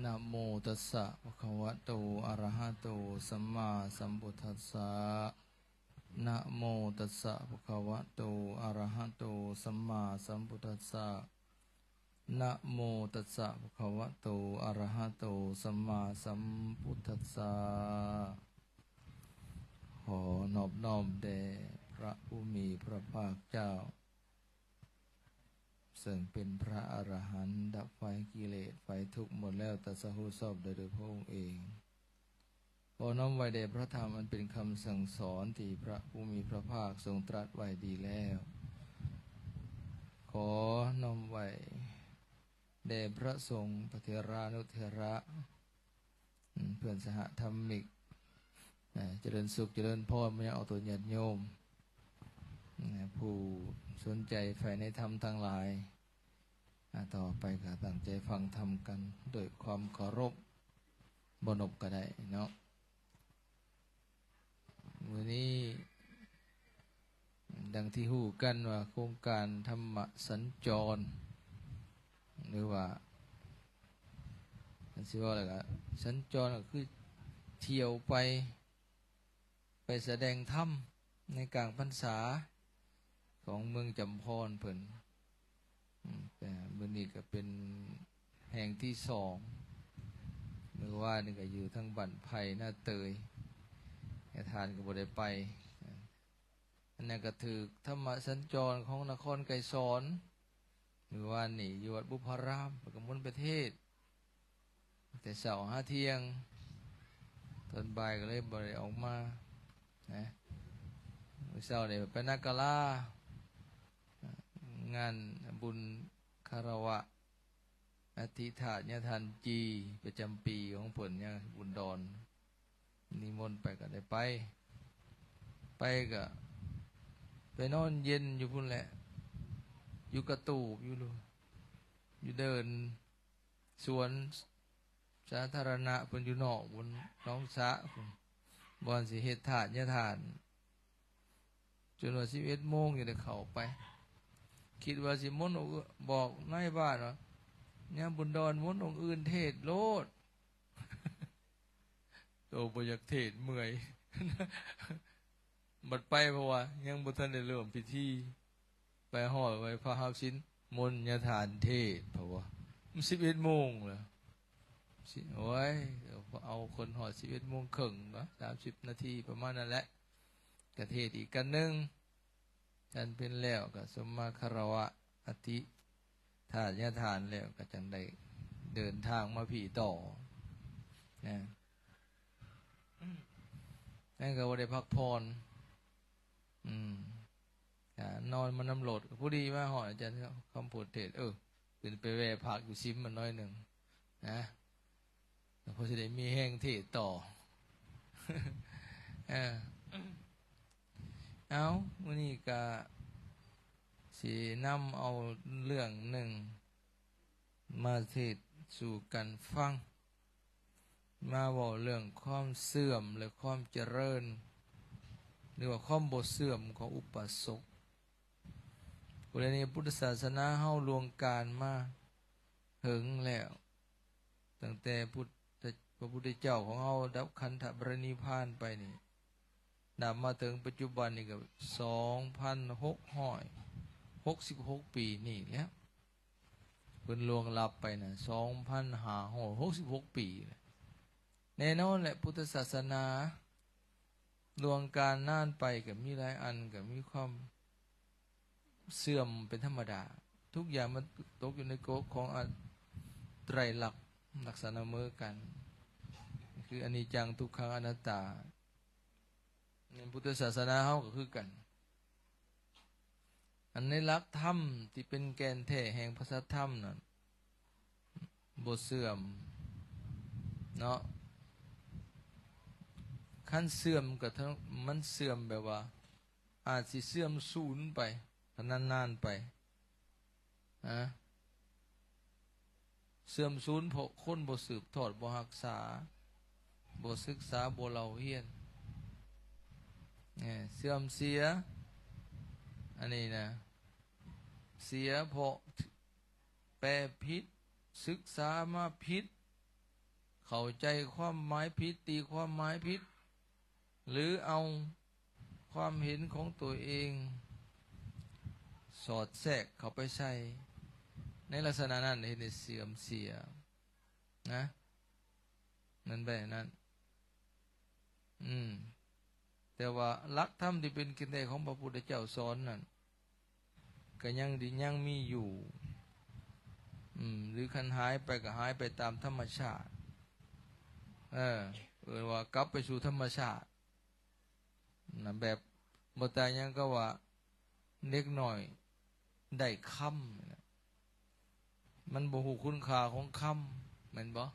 ນະໂມຕັດສະ ພະຄະວະໂຕ ອະຣະຫະໂຕ ສຳມາສຳພຸດທັດສະ ນະໂມຕັດສະ ພະຄະວະໂຕ ອະຣະຫະໂຕ ສຳມາສຳພຸດທັດສະ ນະໂມຕັດສະ ພະຄະວະໂຕ ອະຣະຫະໂຕ ສຳມາສຳພຸດທັດສະ ຂໍນອບນ້ອມແດ່ພະຜູ້ມີພະພາກເຈົ້າ ເຊິ່ງເປັນພະອະລະຫັນ ດັບໄຟກິເລດ ໄຟທຸກໝົດແລ້ວ ຕັດສະຮູ້ຊອບໄດ້ໂດຍພະອົງເອງ. ຂໍນ້ອມໄຫວ້ແດ່ພະທຳ ອັນເປັນຄຳສັ່ງສອນທີ່ພະຜູ້ມີພະພາກຊົງຕລັດໄວ້ດີແລ້ວ. ຂໍນ້ອມໄຫວ້ແດ່ພະສົງ ພະເຖລານຸເຖລະ ອືມ ເພື່ອນສະຫະທຳມິກ ເອີ ຈະເລີນສຸກຈະເລີນພອນມາຍັງອອກຕົນຍາດໂຍມ ອືມ ຜູ້ສົນໃຈໃຝ່ໃນທຳທັງຫຼາຍ. ອາ ຕໍ່ໄປກໍຕັ້ງໃຈຟັງທຳກັນດ້ວຍຄວາມເຄົາລົບ ບໍ່ນົບກໍໄດ້ເນາະ. ມື້ນີ້ ດັ່ງທີ່ຮູ້ກັນວ່າໂຄງການທຳມະສັນຈອນ ຫຼືວ່າ ຄັນຊິເວົ້າແລ້ວກໍສັນຈອນກໍຄືທ່ຽວໄປ ໄປສະແດງທຳໃນກາງພັນສາຂອງເມືອງຈຳພອນເພິ່ນ. ອືມ ແຕ່ມື້ນີ້ກໍເປັນແຫ່ງທີສອງ ມື້ວານນີ້ກໍຢູ່ທາງບ້ານໄຜ່ນາເຕີຍ ແຕ່ທ່ານກໍບໍ່ໄດ້ໄປ. ອັນນັ້ນກໍຖືກທຳມະສັນຈອນຂອງນະຄອນໄກສອນ ມື້ວານນີ້ຢູ່ວັດບຸບພາລາມ ເພິ່ນກໍມົນໄປເທດ ແຕ່ເຊົ້າຫາທ່ຽງ ຕອນບ່າຍກໍເລີຍບໍ່ໄດ້ອອກມານະ. ມື້ເຊົ້ານີ້ໄປນາກາລາ ງານບຸນຄາລະວະອັດຖິທາດຍາທ່ານຈີ່ ປະຈຳປີຂອງເພິ່ນ ຍາບຸນດອນ ນິມົນໄປກໍໄດ້ໄປ ໄປກໍໄປນອນເຢັນຢູ່ພຸ້ນແຫຼະ ຢູ່ກະຕູບ ຢູ່ ຢູ່ເດີ່ນ ສວນສາທາລະນະເພິ່ນຢູ່ນອກ ບົນໜອງສະພຸ້ນ ບ່ອນຊິເຮັດທາດຍາທ່ານ ຈົນວ່າສິບເອັດໂມງຍັງໄດ້ເຂົ້າໄປ ຄິດວ່າຊິມົນອົງອື່ນ ບອກນາຍບ້ານວ່າ ຍາບຸນດອນມົນອົງອື່ນເທດໂລດ ໂຕບໍ່ຢາກເທດ ເມື່ອຍ ບັດໄປ ເພາະວ່າຍັງບໍ່ທັນໄດ້ເລີ່ມພິທີ ໄປຮອດໄວ້ພະຮັບສິນ ມົນຍາທ່ານເທດ ເພາະວ່າມັນສິບເອັດໂມງແລ້ວ ຊິ ໂອ້ຍ ເອົາຄົນຮອດສິບເອັດໂມງເຄິ່ງເນາະ ສາມສິບນາທີປະມານນັ້ນແຫຼະ ກະເທດອີກກັນໜຶ່ງ ສັນເພັນແລ້ວກໍສົມມາຄາລະວະອັດຖິທາດຍາທ່ານແລ້ວ ກໍຈັ່ງໄດ້ເດີນທາງມາພີ້ຕໍ່ນະ ນັ້ນກໍບໍ່ໄດ້ພັກຜ່ອນ ອືມ ກະນອນມານຳລົດ ພໍດີມາຮອດອາຈານຄຳພົດເທດ ເອີ ຂຶ້ນໄປແວ່ພັກຢູ່ຊິມມັນໜ້ອຍໜຶ່ງນະ ພໍຊິໄດ້ມີແຮງເທດຕໍ່ ເອີ ເອົາ ມື້ນີ້ກະຊິນຳເອົາເລື່ອງໜຶ່ງມາເທດສູ່ກັນຟັງ ມາເວົ້າເລື່ອງຄວາມເສື່ອມ ແລະ ຄວາມຈະເລີນ ຫຼືວ່າຄວາມບໍ່ເສື່ອມຂອງອຸບາສົກ. ກໍລະນີພຸດທະສາສະໜາເຮົາລ່ວງການມາເຖິງແລ້ວ ຕັ້ງແຕ່ພຸດທະ ພະພຸດທະເຈົ້າຂອງເຮົາດັບຂັນທະປະລິນິບພານໄປນີ້ ນັບມາເຖິງປັດຈຸບັນນີ້ກໍສອງພັນຫົກຮ້ອຍຫົກສິບຫົກປີນີ້ແລ້ວ ເພິ່ນລ່ວງລັບໄປນະ ສອງພັນຫ້າຮ້ອຍຫົກສິບຫົກປີ. ແນ່ນອນແຫຼະ ພຸດທະສາສະໜາລ່ວງການນານໄປ ກໍມີຫຼາຍອັນ ກໍມີຄວາມເສື່ອມເປັນທຳມະດາ. ທຸກຢ່າງມັນຕົກຢູ່ໃນກົດຂອງອະ ໄຕຣລັກ ລັກສະນະເໝີກັນ ຄືອະນິດຈັງ ທຸກຂັງ ອະນັດຕາ. ໃນພຸດທະສາສະໜາເຮົາກໍຄືກັນ ອັນໃນຫຼັກທຳທີ່ເປັນແກ່ນແທ້ແຫ່ງພະສັດທຳນັ້ນ ບໍ່ເສື່ອມເນາະ. ຄັນເສື່ອມກໍ ມັນເສື່ອມແບບວ່າ ອາດຊິເສື່ອມສູນໄປ ຄັນນານໆໄປ ນະ ເສື່ອມສູນເພາະຄົນບໍ່ສືບທອດ ບໍ່ຮັກສາ ບໍ່ສຶກສາ ບໍ່ເລົ່າຮຽນ ເສື່ອມເສຍ ອັນນີ້ນະ ເສຍເພາະແປຜິດ ສຶກສາມາຜິດ ເຂົ້າໃຈຄວາມໝາຍຜິດ, ຕີຄວາມໝາຍຜິດ ຫຼືເອົາຄວາມເຫັນຂອງຕົວເອງສອດແຊກເຂົ້າໄປໃສ່ ໃນລັກສະນະນັ້ນເຮັດໃຫ້ເສື່ອມເສຍນະ. ແມ່ນແບບນັ້ນ. ອືມ ແຕ່ວ່າຫຼັກທຳທີ່ເປັນແກ່ນແທ້ຂອງພະພຸດທະເຈົ້າສອນນັ້ນ ກໍຍັງດີ ຍັງມີຢູ່. ອືມ ຫຼືຄັນຫາຍໄປກໍຫາຍໄປຕາມທຳມະຊາດ. ເອີ ເອີ້ນວ່າກັບໄປສູ່ທຳມະຊາດນະ. ແບບບໍ່ຕ່າງຫຍັງກັບວ່າເດັກນ້ອຍໄດ້ຄຳນະ. ມັນບໍ່ຮູ້ຄຸນຄ່າຂອງຄຳ ແມ່ນບໍ່?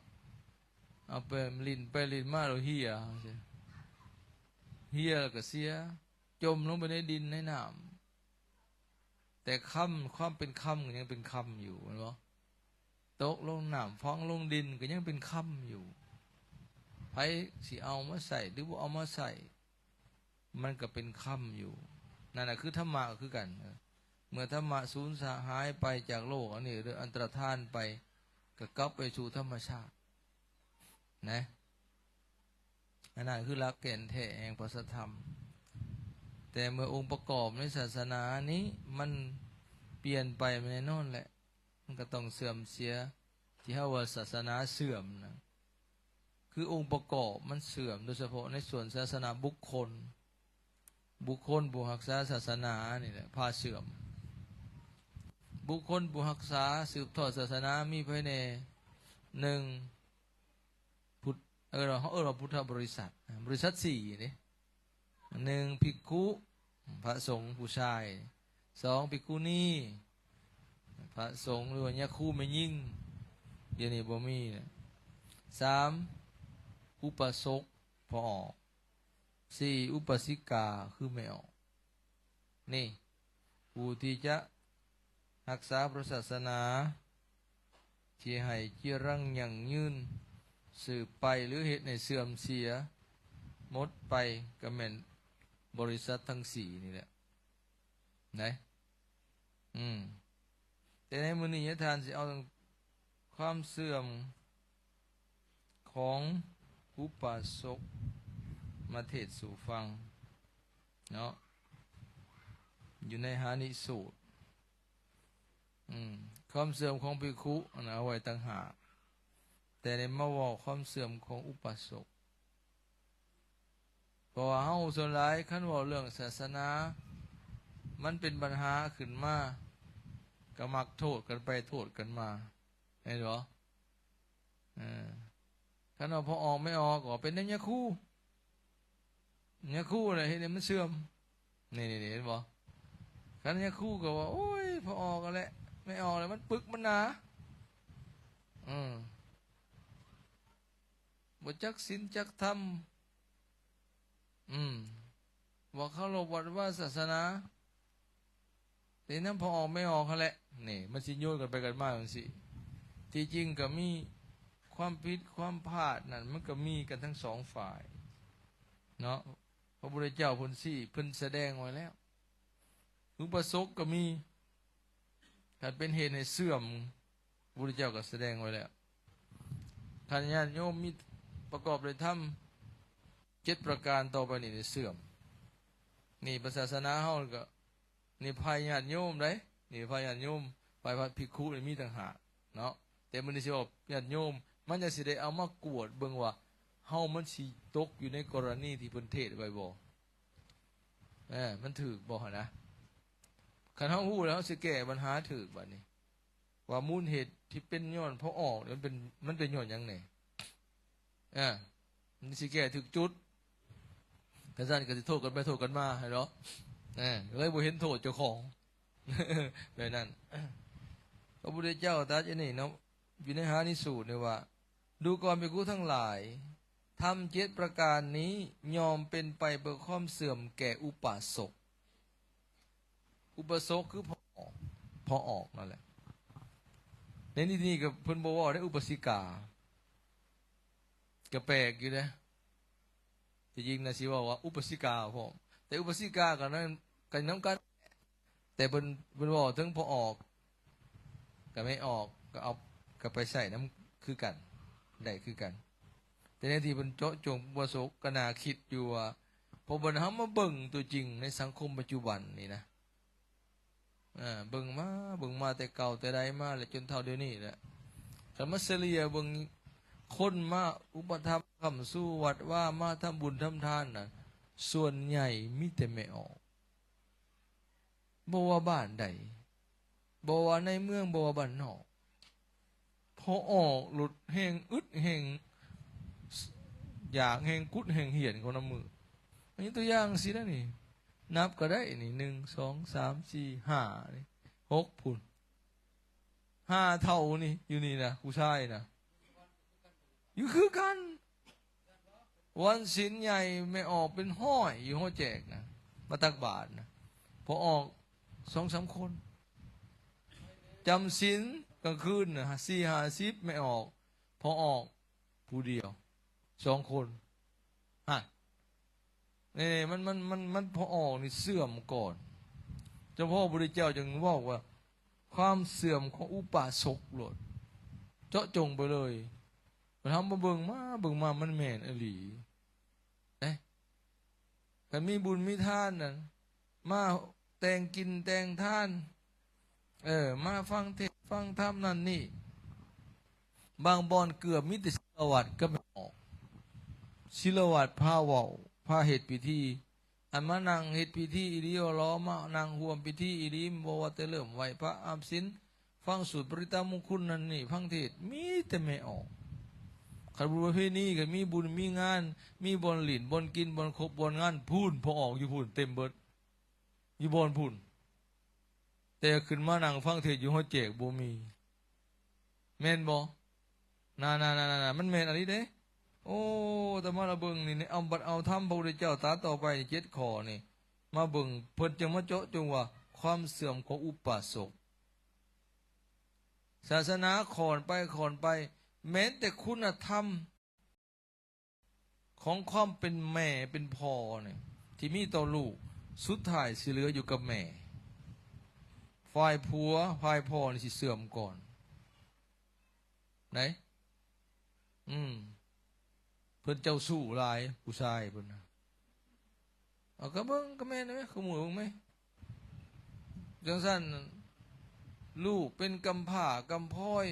ເອົາໄປຫຼິ້ນໄປຫຼິ້ນມາແລ້ວເຫ່ຍ ເຫ່ຍແລ້ວກໍເສຍ ຈົມລົງໄປໃນດິນໃນນ້ຳ. ແຕ່ຄຳ ຄວາມເປັນຄຳກໍຍັງເປັນຄຳຢູ່ ແມ່ນບໍ່? ຕົກລົງນ້ຳ ຝັງລົງດິນກໍຍັງເປັນຄຳຢູ່. ໃຜຊິເອົາມາໃຊ້ ຫຼືບໍ່ເອົາມາໃຊ້ ມັນກໍເປັນຄຳຢູ່. ນັ້ນນະ ຄືທຳມະກໍຄືກັນ. ເມື່ອທຳມະສູນສາຫາຍໄປຈາກໂລກອັນນີ້ ຫຼືອັນຕະລະທານໄປ ກໍກັບໄປສູ່ທຳມະຊາດນະ. ອັນນັ້ນຄືຫຼັກແກ່ນແທ້ແຫ່ງພະສັດທຳ. ແຕ່ເມື່ອອົງປະກອບໃນສາສະໜານີ້ມັນປ່ຽນໄປ ແນ່ນອນແຫຼະ ມັນກໍຕ້ອງເສື່ອມເສຍ ທີ່ເຮົາວ່າສາສະໜາເສື່ອມນະ. ຄືອົງປະກອບມັນເສື່ອມ ໂດຍສະເພາະໃນສ່ວນສາສະໜາບຸກຄົນ. ບຸກຄົນຜູ້ຮັກສາສາສະໜານີ້ແຫຼະພາເສື່ອມ. ບຸກຄົນຜູ້ຮັກສາສືບທອດສາສະໜາມີໃຜແດ່? ໜຶ່ງ ພຸດ ເອີ້ນວ່າ ເຮົາເອີ້ນວ່າພຸດທະບໍລິສັດ ບໍລິສັດສີ່ເດ້. ໜຶ່ງ ພິກຂຸ ພະສົງຜູ້ຊາຍ. ສອງ ພິກຂຸນີ ພະສົງ ຫຼືວ່າຍາຄູແມ່ຍິງ ດຽວນີ້ບໍ່ມີແລ້ວ. ສາມ ອຸປາສົກ ພໍ່ອອກ. ສີ່ ອຸປາສິກາ ຄືແມ່ອອກ. ນີ້ ຜູ້ທີ່ຈະຮັກສາພະສາສະໜາ ທີ່ໃຫ້ຈີລັງຢັ້ງຢືນສືບໄປ ຫຼືເຮັດໃຫ້ເສື່ອມເສຍໝົດໄປ ກໍແມ່ນບໍລິສັດທັງສີ່ນີ້ແຫຼະນະ. ອືມ ແຕ່ໃນມື້ນີ້ຍາທ່ານຊິເອົາຄວາມເສື່ອມຂອງອຸປາສົກມາເທດສູ່ຟັງເນາະ ຢູ່ໃນຫານິສູດ. ອືມ ຄວາມເສື່ອມຂອງພິກຂຸຫັ້ນນະ ເອົາໄວ້ຕ່າງຫາກ ແຕ່ໄດ້ມາເວົ້າຄວາມເສື່ອມຂອງອຸປາສົກ. ເພາະວ່າເຮົາສ່ວນຫຼາຍ ຄັນເວົ້າເລື່ອງສາສະໜາ ມັນເປັນບັນຫາຂຶ້ນມາ ກໍມັກໂທດກັນໄປໂທດກັນມາ ແມ່ນບໍ່? ເອີ ຄັນວ່າພໍ່ອອກແມ່ອອກ ກໍເປັນນຳຍາຄູ ຍາຄູແຫຼະເຮັດໃຫ້ມັນເສື່ອມ. ນີ້ໆ ເຫັນບໍ່? ຄັນຍາຄູກໍວ່າ ໂອ້ຍ ພໍ່ອອກຫັ້ນແຫຼະ ແມ່ອອກແຫຼະ ມັນປຶກມັນໜາ ອືມ ບໍ່ຈັກສິນຈັກທຳ ອືມ ບໍ່ເຄົາລົບວັດວາສາສະໜາ ເປັນນຳພໍ່ອອກແມ່ອອກຫັ້ນແຫຼະ. ນີ້ ມັນຊິໂຍນກັນໄປກັນມາຈັ່ງຊີ້. ທີ່ຈິງກໍມີຄວາມຜິດຄວາມພາດນັ້ນ ມັນກໍມີກັນທັງສອງຝ່າຍເນາະ. ພະພຸດທະເຈົ້າເພິ່ນຊີ້ ເພິ່ນສະແດງໄວ້ແລ້ວ. ອຸປາສົກກໍມີ ຄັນເປັນເຫດໃຫ້ເສື່ອມ ພະພຸດທະເຈົ້າກໍສະແດງໄວ້ແລ້ວ. ຄັນຍາດໂຍມມີປະກອບດ້ວຍທຳເຈັດປະການຕໍ່ໄປນີ້ ໄດ້ເສື່ອມ. ນີ້ພະສາສະໜາເຮົາກໍ ນີ້ຝ່າຍຍາດໂຍມເດ້ ນີ້ຝ່າຍຍາດໂຍມ ຝ່າຍພະພິກຂຸນີ້ມີຕ່າງຫາກເນາະ. ແຕ່ມື້ນີ້ຊິເວົ້າຍາດໂຍມ ມັນຈັ່ງຊິໄດ້ເອົາມາກວດເບິ່ງວ່າ ເຮົາມັນຊິຕົກຢູ່ໃນກໍລະນີທີ່ເພິ່ນເທດໄວ້ບໍ່? ເອີ ມັນຖືກບໍ່ຫັ້ນນະ? ຄັນເຮົາຮູ້ແລ້ວ ເຮົາຊິແກ້ບັນຫາຖືກບາດນີ້ ວ່າມູນເຫດທີ່ເປັນຍ້ອນເພາະອອກ ມັນເປັນ ມັນເປັນຍ້ອນຫຍັງແດ່? ເອີ ມັນຊິແກ້ຖືກຈຸດ. ຄັນຊັ້ນກໍຊິໂທດກັນໄປໂທດກັນມາຫັ້ນເນາະ. ເອີ ເລີຍບໍ່ເຫັນໂທດເຈົ້າຂອງ ແບບນັ້ນ. ພະພຸດທະເຈົ້າຕັດຢູ່ນີ້ເນາະ ຢູ່ໃນຫານິສູດນີ້ວ່າ ດູກ່ອນພິກຂຸທັງຫຼາຍ, ທຳເຈັດປະການນີ້ຍ່ອມເປັນໄປເພື່ອຄວາມເສື່ອມແກ່ອຸປາສົກ. ອຸປາສົກຄືພໍ່ອອກ, ພໍ່ອອກນັ້ນແຫຼະ. ໃນທີ່ນີ້ກໍເພິ່ນບໍ່ເວົ້າໃນອຸປາສິກາ, ກໍແປກຢູ່ເດ້. ທີ່ຈິງນະຊິເວົ້າວ່າອຸປາສິກາພ້ອມ, ແຕ່ອຸປາສິກາກໍນັ້ນ ກໍນຳກັນ. ແຕ່ເພິ່ນ ເພິ່ນເວົ້າເຖິງພໍ່ອອກ ກັບແມ່ອອກ ກໍເອົາ ກໍໄປໃຊ້ນຳຄືກັນ ໄດ້ຄືກັນ. ແນວທີ່ເພິ່ນເຈາະຈົງອຸບາສົກ ກໍໜ້າຄິດຢູ່ວ່າ ເພາະບັດເຮົາມາເບິ່ງຕົວຈິງໃນສັງຄົມປັດຈຸບັນນີ້ນະ ເອີ ເບິ່ງມາ ເບິ່ງມາແຕ່ເກົ່າແຕ່ໃດມາ ແລະ ຈົນເທົ່າດຽວນີ້ແຫຼະ ຄັນມາສະເລ່ຍເບິ່ງ ຄົນມາອຸປະຖຳຄ້ຳຊູວັດວາ ມາທຳບຸນທຳທານນະ ສ່ວນໃຫຍ່ມີແຕ່ແມ່ອອກ. ບໍ່ວ່າບ້ານໃດ, ບໍ່ວ່າໃນເມືອງ, ບໍ່ວ່າບ້ານນອກ, ພໍອອກໂລດແຮ່ງອຶດແຮ່ງຢາກ, ແຮ່ງກຸດແຮ່ງຫ້ຽນເຂົານຳມື. ມີຕົວຢ່າງຊີ້ນະນີ້, ນັບກໍໄດ້ນີ້ ໜຶ່ງ ສອງ ສາມ ສີ່ ຫ້າ ນີ້ ຫົກ ພຸ້ນ. ຫ້າເຖົ້ານີ້ ຢູ່ນີ້ນະ ຜູ້ຊາຍນະ ຢູ່ຄືກັນ. ວັນສິນໃຫຍ່ແມ່ອອກເປັນຮ້ອຍ ຢູ່ຫໍແຈກນະ ມາຕັກບາດນະ ພໍອອກສອງສາມຄົນ. ຈຳສິນກາງຄືນນະ ສີ່ຫ້າສິບ ແມ່ອອກ ພໍອອກຜູ້ດຽວ ສອງຄົນ. ຮະ ນີ້ ມັນ ມັນ ມັນ ມັນ ພໍອອກນີ້ເສື່ອມກ່ອນ. ເຈົ້າພໍ່ພຸດທະເຈົ້າຈຶ່ງເວົ້າວ່າ ຄວາມເສື່ອມຂອງອຸປາສົກໂລດ ເຈາະຈົງໄປເລີຍ. ເຮົາມາເບິ່ງມາ ເບິ່ງມາ ມັນແມ່ນອີ່ຫຼີເດ້. ຄັນມີບຸນມີທານນັ້ນ ມາແຕ່ງກິນແຕ່ງທານ ເອີ ມາຟັງເທດຟັງທຳນັ້ນນີ້ ບາງບ່ອນເກືອບມີແຕ່ສິລະວັດກັບແມ່ອອກ. ສິລະວັດພາເວົ້າ ພາເຮັດພິທີ, ອັນມານັ່ງເຮັດພິທີອີ່ຫຼີ ລໍມານັ່ງຮ່ວມພິທີອີ່ຫຼີ ບໍ່ວ່າແຕ່ເລີ່ມໄຫວ້ພະ ອາບສິນ ຟັງສູດປະລິດຕະມຸງຄຸນນັ້ນນີ້ ຟັງເທດ ມີແຕ່ແມ່ອອກ. ຄັນບຸນປະເພນີ ຄັນມີບຸນມີງານ ມີບ່ອນຫຼິ້ນ ບ່ອນກິນ ບ່ອນຄົບ ບ່ອນງານ ພຸ້ນ ພໍ່ອອກຢູ່ພຸ້ນ ເຕັມເບິດ ຢູ່ບ່ອນພຸ້ນ. ແຕ່ຂຶ້ນມານັ່ງຟັງເທດຢູ່ຫໍແຈກບໍ່ມີ ແມ່ນບໍ່? ນາໆໆໆ ມັນແມ່ນອີ່ຫຼີເດ້. ໂອ້ ອາດຕະມາລະເບິ່ງນີ້ ເອົາບັດເອົາທຳພະພຸດທະເຈົ້າຕລັດຕໍ່ໄປນີ້ ເຈັດຂໍ້ນີ້ ມາເບິ່ງ ເພິ່ນຈຶ່ງມາເຈາະຈົງວ່າ ຄວາມເສື່ອມຂອງອຸປາສົກ. ສາສະໜາຂ້ອນໄປຂ້ອນໄປ ແມ່ນແຕ່ຄຸນນະທຳ ຂອງຄວາມເປັນແມ່ເປັນພໍ່ນີ້ ທີ່ມີຕໍ່ລູກ ສຸດທ້າຍຊິເຫຼືອຢູ່ກັບແມ່. ຝ່າຍຜົວ ຝ່າຍພໍ່ນີ້ຊິເສື່ອມກ່ອນ ໄດ໋. ອືມ ເພິ່ນເຈົ້າຊູ້ຫຼາຍ ຜູ້ຊາຍເພິ່ນນະ. ເອົາ ກໍເບິ່ງ ກໍແມ່ນແຫຼະ ຂະໝູດເບິ່ງແມ. ຈັ່ງຊັ້ນ ລູກເປັນກຳພ້າກຳພ້ອຍ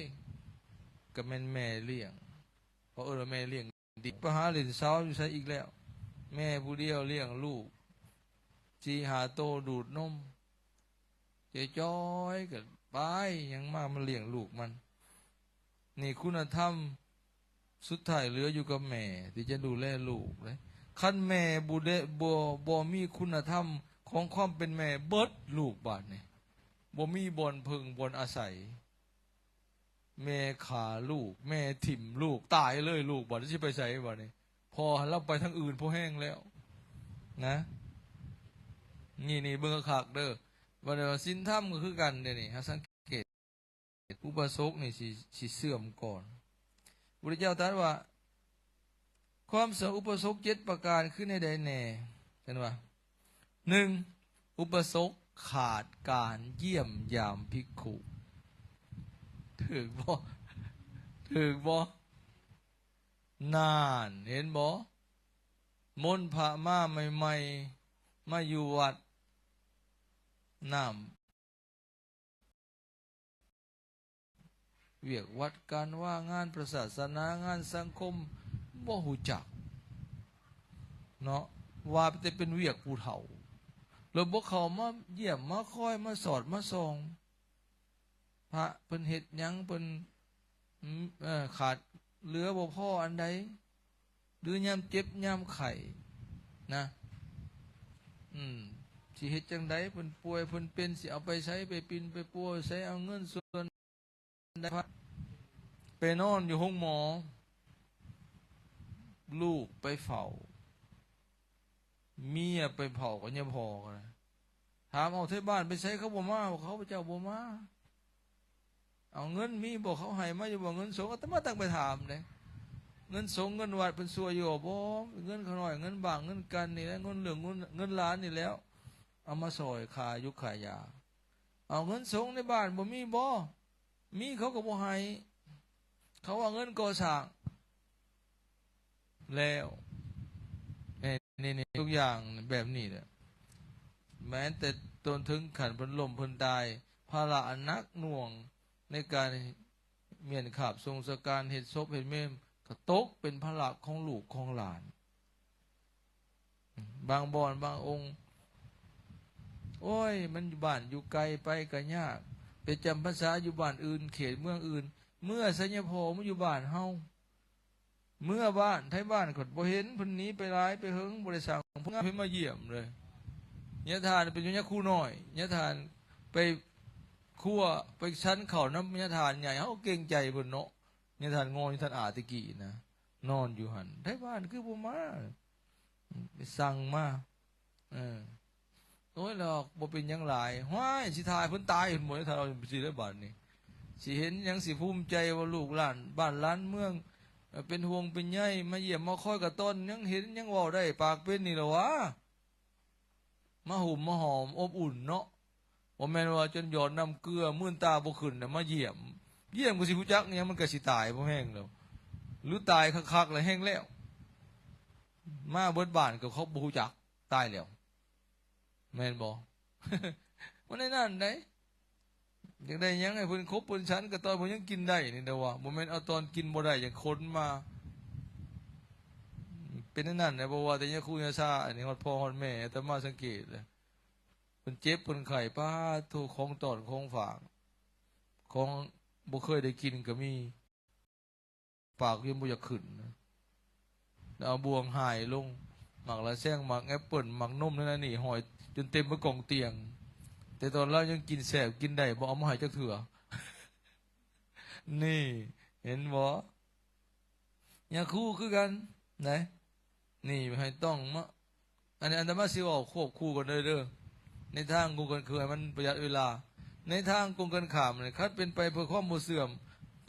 ກໍແມ່ນແມ່ລ້ຽງ ເຂົາເອີ້ນວ່າແມ່ລ້ຽງ. ໄປຫາຫຼິ້ນສາວຢູ່ໃສອີກແລ້ວ? ແມ່ຜູ້ດຽວລ້ຽງລູກສີ່ຫ້າໂຕ ດູດນົມ ຈ່ອຍໆ ກໍໄປ ຍັງມາ ມາລ້ຽງລູກມັນ. ນີ້ຄຸນນະທຳສຸດທ້າຍເຫຼືອຢູ່ກັບແມ່ ທີ່ຈະດູແລລູກເດ້. ຄັນແມ່ບໍ່ໄດ້ ບໍ່ ບໍ່ມີຄຸນນະທຳຂອງຄວາມເປັນແມ່ ເບິດລູກບາດນີ້ ບໍ່ມີບ່ອນເພິ່ງບ່ອນອາໄສ. ແມ່ຂ້າລູກ ແມ່ຖິ້ມລູກ ຕາຍເລີຍລູກ ບາດນີ້ຊິໄປໃສບາດນີ້? ພໍ່ລາວໄປທາງອື່ນພໍແຮງແລ້ວນະ. ນີ້ ນີ້ເບິ່ງຄັກໆເດີ. ບາດນີ້ວ່າສິນທຳກໍຄືກັນເດ້ນີ້ ເຮົາສັງເກດ ອຸປາສົກນີ້ຊິ ຊິເສື່ອມກ່ອນ. ພຸດທະເຈົ້າຕັດວ່າ ຄວາມເສື່ອມອຸປາສົກເຈັດປະການຄືແນວໃດແດ່? ເຫັນວ່າ ໜຶ່ງ ອຸປາສົກຂາດການຢ້ຽມຢາມພິກຂຸ. ຖືກບໍ່? ຖືກບໍ່? ນານ ເຫັນບໍ່? ມົນພະມາໃໝ່ໆ ມາຢູ່ວັດ ນ້ຳ ວຽກວັດການວາ ງານພະສາສະໜາ ງານສັງຄົມ ບໍ່ຮູ້ຈັກເນາະ ວ່າແຕ່ເປັນວຽກຜູ້ເຖົ້າ ແລ້ວບໍ່ເຂົ້າມາຢ້ຽມມາຄອຍ ມາສອດມາສ່ອງ ພະເພິ່ນເຮັດຫຍັງ ເພິ່ນ ເອີ ຂາດເຫຼືອບໍ່ພໍອັນໃດ ຫຼືຍາມເຈັບຍາມໄຂ້ນະ ອືມ ຊິເຮັດຈັ່ງໃດ ເພິ່ນປ່ວຍເພິ່ນເປັນ ຊິເອົາໄປໃສ ໄປປິ່ນໄປປົວໃສ ເອົາເງິນສ່ວນໃດ ໄປນອນຢູ່ໂຮງໝໍ ລູກໄປເຝົ້າ ເມຍໄປເຝົ້າ ກໍຍັງພໍກັນນະ. ຖາມເອົາ ໄທບ້ານໄປໃສ ເຂົາບໍ່ມາ ເຂົາເຈົ້າບໍ່ມາ. ເອົາ ເງິນມີບໍ່ ເຂົາໃຫ້ມາຢູ່ບໍ່ ເງິນສົງ? ອາດຕະມາຕັ້ງໄປຖາມເດ້ ເງິນສົງເງິນວັດເພິ່ນຊ່ວຍຢູ່ບໍ່? ເງິນຂ້ານ້ອຍ ເງິນບ້າງ ເງິນກັນນີ້ແຫຼະ ເງິນເລື່ອງ ເງິນ ເງິນຫຼານນີ້ແຫຼ້ວ ເອົາມາຊ່ອຍຄ່າຢູຄ່າຢາ. ເອົາ ເງິນສົງໃນບ້ານບໍ່ມີບໍ່? ມີ ເຂົາກໍບໍ່ໃຫ້ ເຂົາວ່າເງິນກໍ່ສ້າງ. ແລ້ວ ແມ່ນ ນີ້ ນີ້ ທຸກຢ່າງແບບນີ້ແຫຼະ. ແມ່ນແຕ່ຕົນເຖິງຂັ້ນເພິ່ນລົ້ມເພິ່ນຕາຍ ພາລະອັນໜັກໜ່ວງໃນການມ້ຽນຄາບສົ່ງສະການ ເຮັດສົບເຮັດເມມ ກໍຕົກເປັນພາລະຂອງລູກຂອງຫຼານ. ບາງບ່ອນບາງອົງ ໂອ້ຍ ມັນຢູ່ບ້ານຢູ່ໄກ ໄປກໍຍາກ ໄປຈຳພັນສາຢູ່ບ້ານອື່ນ ເຂດເມືອງອື່ນ ເມືອໄສຍະພອມາຢູ່ບ້ານເຮົາ ເມືອບ້ານ ໄທບ້ານກໍບໍ່ເຫັນ ເພິ່ນໜີໄປຫຼາຍ ໄປເຫິງ ບໍ່ໄດ້ສ້າງຜົນງານ ເພິ່ນມາຢ້ຽມເລີຍ. ຍາທ່ານເປັນຍາຄູນ້ອຍ ຍາທ່ານໄປຄົວ ໄປສັນເຂົ້ານຳຍາທ່ານໃຫຍ່ ເຮົາເກງໃຈເພິ່ນເນາະ. ຍາທ່ານງໍ ຍາທ່ານອາແຕ່ກີ້ນະ ນອນຢູ່ຫັ້ນ ໄທບ້ານຄືບໍ່ມາ ໄປສັ່ງມາ ເອີ ໂອ້ຍ ແລ້ວບໍ່ເປັນຫຍັງຫຼາຍ ຫ້ວຍ ຊິຖ້າໃຫ້ເພິ່ນຕາຍພຸ້ນບໍ່ ຖ້າເຮົາຊິໄດ້ບາດນີ້ ຊິເຫັນຫຍັງ ຊິພູມໃຈວ່າລູກຫຼານບ້ານຫຼານເມືອງ ເອີ ເປັນຫ່ວງເປັນໃຍ ມາຢ້ຽມມາຄອຍກະຕ້ອນ ຍັງເຫັນຍັງເວົ້າໄດ້ ປາກເປັນນີ້ລະຫວາ ມາຫຸ້ມມາຫອມອົບອຸ່ນເນາະ. ບໍ່ແມ່ນວ່າຈົນຢອດນ້ຳເກືອ ມື່ນຕາບໍ່ຂຶ້ນນະ ມາຢ້ຽມ ຢ້ຽມກໍຊິຮູ້ຈັກຫຍັງ ມັນກໍຊິຕາຍບໍ່ແຮງແລ້ວ ຫຼືຕາຍຄັກໆແລ້ວແຮງແລ້ວ ມາເບິດບ້ານກໍເຂົາບໍ່ຮູ້ຈັກ ຕາຍແລ້ວ ແມ່ນບໍ່? ມັນໃນນັ້ນໃດ໋ ຢາກໄດ້ຫຍັງໃຫ້ເພິ່ນຄົບເພິ່ນສັນ ກໍຕອນເພິ່ນຍັງກິນໄດ້ນີ້ແຫຼະວ່າ ບໍ່ແມ່ນເອົາຕອນກິນບໍ່ໄດ້ຈັ່ງຂົນມາ ເປັນໃນນັ້ນແຫຼະ. ບໍ່ວ່າແຕ່ຍາຄູຍາຊາ ອັນນີ້ຮອດພໍ່ຮອດແມ່ ອາດຕະມາສັງເກດແລ້ວ ເພິ່ນເຈັບເພິ່ນໄຂ້ ປາດໂທ້ ຂອງຕ້ອນຂອງຝາກ ຂອງບໍ່ເຄີຍໄດ້ກິນກໍມີ ປາກຍັງບໍ່ຢາກຂຶ້ນນະ ແລ້ວເອົາບ່ວງຫາຍລົງ ໝາກລະແຊງ ໝາກແອັບເປິ້ນ ໝາກນົມ ນັ້ນນີ້ ຫ້ອຍຈົນເຕັມເບິດກອງຕຽງ ແຕ່ຕອນລາວຍັງກິນແຊບກິນໄດ້ ບໍ່ເອົາມາໃຫ້ຈັກເທື່ອ. ນີ້ ເຫັນບໍ່? ຍາຄູຄືກັນນະ ນີ້ໃຫ້ຕ້ອງມາ ອັນນີ້ອາດຕະມາຊິເວົ້າຄວບຄູ່ກັນເດີ ເດີ ໃນທາງກົງກັນ ຄືໃຫ້ມັນປະຢັດເວລາ ໃນທາງກົງກັນຂ້າມນີ້ ຄັນເປັນໄປເພື່ອຄວາມບໍ່ເສື່ອມ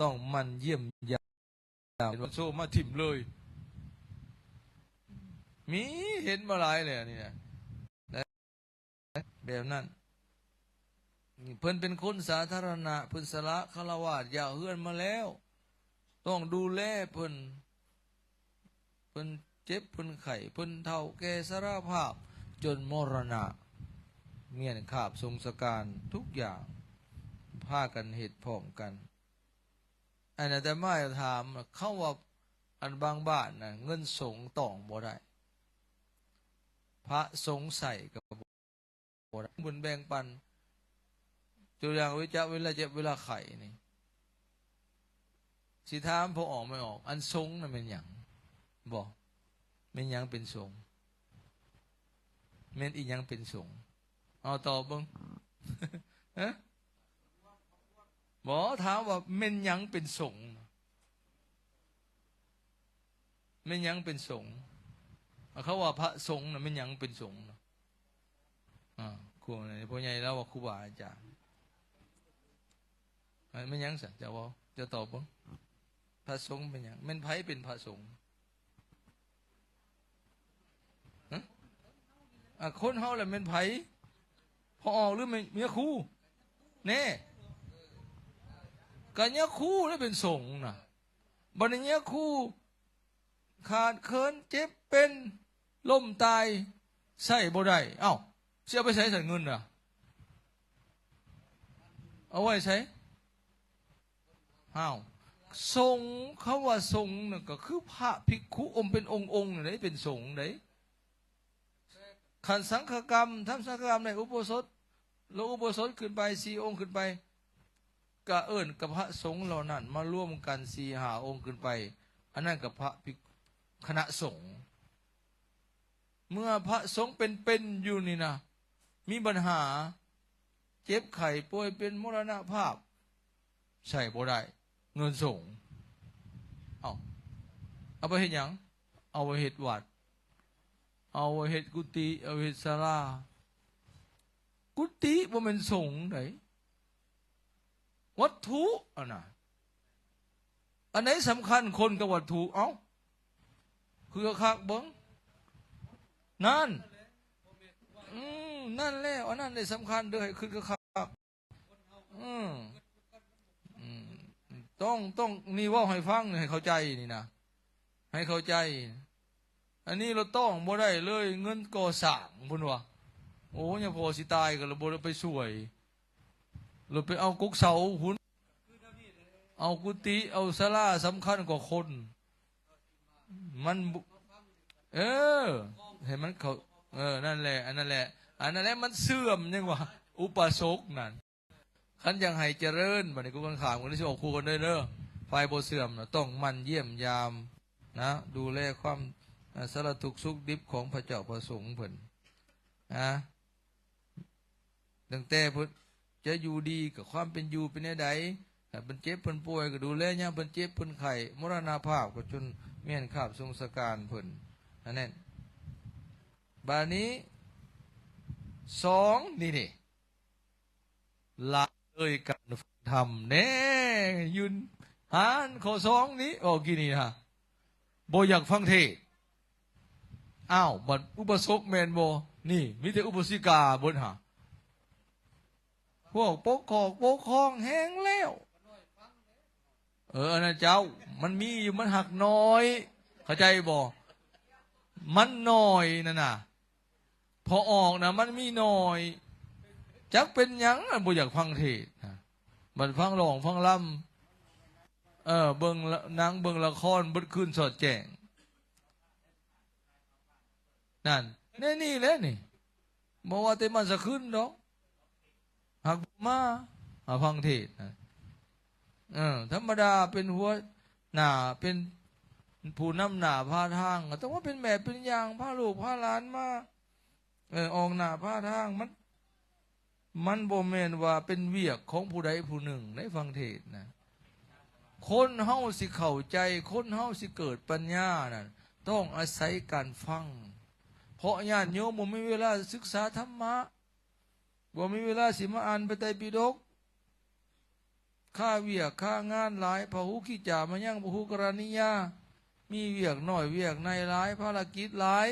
ຕ້ອງໝັ່ນຢ້ຽມຢາມ ເຫັນວ່າໂຊມາຖິ້ມເລີຍ ມີເຫັນມາຫຼາຍແລ້ວນີ້ນະ. ແບບນັ້ນ ເພິ່ນເປັນຄົນສາທາລະນະ ເພິ່ນສະຫຼະຄາລະວາດຢາກເຮືອນມາແລ້ວ ຕ້ອງດູແລເພິ່ນ ເພິ່ນເຈັບເພິ່ນໄຂ້ ເພິ່ນເຖົ້າແກ່ຊະລາພາບຈົນມໍລະນະ ມ້ຽນຄາບສົງສະການທຸກຢ່າງ ພາກັນເຮັດພ້ອມກັນ. ອັນອາດຕະມາຖາມ ເຂົາວ່າ ອັນບາງບ້ານນະ ເງິນສົງຕ້ອງບໍ່ໄດ້ ພະສົງໃຊ້ກໍບໍ່ໄດ້ ບຸນແບ່ງປັນ ຕົວຢ່າງເວຈະ ເວລາເຈັບເວລາໄຂ້ນີ້ ຊິຖາມພໍ່ອອກແມ່ອອກ ອັນສົງນະແມ່ນຫຍັງ? ບໍ່ ແມ່ນຫຍັງເປັນສົງ? ແມ່ນອີຫຍັງເປັນສົງ? ເອົາຕອບເບິ່ງ ຮະ? ບໍ່ ຖາມວ່າແມ່ນຫຍັງເປັນສົງ? ແມ່ນຫຍັງເປັນສົງ? ເຂົາວ່າພະສົງນະ ແມ່ນຫຍັງເປັນສົງນະ? ອາ ຄູ ພໍ່ໃຫຍ່ລາວວ່າຄູບາອາຈານ ແມ່ນຫຍັງຊັ້ນ? ເຈົ້າເວົ້າ ເຈົ້າຕອບເບິ່ງ ພະສົງເປັນຫຍັງ? ແມ່ນໃຜເປັນພະສົງ? ຮະ? ອາ ຄົນເຮົາລະແມ່ນໃຜ? ພໍ່ອອກ ຫຼືແມ່ນຍາຄູ? ແນ່ ກະຍາຄູລະເປັນສົງນະ. ບັດນີ້ຍາຄູຂາດເຂີນ ເຈັບເປັນ ລົ້ມຕາຍ ໃຊ້ບໍ່ໄດ້ ເອົ້າ ຊິເອົາໄປໃສຊັ້ນເງິນນະ? ເອົາໄວ້ໃສ? ອ້າວ ສົງ ຄຳວ່າສົງນະ ກໍຄືພະພິກຂຸອົງເປັນອົງໆ ນັ້ນເດ້ ເປັນສົງເດ້. ຂັ້ນສັງຄະກຳ ທຳສັງຄະກຳໃນອຸໂບສົດ ລົງອຸໂບສົດຂຶ້ນໄປ ສີ່ອົງຂຶ້ນໄປ ກະເອີ້ນກັບພະສົງເຫຼົ່ານັ້ນມາລວມກັນ ສີ່ຫ້າອົງຂຶ້ນໄປ ອັນນັ້ນກໍພະພິກ ຄະນະສົງ. ເມື່ອພະສົງເປັນໆຢູ່ນີ້ນະ ມີບັນຫາ ເຈັບໄຂ້ປ່ວຍເປັນ ມໍລະນະພາບ ໃຊ້ບໍ່ໄດ້ ເງິນສົງ. ເອົ້າ ເອົາໄປເຮັດຫຍັງ? ເອົາໄປເຮັດວັດ ເອົາໄປເຮັດກຸຕິ ເອົາໄປເຮັດສາລາ. ກຸຕິບໍ່ແມ່ນສົງໃດ໋ ວັດຖຸອັນນະ ອັນໃດສຳຄັນ ຄົນກັບວັດຖຸ? ເອົ້າ ຄືຄັກໆເບິ່ງ ນັ້ນ ອືມ ນັ້ນແຫຼະ ອັນນັ້ນແຫຼະສຳຄັນເດີ ໃຫ້ຄິດຄັກໆ. ອືມ ອືມ ຕ້ອງ ຕ້ອງ ນີ້ເວົ້າໃຫ້ຟັງ ໃຫ້ເຂົ້າໃຈນີ້ນະ ໃຫ້ເຂົ້າໃຈ. ອັນນີ້ລະຕ້ອງບໍ່ໄດ້ເລີຍ ເງິນກໍ່ສ້າງພຸ້ນວ່າ. ໂອ້ ຍາພໍ່ຊິຕາຍກໍລະບໍ່ໄດ້ໄປຊ່ວຍ ລະໄປເອົາກົກເສົາພຸ້ນ ເອົາກຸຕິ ເອົາສາລາສຳຄັນກວ່າຄົນ. ມັນບໍ່ ເອີ ໃຫ້ມັນເຂົ້າ ເອີ ນັ້ນແຫຼະ ອັນນັ້ນແຫຼະ ອັນນັ້ນແຫຼະ ມັນເສື່ອມ ຍັງວ່າອຸປາສົກນັ້ນ. ຄັນຢາກໃຫ້ຈະເລີນ ບາດນີ້ ກົງກັນຂ້າມກັນ ຊິອອກຄູ່ກັນເດີ ເດີ. ຝ່າຍບໍ່ເສື່ອມນະ ຕ້ອງໝັ່ນຢ້ຽມຢາມນະ ດູແລຄວາມ ເອີ ສາລະທຸກສຸກດິບຂອງພະເຈົ້າພະສົງເພິ່ນນະ. ຕັ້ງແຕ່ເພິ່ນຈະຢູ່ດີ ກໍຄວາມເປັນຢູ່ເປັນແນວໃດ, ຖ້າເພິ່ນເຈັບເພິ່ນປ່ວຍ ກໍດູແລຍາມເພິ່ນເຈັບເພິ່ນໄຂ້, ມໍລະນະພາບກໍຈົນແມ່ນຄາບສົງສະການເພິ່ນ. ອັນນັ້ນ ບາດນີ້ ສອງ ນີ້ເດ້ ລະເລີຍການຟັງທຳແນ່. ຢືນ ອ່ານຂໍ້ສອງນີ້ ອອກກີ້ນີ້ນະ ບໍ່ຢາກຟັງເທດ. ອ້າວ ບັດອຸປາສົກແມ່ນບໍ່? ນີ້ມີແຕ່ອຸປາສິກາເບິດຫາ. ພວກປົກຄອກປົກຄອງແຮງແລ້ວ. ເອີ ອັນນັ້ນເຈົ້າ ມັນມີຢູ່ ມັນຫາກໜ້ອຍ ເຂົ້າໃຈບໍ່? ມັນໜ້ອຍນັ້ນນະ ພໍອອກນະ ມັນມີໜ້ອຍ. ຈັກເປັນຫຍັງ ບໍ່ຢາກຟັງເທດນະ ບັດຟັງຮ້ອງຟັງລຳ ເອີ ເບິ່ງໜັງເບິ່ງລະຄອນເບິດຄືນສອດແຈ້ງ. ນັ້ນ ແນວນີ້ແຫຼະນີ້ ບໍ່ວ່າແຕ່ມາສະຄືນດອກ ຫາກມາ ມາຟັງເທດນະ. ເອີ ທຳມະດາເປັນຫົວໜ້າ ເປັນຜູ້ນຳໜ້າພາທາງ ກໍຕ້ອງມາເປັນແບບເປັນຢ່າງ ພາລູກພາຫຼານມາ ເອີ ອອກໜ້າພາທາງ. ມັນ ມັນບໍ່ແມ່ນວ່າເປັນວຽກຂອງຜູ້ໃດຜູ້ໜຶ່ງໃດ ຟັງເທດນະ. ຄົນເຮົາຊິເຂົ້າໃຈ ຄົນເຮົາຊິເກີດປັນຍານັ້ນ ຕ້ອງອາໄສການຟັງ. ເພາະຍາດໂຍມບໍ່ມີເວລາສຶກສາທຳມະ ບໍ່ມີເວລາຊິມາອ່ານພະໄຕປິດົກ. ຄາວຽກຄາງານຫຼາຍ ພະຫູຄີຈາມະຍັງ ພະຫູກະລະນິຍາ ມີວຽກນ້ອຍວຽກໃຫຍ່ຫຼາຍ ພາລະກິດຫຼາຍ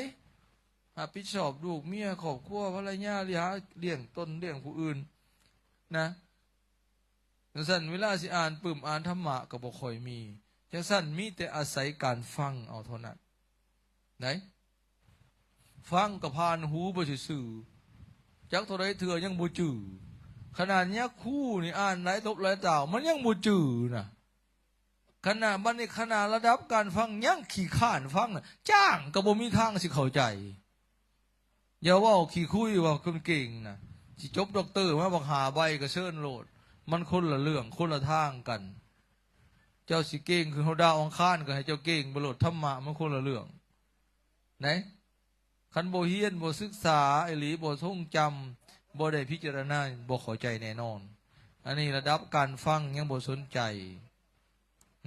ຮັບຜິດຊອບລູກເມຍ ຄອບຄົວ ພັນລະຍາ ເລີຍຫາລ້ຽງຕົນລ້ຽງຜູ້ອື່ນນະ. ຈັ່ງຊັ້ນເວລາຊິອ່ານປຶ້ມ ອ່ານທຳມະກໍບໍ່ຄ່ອຍມີ. ຈັ່ງຊັ້ນມີແຕ່ອາໄສການຟັງເອົາເທົ່ານັ້ນໄດ໋. ຟັງກໍຜ່ານຫູໄປຊື່ໆ ຈັກເທົ່າໃດເທື່ອຍັງບໍ່ຈື່. ຂະໜາດຍາຄູນີ້ອ່ານຫຼາຍທົບຫຼາຍຕາວ ມັນຍັງບໍ່ຈື່ນະ. ຂະໜາດ ບັດນີ້ຂະໜາດລະດັບການຟັງຍັງຂີ້ຄ້ານຟັງນະ ຈ້າງກໍບໍ່ມີທາງຊິເຂົ້າໃຈ. ຢ່າເວົ້າຂີ້ຄຸຍວ່າຄົນເກັ່ງນະ ຊິຈົບດັອກເຕີມາບັກຫ້າໃບກໍເຊີນໂລດ. ມັນຄົນລະເລື່ອງ ຄົນລະທາງກັນ. ເຈົ້າຊິເກັ່ງຄືເຮົາດາວອັງຄານ ກໍໃຫ້ເຈົ້າເກັ່ງໄປໂລດ. ທຳມະມັນຄົນລະເລື່ອງໃດ໋. ຄັນບໍ່ຮຽນ ບໍ່ສຶກສາອີ່ຫຼີ ບໍ່ຊົງຈຳ ບໍ່ໄດ້ພິຈາລະນາ ບໍ່ເຂົ້າໃຈແນ່ນອນ. ອັນນີ້ລະດັບການຟັງຍັງບໍ່ສົນໃຈ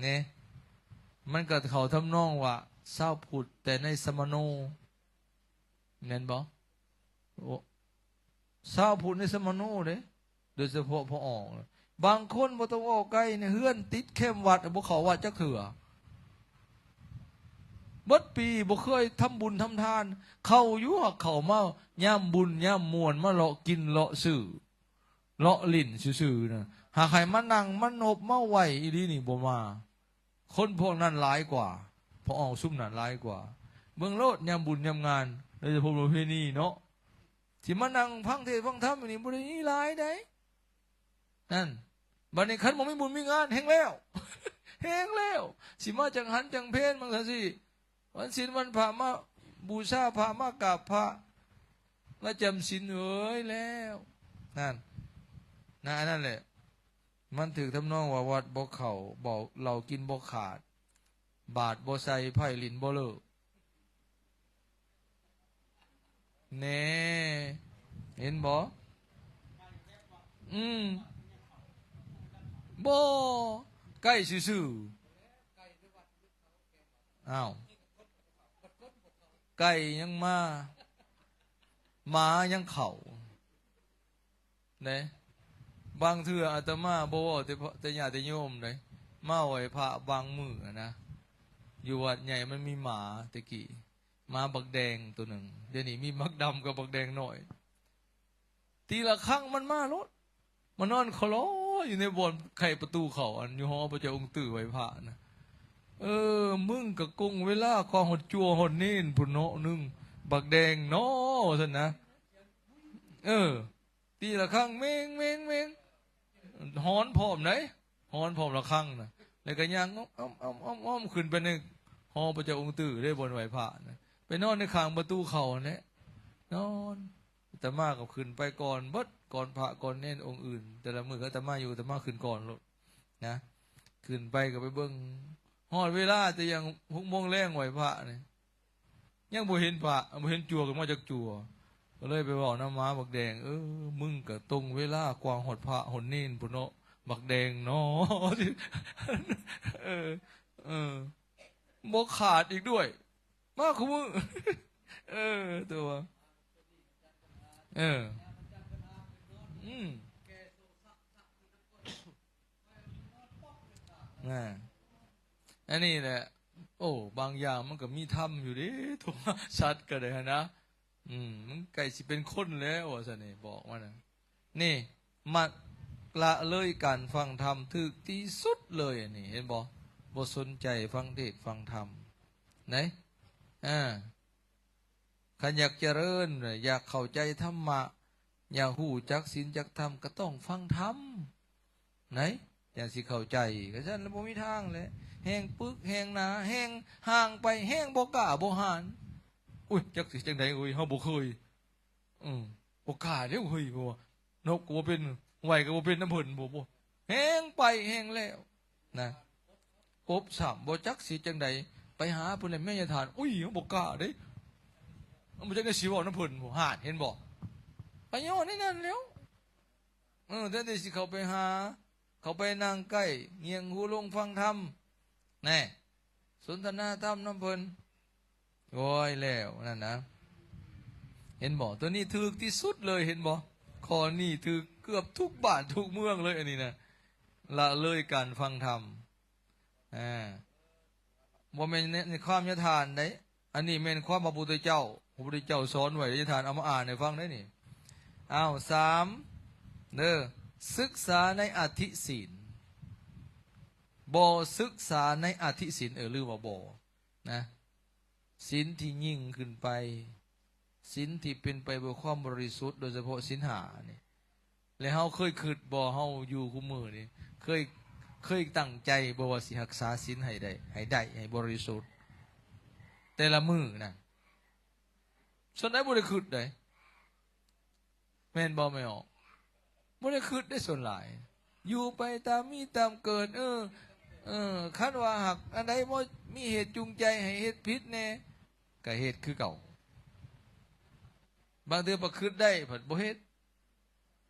ເນ. ມັນກໍເຂົ້າທຳນອງວ່າຊາວພຸດແຕ່ໃນສຳມະໂນ ແມ່ນບໍ່? ໂອ ຊາວພຸດໃນສຳມະໂນເດ້ ໂດຍສະເພາະພໍ່ອອກ. ບາງຄົນບໍ່ຕ້ອງເວົ້າໄກນະ ເຮືອນຕິດແຄມວັດ ບໍ່ເຂົ້າວັດຈັກເທື່ອ. ເບິດປີບໍ່ເຄີຍທຳບຸນທຳທານ. ເຂົ້າຢູ່ ຫາກເຂົ້າມາຍາມບຸນຍາມມ່ວນ ມາເລາະກິນເລາະຊື້ ເລາະຫຼິ້ນຊື່ໆນະ. ຫາກໃຫ້ມານັ່ງມານົບມາໄຫວ້ອີ່ຫຼີນີ້ບໍ່ມາ. ຄົນພວກນັ້ນຫຼາຍກວ່າ ພໍ່ອອກຊຸມນັ້ນຫຼາຍກວ່າ. ເບິ່ງໂລດ ຍາມບຸນຍາມງານ ໂດຍສະເພາະປະເພນີເນາະ ຊິມານັ່ງຟັງເທດຟັງທຳຢູ່ນີ້ ບໍ່ໄດ້ມີຫຼາຍໃດ໋ ນັ້ນ. ບັດນີ້ຄັນບໍ່ມີບຸນມີງານ ແຮງແລ້ວ ແຮງແລ້ວ ຊິມາຈັງຫັນຈັງເພນ ບາງຊັ້ນຊິ ວັນສິນວັນພະມາບູຊາພະ ມາກາບພະ ມາຈຳສິນ ເອີຍແລ້ວ ນັ້ນນະ. ອັນນັ້ນແຫຼະ ມັນຖືກທຳນອງວ່າວັດບໍ່ເຂົ້າ ເຫຼົ້າ ເຫຼົ້າກິນບໍ່ຂາດ ບາດບໍ່ໃສ່ ໄພ້ຫຼິ້ນບໍ່ເລີກ ແນ່ ເຫັນບໍ່? ອືມ ບໍ່ ໃກ້ຊື່ໆ. ອ້າວ ໄກ່ຍັງມາ ໝາຍັງເຂົ້າເດ້. ບາງເທື່ອອາດຕະມາບໍ່ເວົ້າແຕ່ ແຕ່ຍາດແຕ່ໂຍມເດ້ ມາໄຫວ້ພະບາງມື້ນະ ຢູ່ວັດໃຫຍ່ມັນມີໝາແຕ່ກີ້ ໝາບັກແດງໂຕໜຶ່ງ ດຽວນີ້ມີບັກດຳກັບບັກແດງນ້ອຍ. ຕີລະຄັ້ງມັນມາໂລດ ມານອນຄໍລໍຢູ່ໃນບ່ອນໄຂປະຕູເຂົ້າ ອັນຢູ່ຫໍພະເຈົ້າອົງຕື້ໄຫວ້ພະນະ. ເອີ ມຶງກະກົງເວລາກວ່າຮອດຈົວຮອດເນນພຸ້ນເນາະ ໜຶ່ງບັກແດງເນາະ ວ່າຊັ້ນນະ. ເອີ ຕີລະຄັງ ເມັງ ເມັງ ເມັງ ຮ້ອນພ້ອມໃດ໋ ຮ້ອນພ້ອມລະຄັງນະ. ແລ້ວກະຍ່າງອ້ອມໆໆໆຂຶ້ນໄປໃນຫໍພະເຈົ້າອົງຕື້ເດ້ ບ່ອນໄຫວ້ພະນະ ໄປນອນໃນຂ້າງປະຕູເຂົ້າຫັ້ນແຫຼະ ນອນ. ອາດຕະມາກໍຂຶ້ນໄປກ່ອນເບິດ ກ່ອນພະກ່ອນເນນອົງອື່ນ. ແຕ່ລະມື້ອາດຕະມາຢູ່ ອາດຕະມາຂຶ້ນກ່ອນໂລດນະ. ຂຶ້ນໄປກໍໄປເບິ່ງ ຮອດເວລາແຕ່ຍັງຫົກໂມງແລງໄຫວ້ພະນີ້ ຍັງບໍ່ເຫັນພະ ບໍ່ເຫັນຈົວຂຶ້ນມາຈັກຈົວ. ກໍເລີຍໄປເວົ້ານຳໝາບັກແດງ ເອີ ມຶງກະຕົງເວລາກວ່າຮອດພະຮອດເນນພຸ້ນເນາະ ບັກແດງເນາະ. ເອີ ເອີ ບໍ່ຂາດອີກດ້ວຍ ມາຄູ່ມື້. ເອີ ຕົວ ເອີ ອືມ ນະ ອັນນີ້ແຫຼະ. ໂອ້ ບາງຢ່າງມັນກໍມີທຳຢູ່ເດ້ ໂທມາສັດກໍໄດ້ຫັ້ນນະ. ອືມ ມັນໃກ້ຊິເປັນຄົນແລ້ວ ວ່າຊັ້ນນີ້ ບອກມັນນະ. ນີ້ ມັກລະເລີຍການຟັງທຳຖືກທີ່ສຸດເລີຍ ອັນນີ້ ເຫັນບໍ່? ບໍ່ສົນໃຈຟັງເທດຟັງທຳ ໄດ໋ ອ່າ ຄັນຢາກຈະເລີນ ຢາກເຂົ້າໃຈທຳມະ ຢາກຮູ້ຈັກສິນຈັກທຳ ກໍຕ້ອງຟັງທຳ ໄດ໋ ຈັ່ງຊິເຂົ້າໃຈ. ຄັນຊັ້ນລະບໍ່ມີທາງແຫຼະ ແຮ່ງປຶກແຮ່ງໜາ ແຮ່ງຫ່າງໄປ ແຮ່ງບໍ່ກ້າບໍ່ຫານ. ໂອ້ຍ ຈັກຊິຈັ່ງໃດເອີຍ ເຮົາບໍ່ເຄີຍ ອືມ ບໍ່ກ້າເດ້ເຮີ້ຍ ເພາະວ່ານົບກໍບໍ່ເປັນ ໄຫວ້ກໍບໍ່ເປັນນຳເພິ່ນ ບໍ່ ບໍ່ ແຮ່ງໄປແຮ່ງແລ້ວນະ. ກົບຊ້ຳ ບໍ່ຈັກຊິຈັ່ງໃດ ໄປຫາເພິ່ນແລ້ວ ແມ່ຍາທ່ານ ອຸ້ຍ ເຮົາບໍ່ກ້າເດ້ ເຮົາບໍ່ຈັກແນວຊິເວົ້ານຳເພິ່ນ ບໍ່ ຫັ້ນ ເຫັນບໍ່? ໄປຍ້ອນໃນນັ້ນແລ້ວ. ເອີ ແທນທີ່ຊິເຂົ້າໄປຫາ ເຂົ້າໄປນັ່ງໃກ້ ງຽງຫູລົງຟັງທຳ ແນ່ ສົນທະນາທຳນຳເພິ່ນ ໂອ້ຍ ແລ້ວນັ້ນນະ. ເຫັນບໍ່? ຕົວນີ້ຖືກທີ່ສຸດເລີຍ ເຫັນບໍ່? ຂໍ້ນີ້ຖືກເກືອບທຸກບ້ານທຸກເມືອງເລີຍ ອັນນີ້ນະ ລະເລີຍການຟັງທຳ. ອ່າ ບໍ່ແມ່ນໃນ ໃນຄວາມຍາທ່ານໃດ໋ ອັນນີ້ແມ່ນຄວາມພະພຸດທະເຈົ້າ ພະພຸດທະເຈົ້າສອນໄວ້ ຍາທ່ານເອົາມາອ່ານໃຫ້ຟັງໄດ໋ນີ້. ອ້າວ ສາມ ເດີ ສຶກສາໃນອະທິສິນ ບໍ່ສຶກສາໃນອະທິສິນ ເອີ ຫຼືວ່າບໍ່ນະ ສິນທີ່ຍິ່ງຂຶ້ນໄປ ສິນທີ່ເປັນໄປເພື່ອຄວາມບໍລິສຸດ ໂດຍສະເພາະສິນຫ້ານີ້. ແລະ ເຮົາເຄີຍຄິດບໍ່ ເຮົາຢູ່ຄູ່ມື້ນີ້ ເຄີຍ ເຄີຍຕັ້ງໃຈບໍ່ວ່າຊິຮັກສາສິນໃຫ້ໄດ້ ໃຫ້ໄດ້ ໃຫ້ບໍລິສຸດ ແຕ່ລະມື້ນະ? ສ່ວນໃດບໍ່ໄດ້ຄິດໃດ໋ ແມ່ນບໍ່ແມ່ອອກ? ບໍ່ໄດ້ຄິດເດ້ ສ່ວນຫຼາຍ ຢູ່ໄປຕາມມີຕາມເກີດ. ເອີ ເອີ ຄັນວ່າຫາກອັນໃດບໍ່ມີເຫດຈູງໃຈໃຫ້ເຮັດຜິດແດ່ ກະເຮັດຄືເກົ່າ. ບາງເທື່ອປະຄິດໄດ້ພັດບໍ່ເຮັດ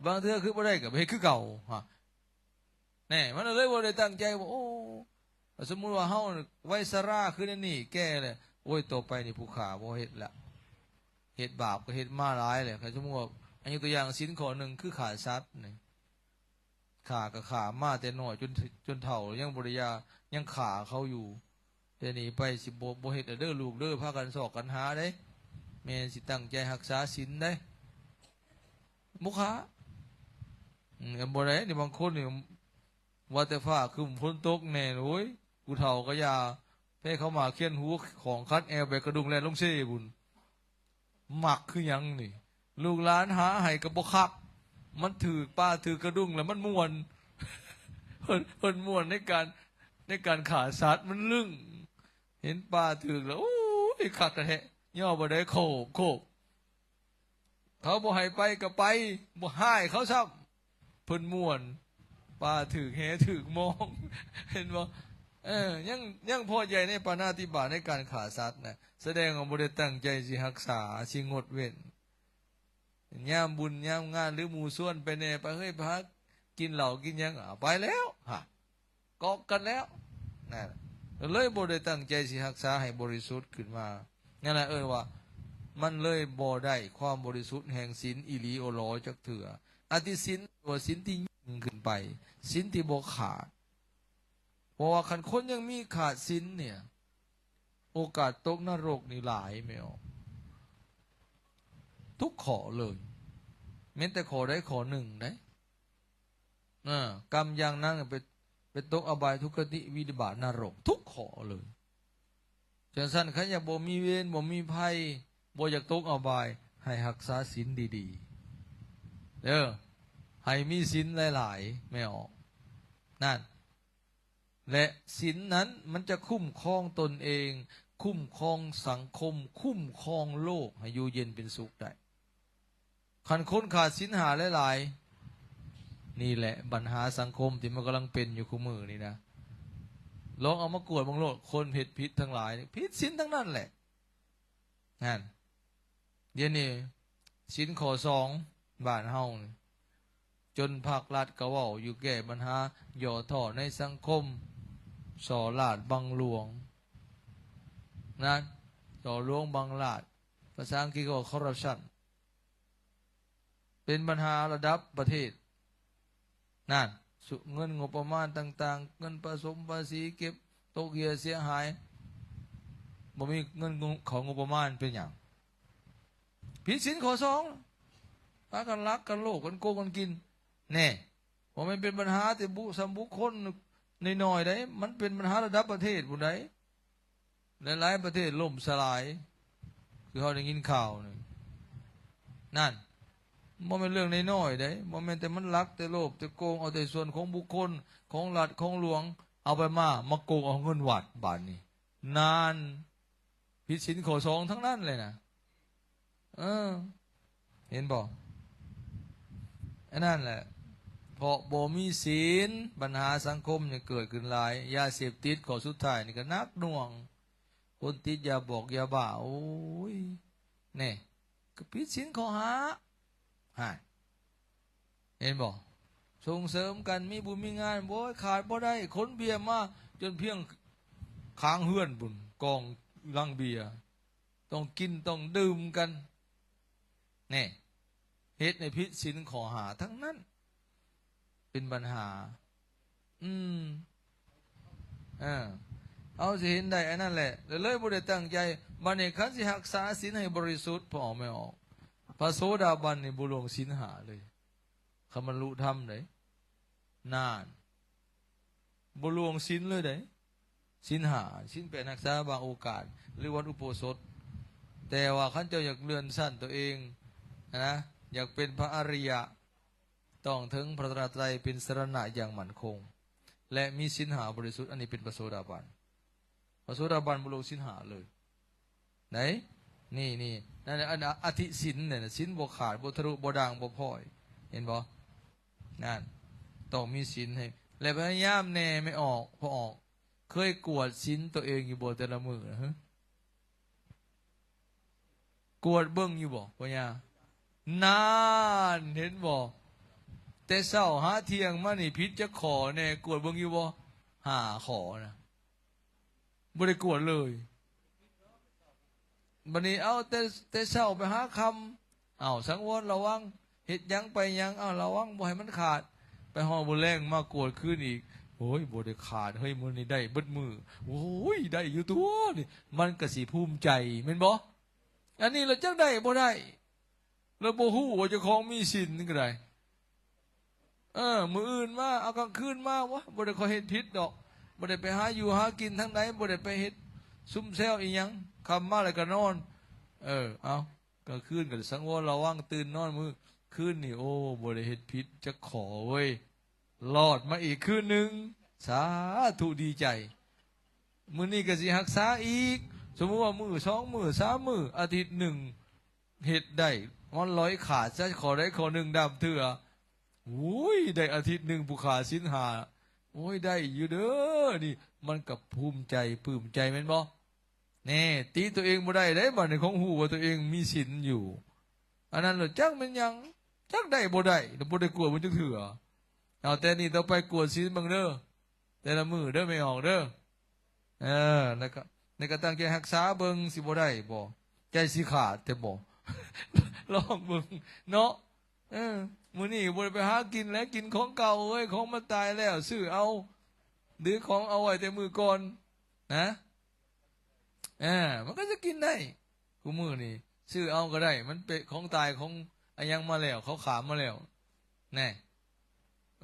ບາງເທື່ອຄືບໍ່ໄດ້ກໍໄປເຮັດຄືເກົ່າ ຮະ ແນ່ ມັນເລີຍບໍ່ໄດ້ຕັ້ງໃຈວ່າ ໂອ້ ສົມມຸດວ່າເຮົາໄວຊະລາຄືແນວນີ້ ແກ່ແລ້ວ ໂອ້ຍ ຕໍ່ໄປນີ້ຜູ້ຂ້າບໍ່ເຮັດລະ ເຮັດບາບກໍເຮັດມາຫຼາຍແລ້ວ. ຄັນສົມມຸດວ່າ ອາ ຍົກຕົວຢ່າງ ສິນຂໍ້ໜຶ່ງຄືຂ້າສັດນີ້ ຂ້າກໍຂ້າມາແຕ່ນ້ອຍຈົນ ຈົນເຖົ້າ ຍັງບໍ່ໄດ້ຢ່າ ຍັງຂ້າເຂົາຢູ່. ແຕ່ນີ້ໄປຊິບໍ່ ບໍ່ເຮັດແລ້ວເດີລູກເດີ ພາກັນຊອກກັນຫາເດ້ ແມ່ຊິຕັ້ງໃຈຮັກສາສິນເດ້ ບໍ່ຂ້າ ອືມ ບໍ່ໄດ້ນີ້. ບາງຄົນນີ້ວ່າແຕ່ຟ້າຄຶ້ມຝົນຕົກແນ່ ໂອ້ຍ ຜູ້ເຖົ້າກໍຢ່າ ແພ້ເຂົ້າມາຂຽນຫູ ຂອງຂັດແອວແບກກະດຸງແລ່ນລົງເຊພຸ້ນ. ມັກຄືຫຍັງນີ້ ລູກຫຼານຫາໃຫ້ກໍບໍ່ຄັກ ມັນຖືກປ່າຖືກກະດຸງແລ້ວມັນມ່ວນ ເພິ່ນ ເພິ່ນມ່ວນໃນການ ໃນການຂ້າສັດ ມັນລຶ້ງ ເຫັນປ່າຖືກແລ້ວ ໂອ້ຍ ຄັກແທ້ໆ ຍໍບໍ່ໄດ້ໂຄບໂຄບ. ເຂົາບໍ່ໃຫ້ໄປກໍໄປ ບໍ່ຮ້າຍເຂົາຊ້ຳ ເພິ່ນມ່ວນ ປ່າຖືກແຫຖືກມອງ ເຫັນບໍ່? ເອີ ຍັງ ຍັງພໍໃຈໃນປານາຕິບາດໃນການຂ້າສັດນະ ສະແດງວ່າບໍ່ໄດ້ຕັ້ງໃຈຊິຮັກສາ ຊິງົດເວັ້ນ. ຍາມບຸນຍາມງານ ຫຼື ໝູ່ຊວນໄປແດ່ ໄປເຮີ້ຍ ໄປຫາກິນເຫຼົ້າກິນຫຍັງ ອາ ໄປແລ້ວ ຮະ ກອກກັນແລ້ວ ນັ້ນ ເລີຍບໍ່ໄດ້ຕັ້ງໃຈຊິຮັກສາໃຫ້ບໍລິສຸດຂຶ້ນມາ. ນັ້ນລະເອີ້ນວ່າ ມັນເລີຍບໍ່ໄດ້ຄວາມບໍລິສຸດແຫ່ງສິນອີ່ຫຼີອໍຫຼໍຈັກເທື່ອ. ອະທິສິນ ຫຼືວ່າສິນທີ່ຍິ່ງຂຶ້ນໄປ ສິນທີ່ບໍ່ຂາດ. ເພາະວ່າຄັນຄົນຍັງມີຂາດສິນເນ່ຍ ໂອກາດຕົກນະລົກນີ້ຫຼາຍແມ່ນບໍ່? ທຸກຂໍ້ເລີຍ ແມ່ນແຕ່ຂໍ້ໃດຂໍ້ໜຶ່ງໃດ໋. ເອີ ກຳຢ່າງໜັກໄປ ໄປຕົກອະບາຍທຸກຄະຕິວິນິບາດນະລົກ ທຸກຂໍ້ເລີຍ. ຈັ່ງຊັ້ນ ຄັນຢາກບໍ່ມີເວນ ບໍ່ມີໄພ ບໍ່ຢາກຕົກອະບາຍ ໃຫ້ຮັກສາສິນດີໆເດີ ໃຫ້ມີສິນຫຼາຍໆ ແມ່ອອກ ນັ້ນ. ແລະ ສິນນັ້ນມັນຈະຄຸ້ມຄອງຕົນເອງ, ຄຸ້ມຄອງສັງຄົມ, ຄຸ້ມຄອງໂລກໃຫ້ຢູ່ເຢັນເປັນສຸກໄດ້. ຄັນຄົນຂາດສິນຫ້າຫຼາຍໆ ນີ້ແຫຼະບັນຫາສັງຄົມທີ່ມັນກຳລັງເປັນຢູ່ຄູ່ມື້ນີ້ນະ. ລອງເອົາມາກວດເບິ່ງໂລດ, ຄົນເຮັດຜິດທັງຫຼາຍ ຜິດສິນທັງນັ້ນແຫຼະ. ນັ້ນ ດຽວນີ້ສິນຂໍ້ສອງບ້ານເຮົານີ້ ຈົນພາກລັດກໍເວົ້າຢູ່ແກ້ບັນຫາຫຍໍ້ທໍ້ໃນສັງຄົມ, ສໍ້ລາດບັງຫຼວງ ນັ້ນ ສໍ້ຫຼວງບັງລາດ, ພາສາອັງກິດເຂົາວ່າ corruption ເປັນບັນຫາລະດັບປະເທດ. ນັ້ນ ສຸ ເງິນງົບປະມານຕ່າງໆ, ເງິນປະສົມພາສີເກັບຕົກເຫື່ອເສຍຫາຍ, ບໍ່ມີເງິນເຂົ້າງົບປະມານເປັນຫຍັງ? ຜິດສິນຂໍ້ສອງ ພາກັນລັກກັນໂລບກັນໂກງກັນກິນ. ແນ່ ບໍ່ແມ່ນເປັນບັນຫາແຕ່ບຸ ສ່ຳບຸກຄົນນ້ອຍໆໃດ, ມັນເປັນບັນຫາລະດັບປະເທດພຸ້ນໃດ. ຫຼາຍໆປະເທດລົ້ມສະຫຼາຍ ຄືເຮົາໄດ້ຍິນຂ່າວນີ້. ນັ້ນ ບໍ່ແມ່ນເລື່ອງນ້ອຍໆເດ້, ບໍ່ແມ່ນແຕ່ມັນລັກແຕ່ໂລບແຕ່ໂກງເອົາແຕ່ສ່ວນຂອງບຸກຄົນ ຂອງລັດຂອງຫຼວງ ເອົາໄປມາ ມາໂກງເອົາເງິນວັດບາດນີ້. ນັ້ນ ຜິດສິນຂໍ້ສອງທັງນັ້ນເລີຍນະ. ເອີ ເຫັນບໍ່? ອັນນັ້ນແຫຼະ ເພາະບໍ່ມີສິນ ບັນຫາສັງຄົມຍັງເກີດຂຶ້ນຫຼາຍ. ຢາເສບຕິດຂໍ້ສຸດທ້າຍນີ້ກໍໜັກໜ່ວງ, ຄົນຕິດຢາບອກຢາບ້າ ໂອ້ຍ ແນ່ ກໍຜິດສິນຂໍ້ຫ້າ. ຫັ້ນ ເຫັນບໍ່? ສົ່ງເສີມກັນ ມີບຸນມີງານ ໂອ້ຍ ຂາດບໍ່ໄດ້, ຂົນເບຍມາຈົນພຽງຂ້າງເຮືອນພຸ້ນ ກອງລັງເບຍ ຕ້ອງກິນຕ້ອງດື່ມກັນ. ແນ່ ເຮັດໃຫ້ຜິດສິນຂໍ້ຫ້າທັງນັ້ນ ເປັນບັນຫາ. ອືມ ເອີ ເຮົາຊິເຫັນໄດ້ອັນນັ້ນແຫຼະ ແລ້ວເລີຍບໍ່ໄດ້ຕັ້ງໃຈ. ບັດນີ້ຄັນຊິຮັກສາສິນໃຫ້ບໍລິສຸດ ພໍ່ແມ່ອອກ ພະໂສດາບັນນີ້ບໍ່ລ່ວງສິນຫ້າເລີຍ. ຄຳບັນລຸທຳເດ້ ນານ ບໍ່ລ່ວງສິນເລີຍເດ້. ສິນຫ້າ ສິນແປດຮັກສາບາງໂອກາດ ຫຼືວັນອຸໂບສົດ. ແຕ່ວ່າຄັນເຈົ້າຢາກເລື່ອນຊັ້ນຕົວເອງນະ, ຢາກເປັນພະອະລິຍະ, ຕ້ອງເຖິງພະລັດຕະນະໄຕເປັນສະລະນະຢ່າງໝັ້ນຄົງ ແລະ ມີສິນຫ້າບໍລິສຸດ, ອັນນີ້ເປັນພະໂສດາບັນ. ພະໂສດາບັນບໍ່ລ່ວງສິນຫ້າເລີຍ. ໄດ໋ ນີ້ ນີ້ ນັ້ນແຫຼະ ອັນ ອະທິສິນນັ້ນນະ, ສິນບໍ່ຂາດ ບໍ່ທະລຸ ບໍ່ດ່າງ ບໍ່ພ້ອຍ. ເຫັນບໍ່? ນັ້ນ ຕ້ອງມີສິນໃຫ້ ແລະ ພະຍາຍາມແນ່ ແມ່ອອກ ພໍ່ອອກ ເຄີຍກວດສິນຕົວເອງຢູ່ບໍ່ແຕ່ລະມື້ນະ? ຮະ ກວດເບິ່ງຢູ່ບໍ່ ພໍ່ຍ່າ? ນານ ເຫັນບໍ່? ແຕ່ເຊົ້າຫາທ່ຽງມານີ້ ຜິດຈັກຂໍ້ແນ່ ກວດເບິ່ງຢູ່ບໍ່? ຫ້າຂໍ້ນະ. ບໍ່ໄດ້ກວດເລີຍ. ບັດນີ້ເອົາແຕ່ ແຕ່ເຊົ້າໄປຫາຄ່ຳ ເອົາ ສັງວອນລະວັງ ເຮັດຫຍັງໄປຫຍັງ ເອົາ ລະວັງບໍ່ໃຫ້ມັນຂາດ. ໄປຮອດມື້ແລງມາກວດຄືນອີກ ໂອ້ຍ ບໍ່ໄດ້ຂາດເຮີ້ຍ ມື້ນີ້ໄດ້ເບິດມື້. ໂອ້ຍ ໄດ້ຢູ່ຕົວະນີ້ ມັນກໍຊິພູມໃຈແມ່ນບໍ່? ອັນນີ້ລະຈັກໄດ້ບໍ່ໄດ້ ລະບໍ່ຮູ້ວ່າເຈົ້າຂອງມີສິນກໍໄດ້. ເອີ ມື້ອື່ນມາ ເອົາ ກາງຄືນມາ ໂອ້ຍ ບໍ່ໄດ້ຄ່ອຍເຮັດຜິດດອກ ບໍ່ໄດ້ໄປຫາຢູ່ຫາກິນທາງໃດ ບໍ່ໄດ້ໄປເຮັດຊຸມແຊວອີ່ຫຍັງ. ຄ່ຳມາແລ້ວກໍນອນ. ເອີ ເອົາ ກາງຄືນກໍສັງວອນລະວັງ ຕື່ນນອນມື້ຄືນນີ້ ໂອ້ ບໍ່ໄດ້ເຮັດຜິດຈັກຂໍ້ເວີຍ. ລອດມາອີກຄືນໜຶ່ງ ສາທຸ ດີໃຈ. ມື້ນີ້ກໍຊິຮັກສາອີກ. ສົມມຸດວ່າມື້ ສອງມື້ ສາມມື້ ອາທິດໜຶ່ງ ເຮັດໄດ້ ມັນລອຍຂາດຊະຂໍ້ໃດຂໍ້ໜຶ່ງດຳເທື່ອ. ໂອ້ຍ ໄດ້ອາທິດໜຶ່ງຜູ້ຂາດສິນຫ້າ ໂອ້ຍ ໄດ້ຢູ່ເດີ ນີ້ ມັນກໍພູມໃຈ ປຶ້ມໃຈແມ່ນບໍ່? ແນ່ ຕິຕົວເອງບໍ່ໄດ້ເດ້ ບັດນີ້ ຄອງຮູ້ວ່າຕົວເອງມີສິນຢູ່. ອັນນັ້ນລະຈັກແມ່ນຫຍັງ ຈັກໄດ້ບໍ່ໄດ້ ລະບໍ່ໄດ້ກວດມັນຈັກເທື່ອ. ເອົາ ແຕ່ນີ້ຕໍ່ໄປກວດສິນເບິ່ງເດີ ແຕ່ລະມື້ເດີ ແມ່ອອກເດີ. ເອີ ແລ້ວກໍ ແລ້ວກໍຕັ້ງໃຈຮັກສາເບິ່ງ ຊິບໍ່ໄດ້ບໍ່? ໃຈຊິຂາດແທ້ບໍ່? ລອງເບິ່ງເນາະ. ເອີ ມື້ນີ້ບໍ່ໄດ້ໄປຫາກິນແລ້ວ ກິນຂອງເກົ່າເອີຍ ຂອງມັນຕາຍແລ້ວ ຊື້ເອົາ ຫຼືຂອງເອົາໄວ້ແຕ່ມື້ກ່ອນນະ. ເອີ ມັນກໍຈະກິນໄດ້ ຄູ່ມື້ນີ້ ຊື້ເອົາກໍໄດ້ ມັນເປັນຂອງຕາຍ ຂອງອາຫຍັງມາແລ້ວ ເຂົາຂ້າມາແລ້ວ ແນ່.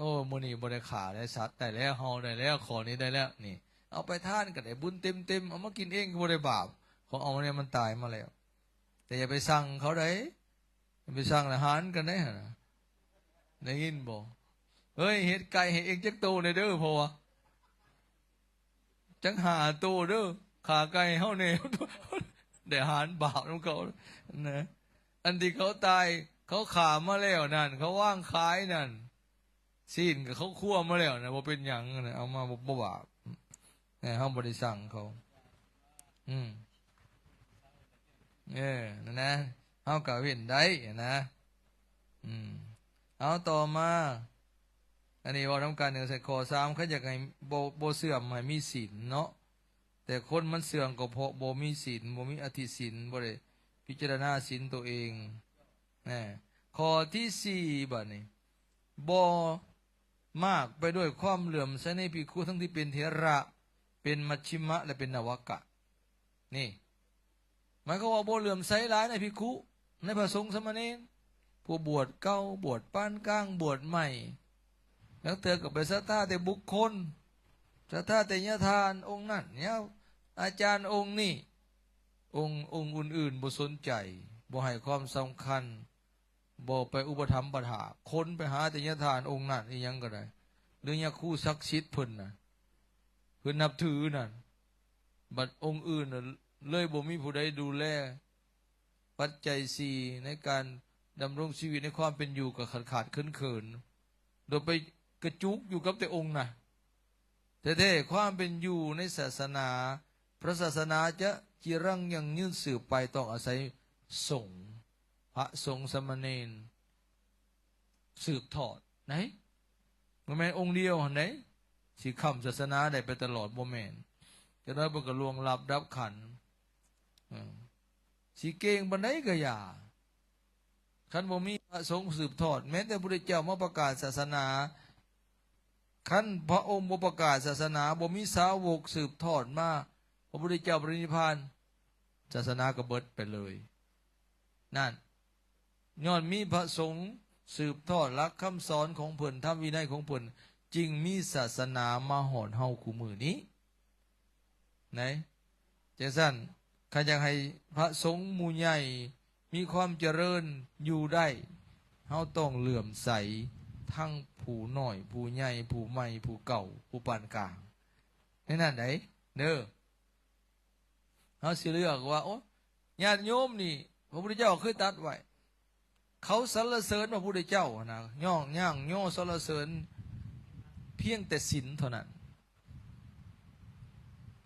ອ້ ມື້ນີ້ບໍ່ໄດ້ຂ້າໄດ້ສັດ ໄດ້ແລ້ວ ເຮົາໄດ້ແລ້ວ ຂໍ້ນີ້ໄດ້ແລ້ວ ນີ້ ເອົາໄປທານກໍໄດ້ບຸນເຕັມໆ ເອົາມາກິນເອງກໍບໍ່ໄດ້ບາບ ຂອງເອົາມານີ້ມັນຕາຍມາແລ້ວ. ແຕ່ຢ່າໄປສັ່ງເຂົາໃດ໋ ຢ່າໄປສັ່ງ ລະຫານກັນໄດ໋ຫັ້ນນະ ໄດ້ຍິນບໍ່? ເຮີ້ຍ ເຮັດໄກ່ໃຫ້ເອງຈັກໂຕແດ່ເດີ ເພາະວ່າ ຈັກຫ້າໂຕເດີ ຂ້າໄກ່ເຮົາແດ່ ໄດ້ຫານບາບນຳເຂົານະ. ອັນທີ່ເຂົາຕາຍ ເຂົາຂ້າມາແລ້ວນັ້ນ ເຂົາວາງຂາຍນັ້ນ ຊີ້ນກໍເຂົາຄົວມາແລ້ວນະ ບໍ່ເປັນຫຍັງນະ ເອົາມາບໍ່ ບໍ່ບາບນະ ເຮົາບໍ່ໄດ້ສັ່ງເຂົາ. ອືມ ເອີ ນັ້ນນະ ເຮົາກໍເວັ້ນໄດ້ນະ. ອືມ ເອົາ ຕໍ່ມາ ອັນນີ້ເວົ້ານຳກັນ ໃນຂໍ້ສາມ ຄັນຢາກໃຫ້ບໍ່ ບໍ່ເສື່ອມໃຫ້ມີສິນເນາະ ແຕ່ຄົນມັນເສື່ອມກໍເພາະບໍ່ມີສິນ ບໍ່ມີອະທິສິນ ບໍ່ໄດ້ພິຈາລະນາສິນໂຕເອງນະ. ຂໍ້ທີສີ່ ບາດນີ້ ບໍ່ມາກໄປດ້ວຍຄວາມເຫຼື້ອມໃສໃນພິກຂຸ ທັງທີ່ເປັນເຖລະ ເປັນມັດຊິມະ ແລະ ເປັນນະວະກະ. ນີ້ ໝາຍຄວາມວ່າບໍ່ເຫຼື້ອມໃສຫຼາຍໃນພິກຂຸ ໃນພະສົງສາມະເນນ ຜູ້ບວດເກົ່າ ບວດປານກາງ ບວດໃໝ່ ລາງເທື່ອກໍໄປສັດທາແຕ່ບຸກຄົນ ສັດທາແຕ່ຍາທ່ານອົງນັ້ນ ຍາອາຈານອົງນີ້ ອົງ ອົງອື່ນໆບໍ່ສົນໃຈ ບໍ່ໃຫ້ຄວາມສຳຄັນ ບໍ່ໄປອຸປະຖຳປະຖາກ ຄົນໄປຫາແຕ່ຍາທ່ານອົງນັ້ນ ອີ່ຫຍັງກໍໄດ້ ຫຼືຍາຄູສັກສິດເພິ່ນນະ ເພິ່ນນັບຖືນັ້ນ ບັດອົງອື່ນນະ ເລີຍບໍ່ມີຜູ້ໃດດູແລ ປັດໄຈສີ່ໃນການດຳລົງຊີວິດໃນຄວາມເປັນຢູ່ກໍຂາດໆເຂີນໆ ໂດຍໄປກະຈຸກຢູ່ກັບແຕ່ອົງນະ. ແທ້ໆ ຄວາມເປັນຢູ່ໃນສາສະໜາ ພະສາສະໜາຈະຈີລັງຢັ້ງຢືນສືບໄປ ຕ້ອງອາໄສສົງ ພະສົງສາມະເນນສືບທອດໃດ໋ ບໍ່ແມ່ນອົງດຽວຫັ້ນໃດ໋ ຊິຄ້ຳສາສະໜາໄດ້ໄປຕະຫຼອດ ບໍ່ແມ່ນ ຈັກໜ້ອຍເພິ່ນກໍລ່ວງລັບດັບຂັນ ເອີ ຊິເກັ່ງປານໃດກໍຢ່າ ຄັນບໍ່ມີພະສົງສືບທອດ ແມ້ແຕ່ພະພຸດທະເຈົ້າມາປະກາດສາສະໜາ ຄັນພະອົງບໍ່ປະກາດສາສະໜາ ບໍ່ມີສາວົກສືບທອດມາ ພະພຸດທະເຈົ້າປະລິນິບພານ ສາສະໜາກໍເບິດໄປເລີຍ ນັ້ນ ຍ້ອນມີພະສົງສືບທອດຫຼັກຄຳສອນຂອງເພິ່ນ ທຳວິໄນຂອງເພິ່ນ ຈຶ່ງມີສາສະໜາມາຮອດເຮົາຄູ່ມື້ນີ້. ໃນຈັ່ງຊັ້ນ ຄັນຢາກໃຫ້ພະສົງໝູ່ໃຫຍ່ມີຄວາມຈະເລີນຢູ່ໄດ້ ເຮົາຕ້ອງເຫຼື້ອມໃສທັງຜູ້ນ້ອຍ ຜູ້ໃຫຍ່ ຜູ້ໃໝ່ ຜູ້ເກົ່າ ຜູ້ປານກາງ ໃນນັ້ນໃດ໋ເດີ ເຮົາຊິເລືອກວ່າ ໂອ້ ຍາດໂຍມນີ້ ພະພຸດທະເຈົ້າເຄີຍຕັດໄວ້ ເຂົາສັນລະເສີນພະພຸດທະເຈົ້າຫັ້ນນະ ຍ້ອງ ຍ້ອງຍໍສັນລະເສີນພຽງແຕ່ສິນເທົ່ານັ້ນ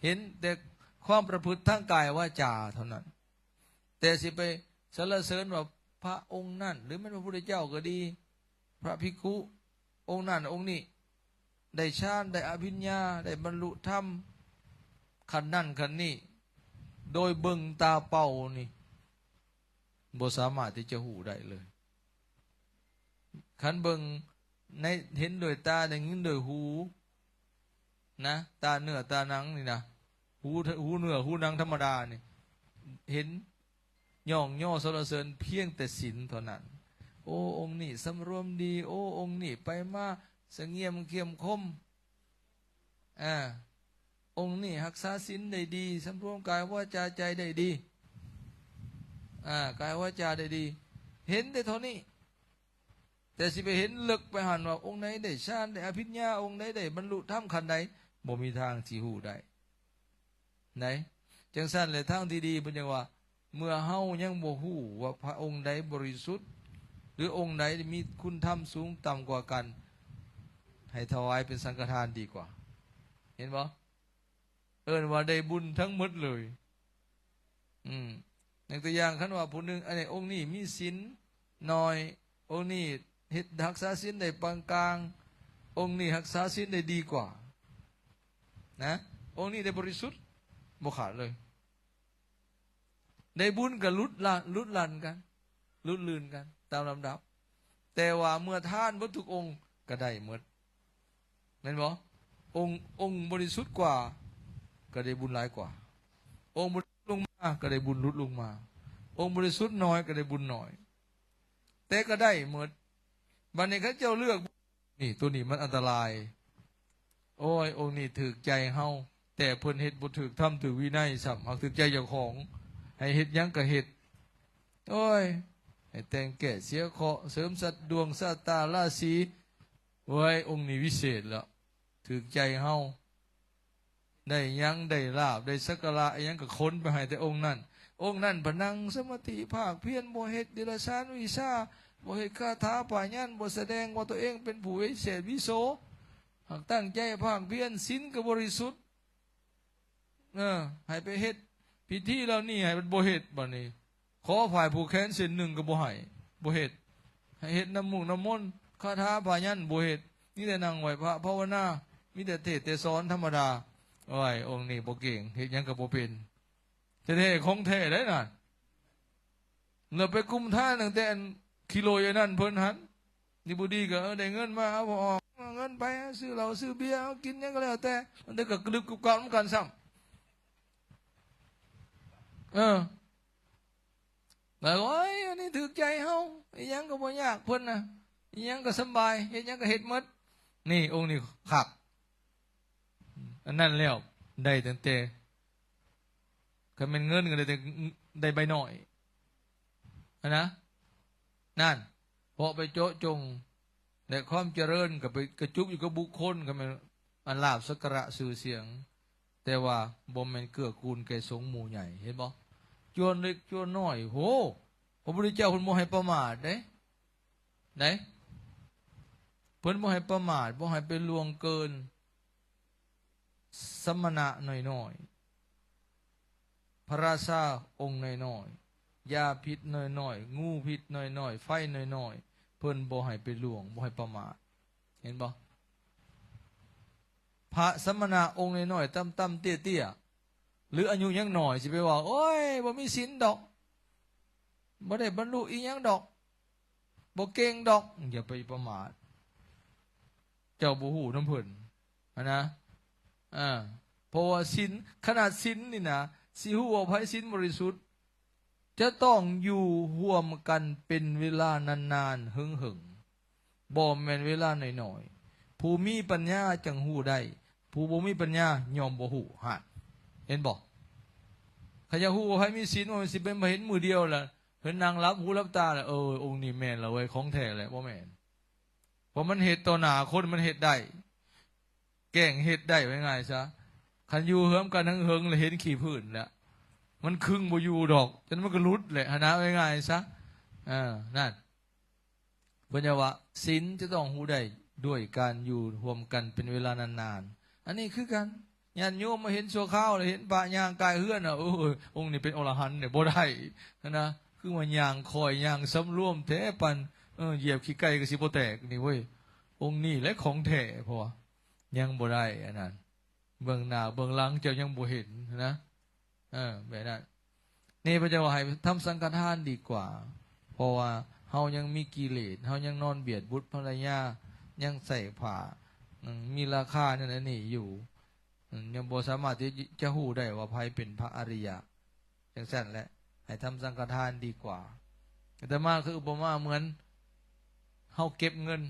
ເຫັນແຕ່ຄວາມປະພຶດທາງກາຍວາຈາເທົ່ານັ້ນ ແຕ່ຊິໄປສັນລະເສີນວ່າພະອົງນັ້ນ ຫຼືແມ່ນພະພຸດທະເຈົ້າກໍດີ ພະພິກຂຸອົງນັ້ນອົງນີ້ ໄດ້ຊານ ໄດ້ອະພິນຍາ ໄດ້ບັນລຸທຳຂັ້ນນັ້ນຂັ້ນນີ້ ໂດຍເບິ່ງຕາເປົ່ານີ້ ບໍ່ສາມາດທີ່ຈະຮູ້ໄດ້ເລີຍ. ຄັນເບິ່ງໃນ ເຫັນດ້ວຍຕາ ໄດ້ຍິນດ້ວຍຫູນະ ຕາເນື້ອຕາໜັງນີ້ນະ ຫູ ຫູເນື້ອຫູໜັງທຳມະດານີ້ ເຫັນ ຍ້ອງຍໍສັນລະເສີນພຽງແຕ່ສິນເທົ່ານັ້ນ. ໂອ້ ອົງນີ້ສຳລວມດີ, ໂອ້ ອົງນີ້ໄປມາສະຫງຽມຂຽມຄົມ, ອາ ອົງນີ້ຮັກສາສິນໄດ້ດີ, ສຳລວມກາຍວາຈາໃຈໄດ້ດີ, ອາ ກາຍວາຈາໄດ້ດີ, ເຫັນແຕ່ເທົ່ານີ້. ແຕ່ຊິໄປເຫັນເລິກໄປຫັ້ນວ່າ ອົງໃດໄດ້ຊານ ໄດ້ອະພິນຍາ, ອົງໃດໄດ້ບັນລຸທຳຂັ້ນໃດ, ບໍ່ມີທາງຊິຮູ້ໄດ້ໃດ໋. ຈັ່ງຊັ້ນແຫຼະ ທາງທີ່ດີເພິ່ນຈັ່ງວ່າ ເມື່ອເຮົາຍັງບໍ່ຮູ້ວ່າພະອົງໃດບໍລິສຸດ ຫຼື ອົງໃດມີຄຸນທຳສູງຕ່ຳກວ່າກັນ, ໃຫ້ຖວາຍເປັນສັງຄະທານດີກວ່າ. ເຫັນບໍ່? ເອີ້ນວ່າໄດ້ບຸນທັງໝົດເລີຍ. ອືມ ຍົກຕົວຢ່າງ ຄັນວ່າຜູ້ໜຶ່ງ ອັນນີ້ ອົງນີ້ມີສິນໜ້ອຍ, ອົງນີ້ເຮັດ ຮັກສາສິນໄດ້ປານກາງ, ອົງນີ້ຮັກສາສິນໄດ້ດີກວ່ານະ, ອົງນີ້ໄດ້ບໍລິສຸດ ບໍ່ຂາດເລີຍ. ໄດ້ບຸນກໍຫຼຸດລະ ຫຼຸດຫຼັ່ນກັນ ຫຼຸດລື່ນກັນຕາມລຳດັບ. ແຕ່ວ່າເມື່ອທານເບິດທຸກອົງກໍໄດ້ໝົດ ແມ່ນບໍ່? ອົງ ອົງບໍລິສຸດກວ່າກໍໄດ້ບຸນຫຼາຍກວ່າ, ອົງບໍລິສຸດລົງມາກໍໄດ້ບຸນຫຼຸດລົງມາ, ອົງບໍລິສຸດໜ້ອຍກໍໄດ້ບຸນໜ້ອຍ, ແຕ່ກໍໄດ້ໝົດ. ບັດນີ້ເຂົາເຈົ້າເລືອກ ນີ້ ໂຕນີ້ມັນອັນຕະລາຍ. ໂອ້ຍ ອົງນີ້ຖືກໃຈເຮົາ ແຕ່ເພິ່ນເຮັດບໍ່ຖືກທຳຖືກວິໄນຊ້ຳ ຫາກຖືກໃຈເຈົ້າຂອງ ໃຫ້ເຮັດຫຍັງກໍເຮັດ. ໂອ້ຍ ໃຫ້ແຕ່ງແກ້ເສຍເຄາະ ເສີມສັດດວງຊະຕາລາສີ. ໂອ້ຍ ອົງນີ້ວິເສດແລ້ວ ຖືກໃຈເຮົາ. ໄດ້ຫຍັງ ໄດ້ລາບ ໄດ້ສັກກາລະອີ່ຫຍັງກໍຂົນໄປໃຫ້ແຕ່ອົງນັ້ນ. ອົງນັ້ນພະນັ່ງສະມາທິພາກພຽນ ບໍ່ເຮັດເດລະສານວິຊາ ບໍ່ເຮັດຄາຖາພະຍັນ ບໍ່ສະແດງວ່າຕົວເອງເປັນຜູ້ວິເສດວິໂສ ຫາກຕັ້ງໃຈພາກພຽນ ສິນກໍບໍລິສຸດ. ເອີ ໃຫ້ໄປເຮັດພິທີເຫຼົ່ານີ້ ໃຫ້ມັນບໍ່ເຮັດ ບາດນີ້ ຂໍຝ້າຍຜູກແຂນເສັ້ນໜຶ່ງກໍບໍ່ໃຫ້ ບໍ່ເຮັດ. ໃຫ້ເຮັດນ້ຳມຸກນ້ຳມົນ ຄາຖາພະຍັນ ບໍ່ເຮັດ. ມີແຕ່ນັ່ງໄຫວ້ພະພາວະນາ ມີແຕ່ເທດແຕ່ສອນທຳມະດາ. ໂອ້ຍ ອົງນີ້ບໍ່ເກັ່ງ ເຮັດຫຍັງກໍບໍ່ເປັນ. ແທ້ໆ ຂອງແທ້ໄດ໋ນະ. ແລ້ວໄປກຸມທານຕັ້ງແຕ່ອັນຂີ້ໂລຍອັນນັ້ນເພິ່ນຫັ້ນ. ດີບໍ່ດີກໍ ເອີ ໄດ້ເງິນມາ ເອົາອອກ ເອົາເງິນໄປຊື້ເຫຼົ້າຊື້ເບຍ ເອົາກິນຫຍັງກໍແລ້ວແຕ່. ມັນໄດ້ກະກະດຶບກັບກັບນຳກັນຊ້ຳ. ເອີ ແລ້ວ ໂອ້ຍ ອັນນີ້ຖືກໃຈເຮົາ ອີ່ຫຍັງກໍບໍ່ຍາກເພິ່ນນະ ອີ່ຫຍັງກໍສຳບາຍ ເຮັດຫຍັງກໍເຮັດໝົດ. ນີ້ ອົງນີ້ຄັກ. ອັນນັ້ນແລ້ວ ໄດ້ຕັ້ງແຕ່ ຄັນແມ່ນເງິນກໍໄດ້ແຕ່ ໄດ້ໃບໜ້ອຍຫັ້ນນະ. ນັ້ນ ເພາະໄປເຈາະຈົງ ແລະ ຄວາມຈະເລີນກໍໄປກະຈຸກຢູ່ກັບບຸກຄົນ ກໍແມ່ນອັນລາບສັກກາລະຊື່ສຽງ ແຕ່ວ່າບໍ່ແມ່ນເກື້ອກູນແກ່ສົງໝູ່ໃຫຍ່. ເຫັນບໍ່? ຈວນເລັກຈວນນ້ອຍ ໂຫ ພະພຸດທະເຈົ້າເພິ່ນບໍ່ໃຫ້ປະໝາດເດ້ ໄດ໋ ເພິ່ນບໍ່ໃຫ້ປະໝາດ ບໍ່ໃຫ້ໄປລ່ວງເກີນ ສະມະນະນ້ອຍໆ ພະລາຊາອົງນ້ອຍໆ ຢາພິດນ້ອຍໆ ງູພິດນ້ອຍໆ ໄຟນ້ອຍໆ ເພິ່ນບໍ່ໃຫ້ໄປລ່ວງ ບໍ່ໃຫ້ປະໝາດ. ເຫັນບໍ່? ພະສະມະນະອົງນ້ອຍໆ ຕ່ຳໆ ເຕ້ຍໆ ຫຼື ອາຍຸຍັງນ້ອຍ ຊິໄປວ່າ ໂອ້ຍ ບໍ່ມີສິນດອກ ບໍ່ໄດ້ບັນລຸອີ່ຫຍັງດອກ ບໍ່ເກັ່ງດອກ ຢ່າໄປປະໝາດ. ເຈົ້າບໍ່ຮູ້ນຳເພິ່ນຫັ້ນນະ. ອາ ເພາະວ່າສິນ ຂະໜາດສິນນີ້ນະ ຊິຮູ້ວ່າໃຜສິນບໍລິສຸດ ຈະຕ້ອງຢູ່ຮ່ວມກັນເປັນເວລານານໆ ເຫິງໆ ບໍ່ແມ່ນເວລານ້ອຍໆ. ຜູ້ມີປັນຍາຈັ່ງຮູ້ໄດ້ ຜູ້ບໍ່ມີປັນຍາຍ່ອມບໍ່ຮູ້. ຫັ້ນ ເຫັນບໍ່? ຄັນຢາກຮູ້ວ່າໃຜມີສິນ ບໍ່ແມ່ນຊິເປັນມາເຫັນມື້ດຽວລະ ເຫັນນັ່ງຫຼັບຫູຫຼັບຕາລະ ເອີ ອົງນີ້ແມ່ນລະເວີຍ ຂອງແທ້ແຫຼະ. ບໍ່ແມ່ນ ເພາະມັນເຮັດຕໍ່ໜ້າຄົນ ມັນເຮັດໄດ້ ແກ້ງເຮັດໄດ້ ວ່າງ່າຍຊະ. ຄັນຢູ່ເຮືອນກັນເຫິງໆ ລະເຫັນຂີ້ພື້ນລະ ມັນຄຶງບໍ່ຢູ່ດອກ ຈັ່ງມັນກໍຫຼຸດແຫຼະຫັ້ນນະ ວ່າງ່າຍຊະ. ເອີ ນັ້ນ ເພິ່ນວ່າ ສິນຈະຕ້ອງຮູ້ໄດ້ດ້ວຍການຢູ່ຮ່ວມກັນເປັນເວລານານໆ. ອັນນີ້ຄືກັນ ຍາດໂຍມມາເຫັນຊົ່ວຄາວ ແລ້ວເຫັນພະຍ່າງກາຍເຮືອນນະ ໂອ້ຍ ອົງນີ້ເປັນອໍລະຫັນນີ້ບໍ່ໄດ້ຫັ້ນນະ. ຄືວ່າຍ່າງຄ່ອຍ ຍ່າງສຳລວມແທ້ ປານ ເອີ ຢຽບຂີ້ໄກ່ກໍຊິບໍ່ແຕກນີ້ເວີຍ. ອົງນີ້ແຫຼະຂອງແທ້ ເພາະວ່າຍັງບໍ່ໄດ້ອັນນັ້ນ ເບື້ອງໜ້າເບື້ອງຫຼັງເຈົ້າຍັງບໍ່ເຫັນນະ. ເອີ ແບບນັ້ນ ນີ້ພະເຈົ້າວ່າໃຫ້ທຳສັງຄະທານດີກວ່າ ເພາະວ່າເຮົາຍັງມີກິເລດ ເຮົາຍັງນອນບຽດບຸດພັນລະຍາ ຍັງໃສ່ຜ້າ ອືມ ມີລາຄານັ້ນອັນນີ້ຢູ່ ອືມ ຍັງບໍ່ສາມາດທີ່ຈະຮູ້ໄດ້ວ່າໃຜເປັນພະອະລິຍະ. ຈັ່ງຊັ້ນແຫຼະ ໃຫ້ທຳສັງຄະທານດີກວ່າ. ອາດຕະມາຄືອຸປະມາເໝືອນເຮົາເກັບເງິນ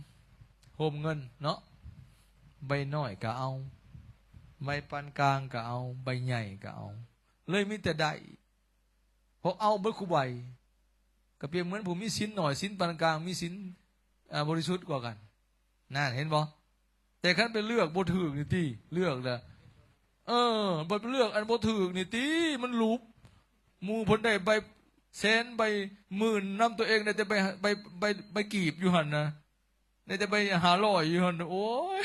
ໂຮມເງິນເນາະ ໃບນ້ອຍກໍເອົາ ໃບປານກາງກໍເອົາ ໃບໃຫຍ່ກໍເອົາ ເລີຍມີແຕ່ໄດ້ ເພາະເອົາເບິດຄູ່ໃບ. ກໍປຽບເໝືອນຜູ້ມີສິນໜ້ອຍ ສິນປານກາງ ມີສິນ ອາ ບໍລິສຸດກວ່າກັນ. ນັ້ນ ເຫັນບໍ່? ແຕ່ຄັນໄປເລືອກບໍ່ຖືກນີ້ຕິ ເລືອກແລ້ວ ເອີ ບັດໄປເລືອກອັນບໍ່ຖືກນີ້ຕິ ມັນຫຼຸບ. ໝູ່ເພິ່ນໄດ້ໃບແສນ ໃບໝື່ນນຳ ຕົວເອງໄດ້ແຕ່ໃບ ໃບ ໃບ ໃບກີບຢູ່ຫັ້ນນະ ໄດ້ແຕ່ໃບຫ້າຮ້ອຍຢູ່ຫັ້ນ. ໂອ້ຍ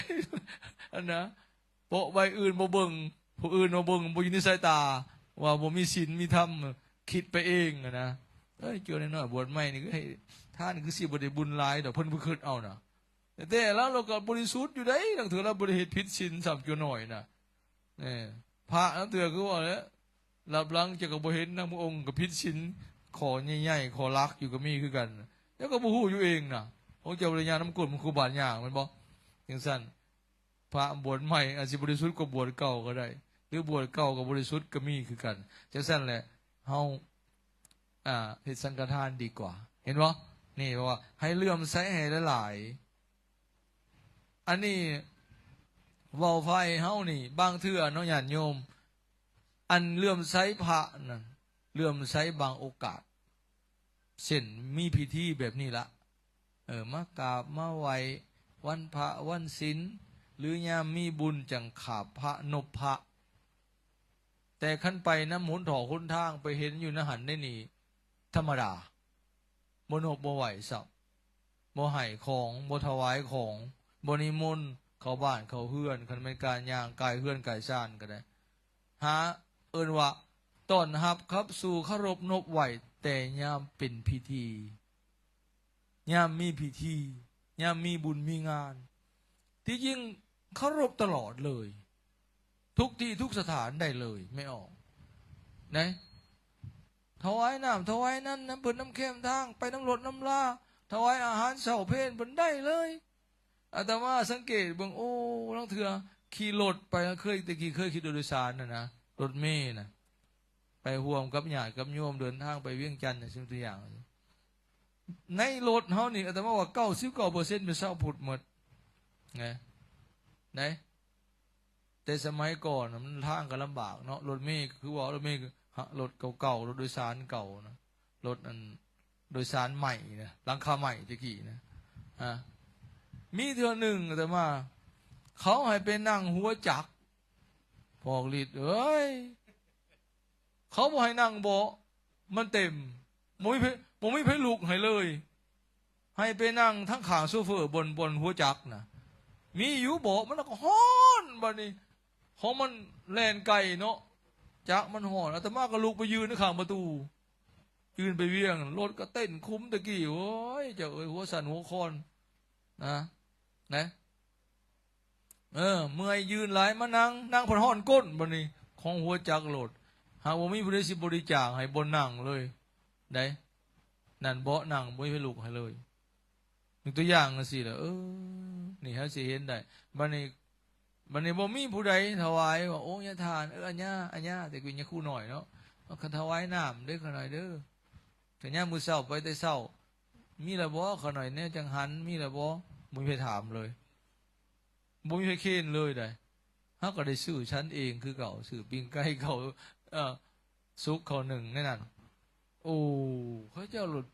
ອັນນະ ເພາະໃບອື່ນບໍ່ເບິ່ງ ຜູ້ອື່ນມາເບິ່ງ ບໍ່ຢູ່ໃນສາຍຕາ ວ່າບໍ່ມີສິນມີທຳ ຄິດໄປເອງຫັ້ນນະ. ເອີຍ ໂຈນນ້ອຍໆ ບວດໃໝ່ນີ້ຄືໃຫ້ທານ ຄືຊິບໍ່ໄດ້ບຸນຫຼາຍດອກ ເພິ່ນບໍ່ຄິດເອົານະ. ແຕ່ລາວ ລາວກໍບໍລິສຸດຢູ່ໃດ໋ ລາງເທື່ອລາວບໍ່ໄດ້ເຮັດຜິດສິນຊ້ຳ ໂຈນນ້ອຍນະ. ເອີ ພະລາງເທື່ອຄືວ່າແຫຼະ ລັບຫຼັງເຈົ້າກໍບໍ່ເຫັນນຳອົງກໍຜິດສິນ ຂໍ້ໃຫຍ່ໆ ຂໍ້ຫຼັກຢູ່ກໍມີຄືກັນ ເຈົ້າກໍບໍ່ຮູ້ຢູ່ເອງນະ. ຂອງເຈົ້າບໍ່ໄດ້ຍ່າງນຳກົ້ນມັນຄູບາຍ່າງ ແມ່ນບໍ່? ຈັ່ງຊັ້ນ ພະບວດໃໝ່ອາດຊິບໍລິສຸດກວ່າບວດເກົ່າກໍໄດ້ ຫຼືບວດເກົ່າກໍບໍລິສຸດກໍມີຄືກັນ. ຈັ່ງຊັ້ນແຫຼະ ເຮົາ ອ່າ ເຮັດສັງຄະທານດີກວ່າ ເຫັນບໍ່? ນີ້ເພາະວ່າໃຫ້ເຫຼື້ອມໃສໃຫ້ຫຼາຍ ອັນນີ້ເວົ້າຝ່າຍເຮົານີ້ ບາງເທື່ອເນາະ ຍາດໂຍມ ອັນເຫຼື້ອມໃສພະນັ້ນ ເຫຼື້ອມໃສບາງໂອກາດ ເຊັ່ນມີພິທີແບບນີ້ລະ ເອີ ມາກາບມາໄຫວ້ວັນພະວັນສິນ ຫຼືຍາມມີບຸນຈັ່ງຂາບພະນົບພະ. ແຕ່ຄັນໄປນຳຫົນຖອກຫົນທາງ ໄປເຫັນຢູ່ໃນຫັ້ນໃນນີ້ ທຳມະດາ ບໍ່ນົບບໍ່ໄຫວ້ຊ້ຳ ບໍ່ໃຫ້ຂອງ ບໍ່ຖວາຍຂອງ ບໍ່ນິມົນເຂົ້າບ້ານເຂົ້າເຮືອນ ຄັນແມ່ນການຍ່າງກາຍເຮືອນກາຍຊານກໍໄດ້ ຫາເອີ້ນວ່າຕ້ອນຮັບຂັບສູ່ ເຄົາລົບນົບໄຫວ້ ແຕ່ຍາມເປັນພິທີ ຍາມມີພິທີ ຍາມມີບຸນມີງານ ທີ່ຈິງເຄົາລົບຕະຫຼອດເລີຍ ທຸກທີ່ທຸກສະຖານໄດ້ເລີຍ ແມ່ອອກ ໄດ້ ຖວາຍນ້ຳຖວາຍນັ້ນນຳເພິ່ນ ນຳແຄມທາງ ໄປນຳລົດນຳລາ ຖວາຍອາຫານເຊົ້າເພນເພິ່ນໄດ້ເລີຍ. ອາຕະມາສັງເກດເບິ່ງ ໂອ້ ລາງເທື່ອຂີ່ລົດໄປ ເຄີຍ ແຕ່ກີ້ເຄີຍຂີ່ລົດໂດຍສານນະ ລົດເມນະ ໄປຮ່ວມກັບຍາດກັບໂຍມເດີນທາງໄປວຽງຈັນນະ ຍົກຕົວຢ່າງ ໃນລົດເຮົານີ້ ອາຕະມາວ່າເກົ້າສິບເກົ້າເປີເຊັນເປັນຊາວພຸດໝົດ ນະ ໄດ້ ແຕ່ສະໄໝກ່ອນນະ ມັນທາງກໍລຳບາກເນາະ ລົດເມກໍຄືວ່າ ລົດເມ ລົດເກົ່າໆ ລົດໂດຍສານເກົ່ານະ ລົດອັນໂດຍສານໄມ້ນະ ຫຼັງຄາໄມ້ແຕ່ກີ້ນະ ອາ ມີເທື່ອໜຶ່ງ ອາຕະມາ ເຂົາໃຫ້ໄປນັ່ງຫົວຈັກ ພອກລິດເອີຍ ເຂົາບໍ່ໃຫ້ນັ່ງເບາະ ມັນເຕັມ ບໍ່ມີໃຜ ບໍ່ມີໃຜລຸກໃຫ້ເລີຍ ໃຫ້ໄປນັ່ງທາງຂ້າງໂຊເຟີ ບ່ອນ ບ່ອນຫົວຈັກນະ ມີຢູ່ເບາະ ມັນກໍຮ້ອນ ບາດນີ້ ຂອງມັນແລ່ນໄກເນາະ ຈັກມັນຮ້ອນ ອາຕະມາກໍລຸກໄປຢືນໃນຂ້າງປະຕູ ຢືນໄປວຽງ ລົດກໍເຕັ້ນຄຸມແຕ່ກີ້ ໂອ້ຍ ເຈົ້າເອີຍ ຫົວສັ່ນຫົວຄອນ ນະ ນະ ເອີ ເມື່ອຍຢືນຫຼາຍມານັ່ງ ນັ່ງພັດຮ້ອນກົ້ນ ບາດນີ້ ຂອງຫົວຈັກໂລດ ຫາກບໍ່ມີຜູ້ໃດຊິບໍລິຈາກໃຫ້ບ່ອນນັ່ງເລີຍ ໄດ້ ນັ້ນເບາະນັ່ງ ບໍ່ມີໃຜລຸກໃຫ້ເລີຍ ຍົກຕົວຢ່າງຈັ່ງຊີ້ລະ ເອີ ນີ້ເຮົາຊິເຫັນໄດ້ ບາດນີ້ ບາດນີ້ບໍ່ມີຜູ້ໃດຖວາຍວ່າ ໂອ້ ຍາທານ ເອີ ອາຍາ ອາຍາ ແຕ່ກີ້ຍາຄູນ້ອຍເນາະ ເອົາ ຂ້າຖວາຍນ້ຳເດີ້ ຂ້ານ້ອຍເດີ້ ແຕ່ຍາມມື້ເຊົ້າ ໄປແຕ່ເຊົ້າ ມີລະບໍ່ ຂ້ານ້ອຍ ແນວຈັງຫັນ ມີລະບໍ່ ບໍ່ມີໃຜຖາມເລີຍ ບໍ່ມີໃຜເຄນເລີຍໃດ ເຮົາກໍໄດ້ຊື້ສັນເອງຄືເກົ່າ ຊື້ປີ້ງໄກ່ເຂົ້າ ເອີ ສຸກເຂົ້າໜຶ້ງໃນນັ້ນ ໂອ້ ເຂົາເຈົ້າໂລດ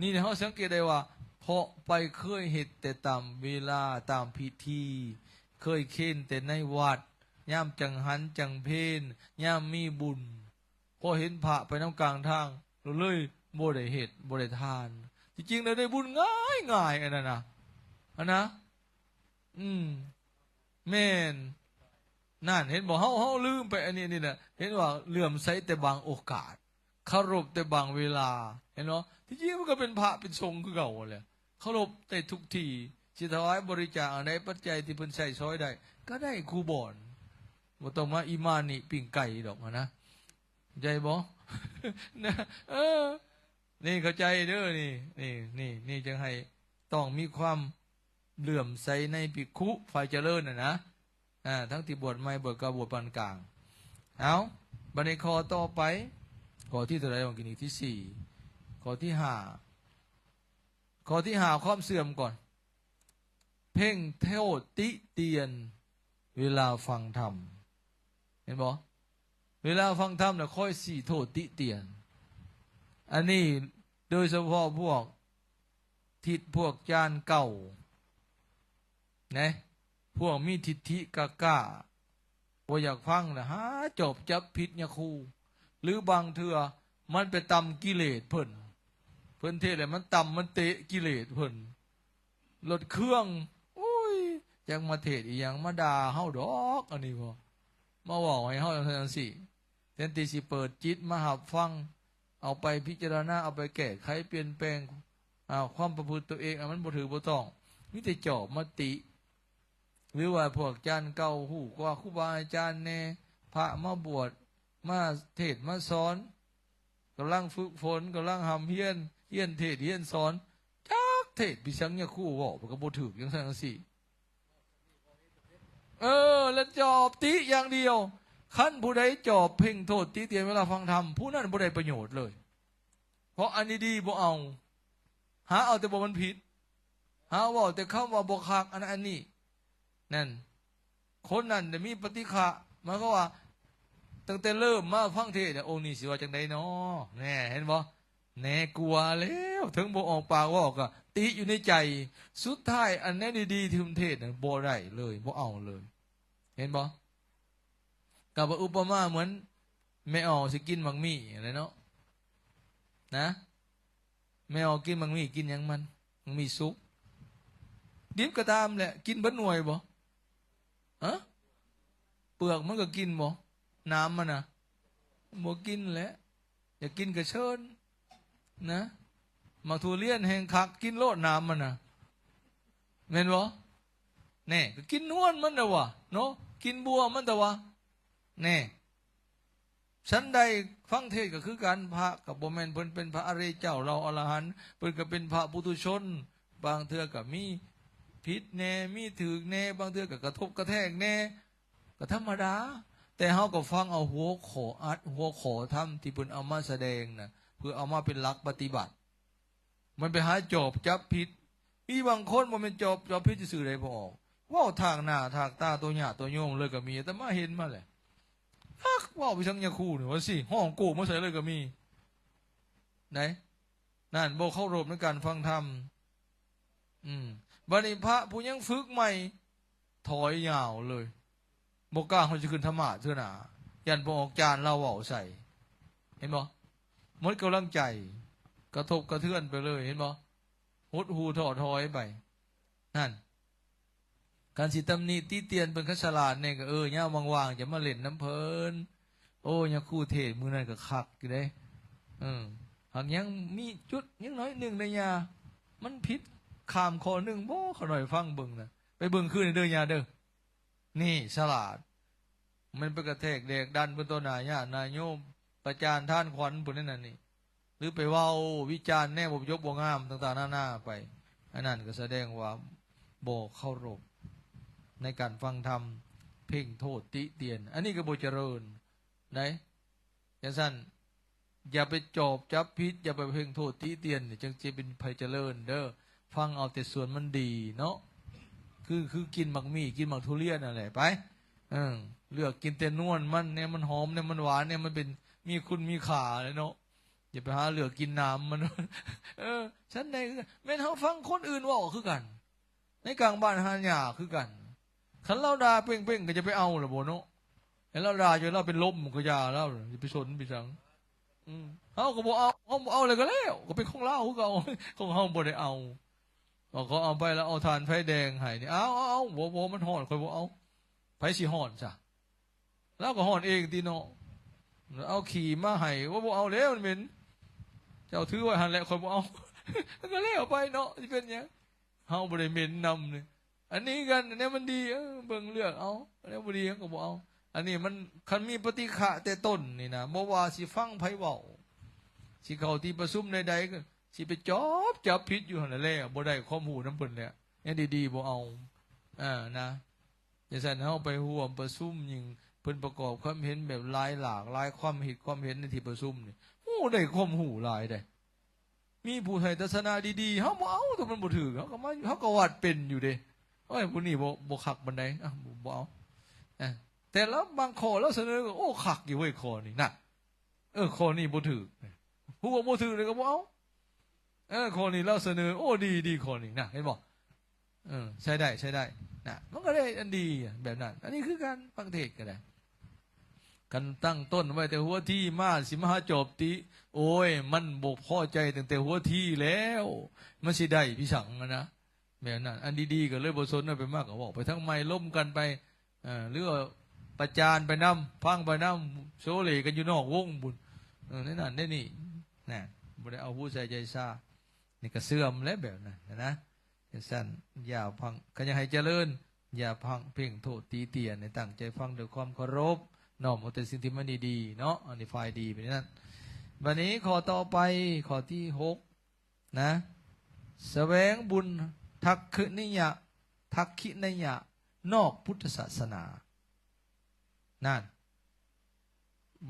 ນີ້ເຮົາສັງເກດໄດ້ວ່າ ເພາະໄປເຄີຍເຮັດແຕ່ຕາມເວລາ ຕາມພິທີ ເຄີຍເຄນແຕ່ໃນວັດ ຍາມຈັງຫັນຈັງເພນ ຍາມມີບຸນ ພໍເຫັນພະໄປນຳກາງທາງ ເລີຍບໍ່ໄດ້ເຮັດ ບໍ່ໄດ້ທານ ທີ່ຈິງແລ້ວໄດ້ບຸນງ່າຍໆ ອັນນັ້ນນະ ອັນນະ ອືມ ແມ່ນ ນັ້ນ ເຫັນບໍ່ ເຮົາ ເຮົາລືມໄປອັນນີ້ ອັນນີ້ນະ ເຫັນວ່າເຫຼື້ອມໃສແຕ່ບາງໂອກາດ ເຄົາລົບແຕ່ບາງເວລາ ເຫັນບໍ່ ທີ່ຈິງມັນກໍເປັນພະເປັນສົງຄືເກົ່າຫັ້ນແຫຼະ ເຄົາລົບໄດ້ທຸກທີ່ ຊິຖວາຍບໍລິຈາກອັນໃດ ປັດໄຈທີ່ເພິ່ນໃຊ້ສອຍໄດ້ ກໍໄດ້ຄູ່ບ່ອນ ບໍ່ຕ້ອງມາອີ່ມານີ້ປີ້ງໄກ່ດອກຫັ້ນນະ ເຂົ້າໃຈບໍ່? ນະ ເອີ ນີ້ເຂົ້າໃຈເດີ້ ນີ້ ນີ້ ນີ້ ນີ້ຈຶ່ງໃຫ້ຕ້ອງມີຄວາມເຫຼື້ອມໃສໃນພິກຂຸຝ່າຍຈະເລີນນະນະ ອາ ທັງທີ່ບວດໃໝ່ ບວດເກົ່າ ບວດປານກາງ ເອົາ ບາດນີ້ຂໍ້ຕໍ່ໄປ ຂໍ້ທີ່ເທົ່າໃດ ເມື່ອກີ້ນີ້ ທີສີ່ ຂໍ້ທີຫ້າ ຂໍ້ທີຫ້າ ຄວາມເສື່ອມກ່ອນ ເພັ່ງໂທດຕິຕຽນເວລາຟັງທຳ ເຫັນບໍ່? ເວລາຟັງທຳນະ ຄອຍຊີ້ໂທດຕິຕຽນ ອັນນີ້ໂດຍສະເພາະພວກທິດພວກຈານເກົ່າ ນະ ພວກມີທິດຖິກະກະ ບໍ່ຢາກຟັງນະ ຫາຈອບຈັບຜິດຍາຄູ ຫຼືບາງເທື່ອມັນໄປຕຳກິເລດເພິ່ນ ເພິ່ນເທດແລ້ວມັນຕຳມັນເຕະກິເລດເພິ່ນ ລົດເຄື່ອງ ໂອ້ຍ ຈັກມາເທດອີ່ຫຍັງ ມາດ່າເຮົາດອກ ອັນນີ້ບໍ່ ມາເວົ້າໃຫ້ເຮົາຈັ່ງຊັ້ນຈັ່ງຊີ້ ແທນທີ່ຊິເປີດຈິດມາຮັບຟັງ ເອົາໄປພິຈາລະນາ ເອົາໄປແກ້ໄຂປ່ຽນແປງ ອາ ຄວາມປະພຶດຕົວເອງ ອັນມັນບໍ່ຖືກບໍ່ຕ້ອງ ມີແຕ່ຈອບມາຕິ ຫຼືວ່າພວກຈານເກົ່າຮູ້ກວ່າຄູບາອາຈານແດ່ ພະມາບວດ ມາເທດມາສອນ ກຳລັງຝຶກຝົນ ກຳລັງຮ່ຳຮຽນ ຮຽນເທດຮຽນສອນ ຈັກເທດພິສັງຍາຄູເວົ້າ ມັນກໍບໍ່ຖືກ ຈັ່ງຊັ້ນຈັ່ງຊີ້ ເອີ ແລະຈອບຕິຢ່າງດຽວ ຄັນຜູ້ໃດຈອບເພັ່ງໂທດຕິຕຽນເວລາຟັງທຳ ຜູ້ນັ້ນບໍ່ໄດ້ປະໂຫຍດເລີຍ ເພາະອັນດີໆບໍ່ເອົາ ຫາເອົາແຕ່ບໍ່ມັນຜິດ ຫາເວົ້າແຕ່ຄຳວ່າບໍ່ຄັກ ອັນນັ້ນອັນນີ້ ນັ້ນ ຄົນນັ້ນໄດ້ມີປະຕິຄະ ໝາຍຄວາມວ່າ ຕັ້ງແຕ່ເລີ່ມມາຟັງເທດ ອົງນີ້ຊິວ່າຈັ່ງໃດນໍ ແນ່ ເຫັນບໍ່? ແນ່ ກົວແລ້ວ ເຖິງບໍ່ອອກປາກເວົ້າ ກໍຕິຢູ່ໃນໃຈ. ສຸດທ້າຍ ອັນແນວດີໆ ທີ່ເພິ່ນເທດນັ້ນ ບໍ່ໄດ້ເລີຍ ບໍ່ເອົາເລີຍ ເຫັນບໍ່? ກໍວ່າອຸປະມາເໝືອນແມ່ອອກຊິກິນໝາກໝີ່ຫັ້ນແຫຼະເນາະ ນະ ແມ່ອອກກິນໝາກໝີ່ ກິນຫຍັງມັນ? ໝາກໝີ່ສຸກ ດິບກໍຕາມແຫຼະ ກິນເບິດໜ່ວຍບໍ່? ຮະ? ເປືອກມັນກໍກິນບໍ່? ໜາມມັນນະ ບໍ່ກິນແຫຼະ. ຢາກກິນກໍເຊີນນະ ໝາກທຸລຽນແຮ່ງຄັກ ກິນໂລດໜາມມັນນະ ແມ່ນບໍ່? ແນ່ ກໍກິນນວນມັນແຕ່ວ່າເນາະ ກິນບົວມັນແຕ່ວ່າ ແນ່. ສັນໃດ ຟັງເທດກໍຄືກັນ ພະກໍບໍ່ແມ່ນເພິ່ນເປັນພະອະລິຍະເຈົ້າ ເຫຼົ່າອະລະຫັນ ເພິ່ນກໍເປັນພະປຸຖຸຊົນ ບາງເທື່ອກໍມີຜິດແນ່ ມີຖືກແນ່ ບາງເທື່ອກໍກະທົບກະແທກແນ່ ກໍທຳມະດາ. ແຕ່ເຮົາກໍຟັງເອົາຫົວຂໍ້ອັດ ຫົວຂໍ້ທຳທີ່ເພິ່ນເອົາມາສະແດງນະ ເພື່ອເອົາມາເປັນຫຼັກປະຕິບັດ. ມັນໄປຫາຈອບຈັບຜິດ. ມີບາງຄົນບໍ່ແມ່ນຈອບ ຈອບຜິດຊື່ໆ ໃດບໍ່ອອກ ເວົ້າຖາກໜ້າຖາກຕາ ຕົວຍາດຕົວໂຍມເລີຍກໍມີ. ອາດຕະມາເຫັນມາແຫຼະ ຈັກເວົ້າໄປສັງຍາຄູນີ້ ວ່າຊິຮ້ອງໂກມາໃສ່ເລີຍກໍມີ ໃດ໋. ນັ້ນ ບໍ່ເຄົາລົບໃນການຟັງທຳ. ອືມ ບັດນີ້ພະຜູ້ຍັງຝຶກໃໝ່ ຖອຍຍາວເລີຍ ບໍ່ກ້າເຮົາຈະຂຶ້ນທຳມາດເທື່ອໜ້າ ຢ້ານບໍ່ອອກຈານລາວເວົ້າໃສ່ ເຫັນບໍ່? ໝົດກຳລັງໃຈ ກະທົບກະເທືອນໄປເລີຍ ເຫັນບໍ່? ຫົດຫູທໍ້ຖອຍໄປ. ນັ້ນ ຄັນຊິຕຳໜິຕິຕຽນເພິ່ນ ຄັນສະຫຼາດແດ່ກໍ ເອີ ຍາມວ່າງໆ ຈະມາຫຼິ້ນນຳເພິ່ນ. ໂອ້ ຍາຄູເທດມື້ນັ້ນກໍຄັກຢູ່ເດ້. ເອີ ຫາກຍັງມີຈຸດ ຍັງໜ້ອຍໜຶ່ງເດ້ຍາ ມັນຜິດຂ້າມຂໍ້ໜຶ່ງບໍ່? ຂ້ານ້ອຍຟັງເບິ່ງນະ ໄປເບິ່ງຄືນເດີຍາເດີ. ນີ້ສະຫຼາດ ແມ່ນໄປກະແທກແດກດັນເພິ່ນຕໍ່ໜ້າຍາດໜ້າໂຍມ ປະຈານທານຂວັນພຸ້ນນັ້ນນີ້ ຫຼືໄປເວົ້າວິຈານແນວບໍ່ຈົບບໍ່ງາມຕ່າງໆນານາໄປ. ອັນນັ້ນກໍສະແດງວ່າບໍ່ເຄົາລົບໃນການຟັງທຳ ເພັ່ງໂທດຕິຕຽນ ອັນນີ້ກໍບໍ່ຈະເລີນໃດ໋. ຈັ່ງຊັ້ນ ຢ່າໄປຈອບຈັບຜິດ ຢ່າໄປເພັ່ງໂທດຕິຕຽນ ຈັ່ງຊິເປັນໃຜຈະເລີນເດີ. ຟັງເອົາແຕ່ສ່ວນມັນດີເນາະ ຄື ຄືກິນໝາກໝີ່ ກິນໝາກທຸລຽນນັ້ນແຫຼະ ໄປ ເອີ ເລືອກກິນແຕ່ນວນມັນ ແນວມັນຫອມ ແນວມັນຫວານ ແນວມັນເປັນ ມີຄຸນມີຄ່າແຫຼະເນາະ. ຢ່າໄປຫາເລືອກກິນໜາມມັນ ເອີ ຊັ້ນໃດຄືກັນ ແມ່ນເຮົາຟັງຄົນອື່ນເວົ້າຄືກັນ ໃນກາງບ້ານຫາຍາກຄືກັນ. ຄັນລາວດ່າເປັ້ງໆ ກໍຢ່າໄປເອົາລະບໍ່ເນາະ ໃຫ້ລາວດ່າຈົນລາວເປັນລົມກໍຢ່າລາວ ຢ່າໄປສົນໄປສັງ. ອືມ ເຮົາກໍບໍ່ເອົາ ເຮົາບໍ່ເອົາແລ້ວກໍແລ້ວ ກໍເປັນຂອງລາວຄືເກົ່າ ຂອງເຮົາບໍ່ໄດ້ເອົາ. ເອົາ ເຂົາເອົາໄປແລ້ວ ເອົາຖ່ານໄຟແດງໃຫ້ນີ້ ເອົາ ເອົາ ເອົາ ບໍ່ ບໍ່ ມັນຮ້ອນ ຂ້ອຍບໍ່ເອົາ. ໃຜຊິຮ້ອນຊະ? ລາວກໍຮ້ອນເອງຕິເນາະ. ເອົາຂີ້ມາໃຫ້ ໂອ້ ບໍ່ເອົາແລ້ວ ມັນເໝັນ. ເຈົ້າຖືໄວ້ຫັ້ນແຫຼະ ຂ້ອຍບໍ່ເອົາ. ມັນກໍແລ້ວໄປເນາະ ຊິເປັນຫຍັງ? ເຮົາບໍ່ໄດ້ເໝັນນຳນີ້. ອັນນີ້ກັນ ແນວມັນດີ ເອີ ເບິ່ງເລືອກເອົາ ແນວບໍ່ດີເຮົາກໍບໍ່ເອົາ. ອັນນີ້ມັນ ຄັນມີປະຕິຄະແຕ່ຕົ້ນນີ້ນະ ບໍ່ວ່າຊິຟັງໃຜເວົ້າ ຊິເຂົ້າທີ່ປະຊຸມໃດໆ ກໍຊິໄປຈອບຈັບຜິດຢູ່ຫັ້ນແຫຼະ ແລ້ວບໍ່ໄດ້ຄວາມຮູ້ນຳເພິ່ນແລ້ວ. ແນວດີໆບໍ່ເອົາ ເອີ ນະ. ຈັ່ງຊັ້ນເຮົາໄປຮ່ວມປະຊຸມ ຍິ່ງເພິ່ນປະກອບຄວາມເຫັນແບບຫຼາຍຫຼາກຫຼາຍຄວາມຄິດຄວາມເຫັນໃນທີ່ປະຊຸມນີ້ ໂອ້ ໄດ້ຄວາມຮູ້ຫຼາຍເດ້. ມີຜູ້ໃຫ້ທັດສະນະດີໆ ເຮົາບໍ່ເອົາ ຖ້າມັນບໍ່ຖືກ ເຮົາກໍມາ ເຮົາກໍວາດເປັນຢູ່ເດ້. ໂອ້ຍ ຜູ້ນີ້ບໍ່ ບໍ່ຄັກປານໃດ ອ່ະ ບໍ່ ບໍ່ເອົາ. ເອີ ແຕ່ລະບາງຂໍ້ລາວສະເໜີ ໂອ້ ຄັກຢູ່ເວີ້ຍ ຂໍ້ນີ້ນະ. ເອີ ຂໍ້ນີ້ບໍ່ຖືກ ຮູ້ວ່າບໍ່ຖືກແລ້ວກໍບໍ່ເອົາ. ເອີ ຂໍ້ນີ້ລາວສະເໜີ ໂອ້ ດີ ດີ ຂໍ້ນີ້ນະ ເຫັນບໍ່? ເອີ ໃຊ້ໄດ້ ໃຊ້ໄດ້ນະ ມັນກໍໄດ້ອັນດີແບບນັ້ນ. ອັນນີ້ຄືກັນ ຟັງເທດກໍໄດ້ ຄັນຕັ້ງຕົ້ນໄວ້ແຕ່ຫົວທີມາ ຊິມາຫາຈອບຕິ ໂອ້ຍ ມັນບໍ່ພໍໃຈຕັ້ງແຕ່ຫົວທີແລ້ວ ມັນຊິໄດ້ພິສັງນະ ແບບນັ້ນ. ອັນດີໆກໍເລີຍບໍ່ສົນ ເອົາໄປມາກໍເວົ້າໄປທາງໃໝ່ ລົມກັນໄປ ເອີ ຫຼືວ່າປະຈານໄປນຳ ຟັງໄປນຳ ໂຊເຫຼກັນຢູ່ນອກວົງພຸ້ນ ເອີ ໃນນັ້ນໃນນີ້ນະ ບໍ່ໄດ້ເອົາຫູໃສ່ໃຈຊາ. ນີ້ກໍເສື່ອມແລ້ວແບບນັ້ນນະ. ຈັ່ງຊັ້ນຢ່າພັ່ງ ຄັນຢາກໃຫ້ຈະເລີນ ຢ່າພັ່ງເພັ່ງໂທດຕິຕຽນ ໃຫ້ຕັ້ງໃຈຟັງດ້ວຍຄວາມເຄົາລົບ ນ້ອມເອົາແຕ່ສິ່ງທີ່ມັນດີໆເນາະ. ອັນນີ້ຝ່າຍດີເປັນນັ້ນ. ບັດນີ້ຂໍ້ຕໍ່ໄປ ຂໍ້ທີຫົກນະ ສະແຫວງບຸນທັກຂະນິຍະ ທັກຂະນິຍະນອກພຸດທະສາສະໜາ. ນັ້ນ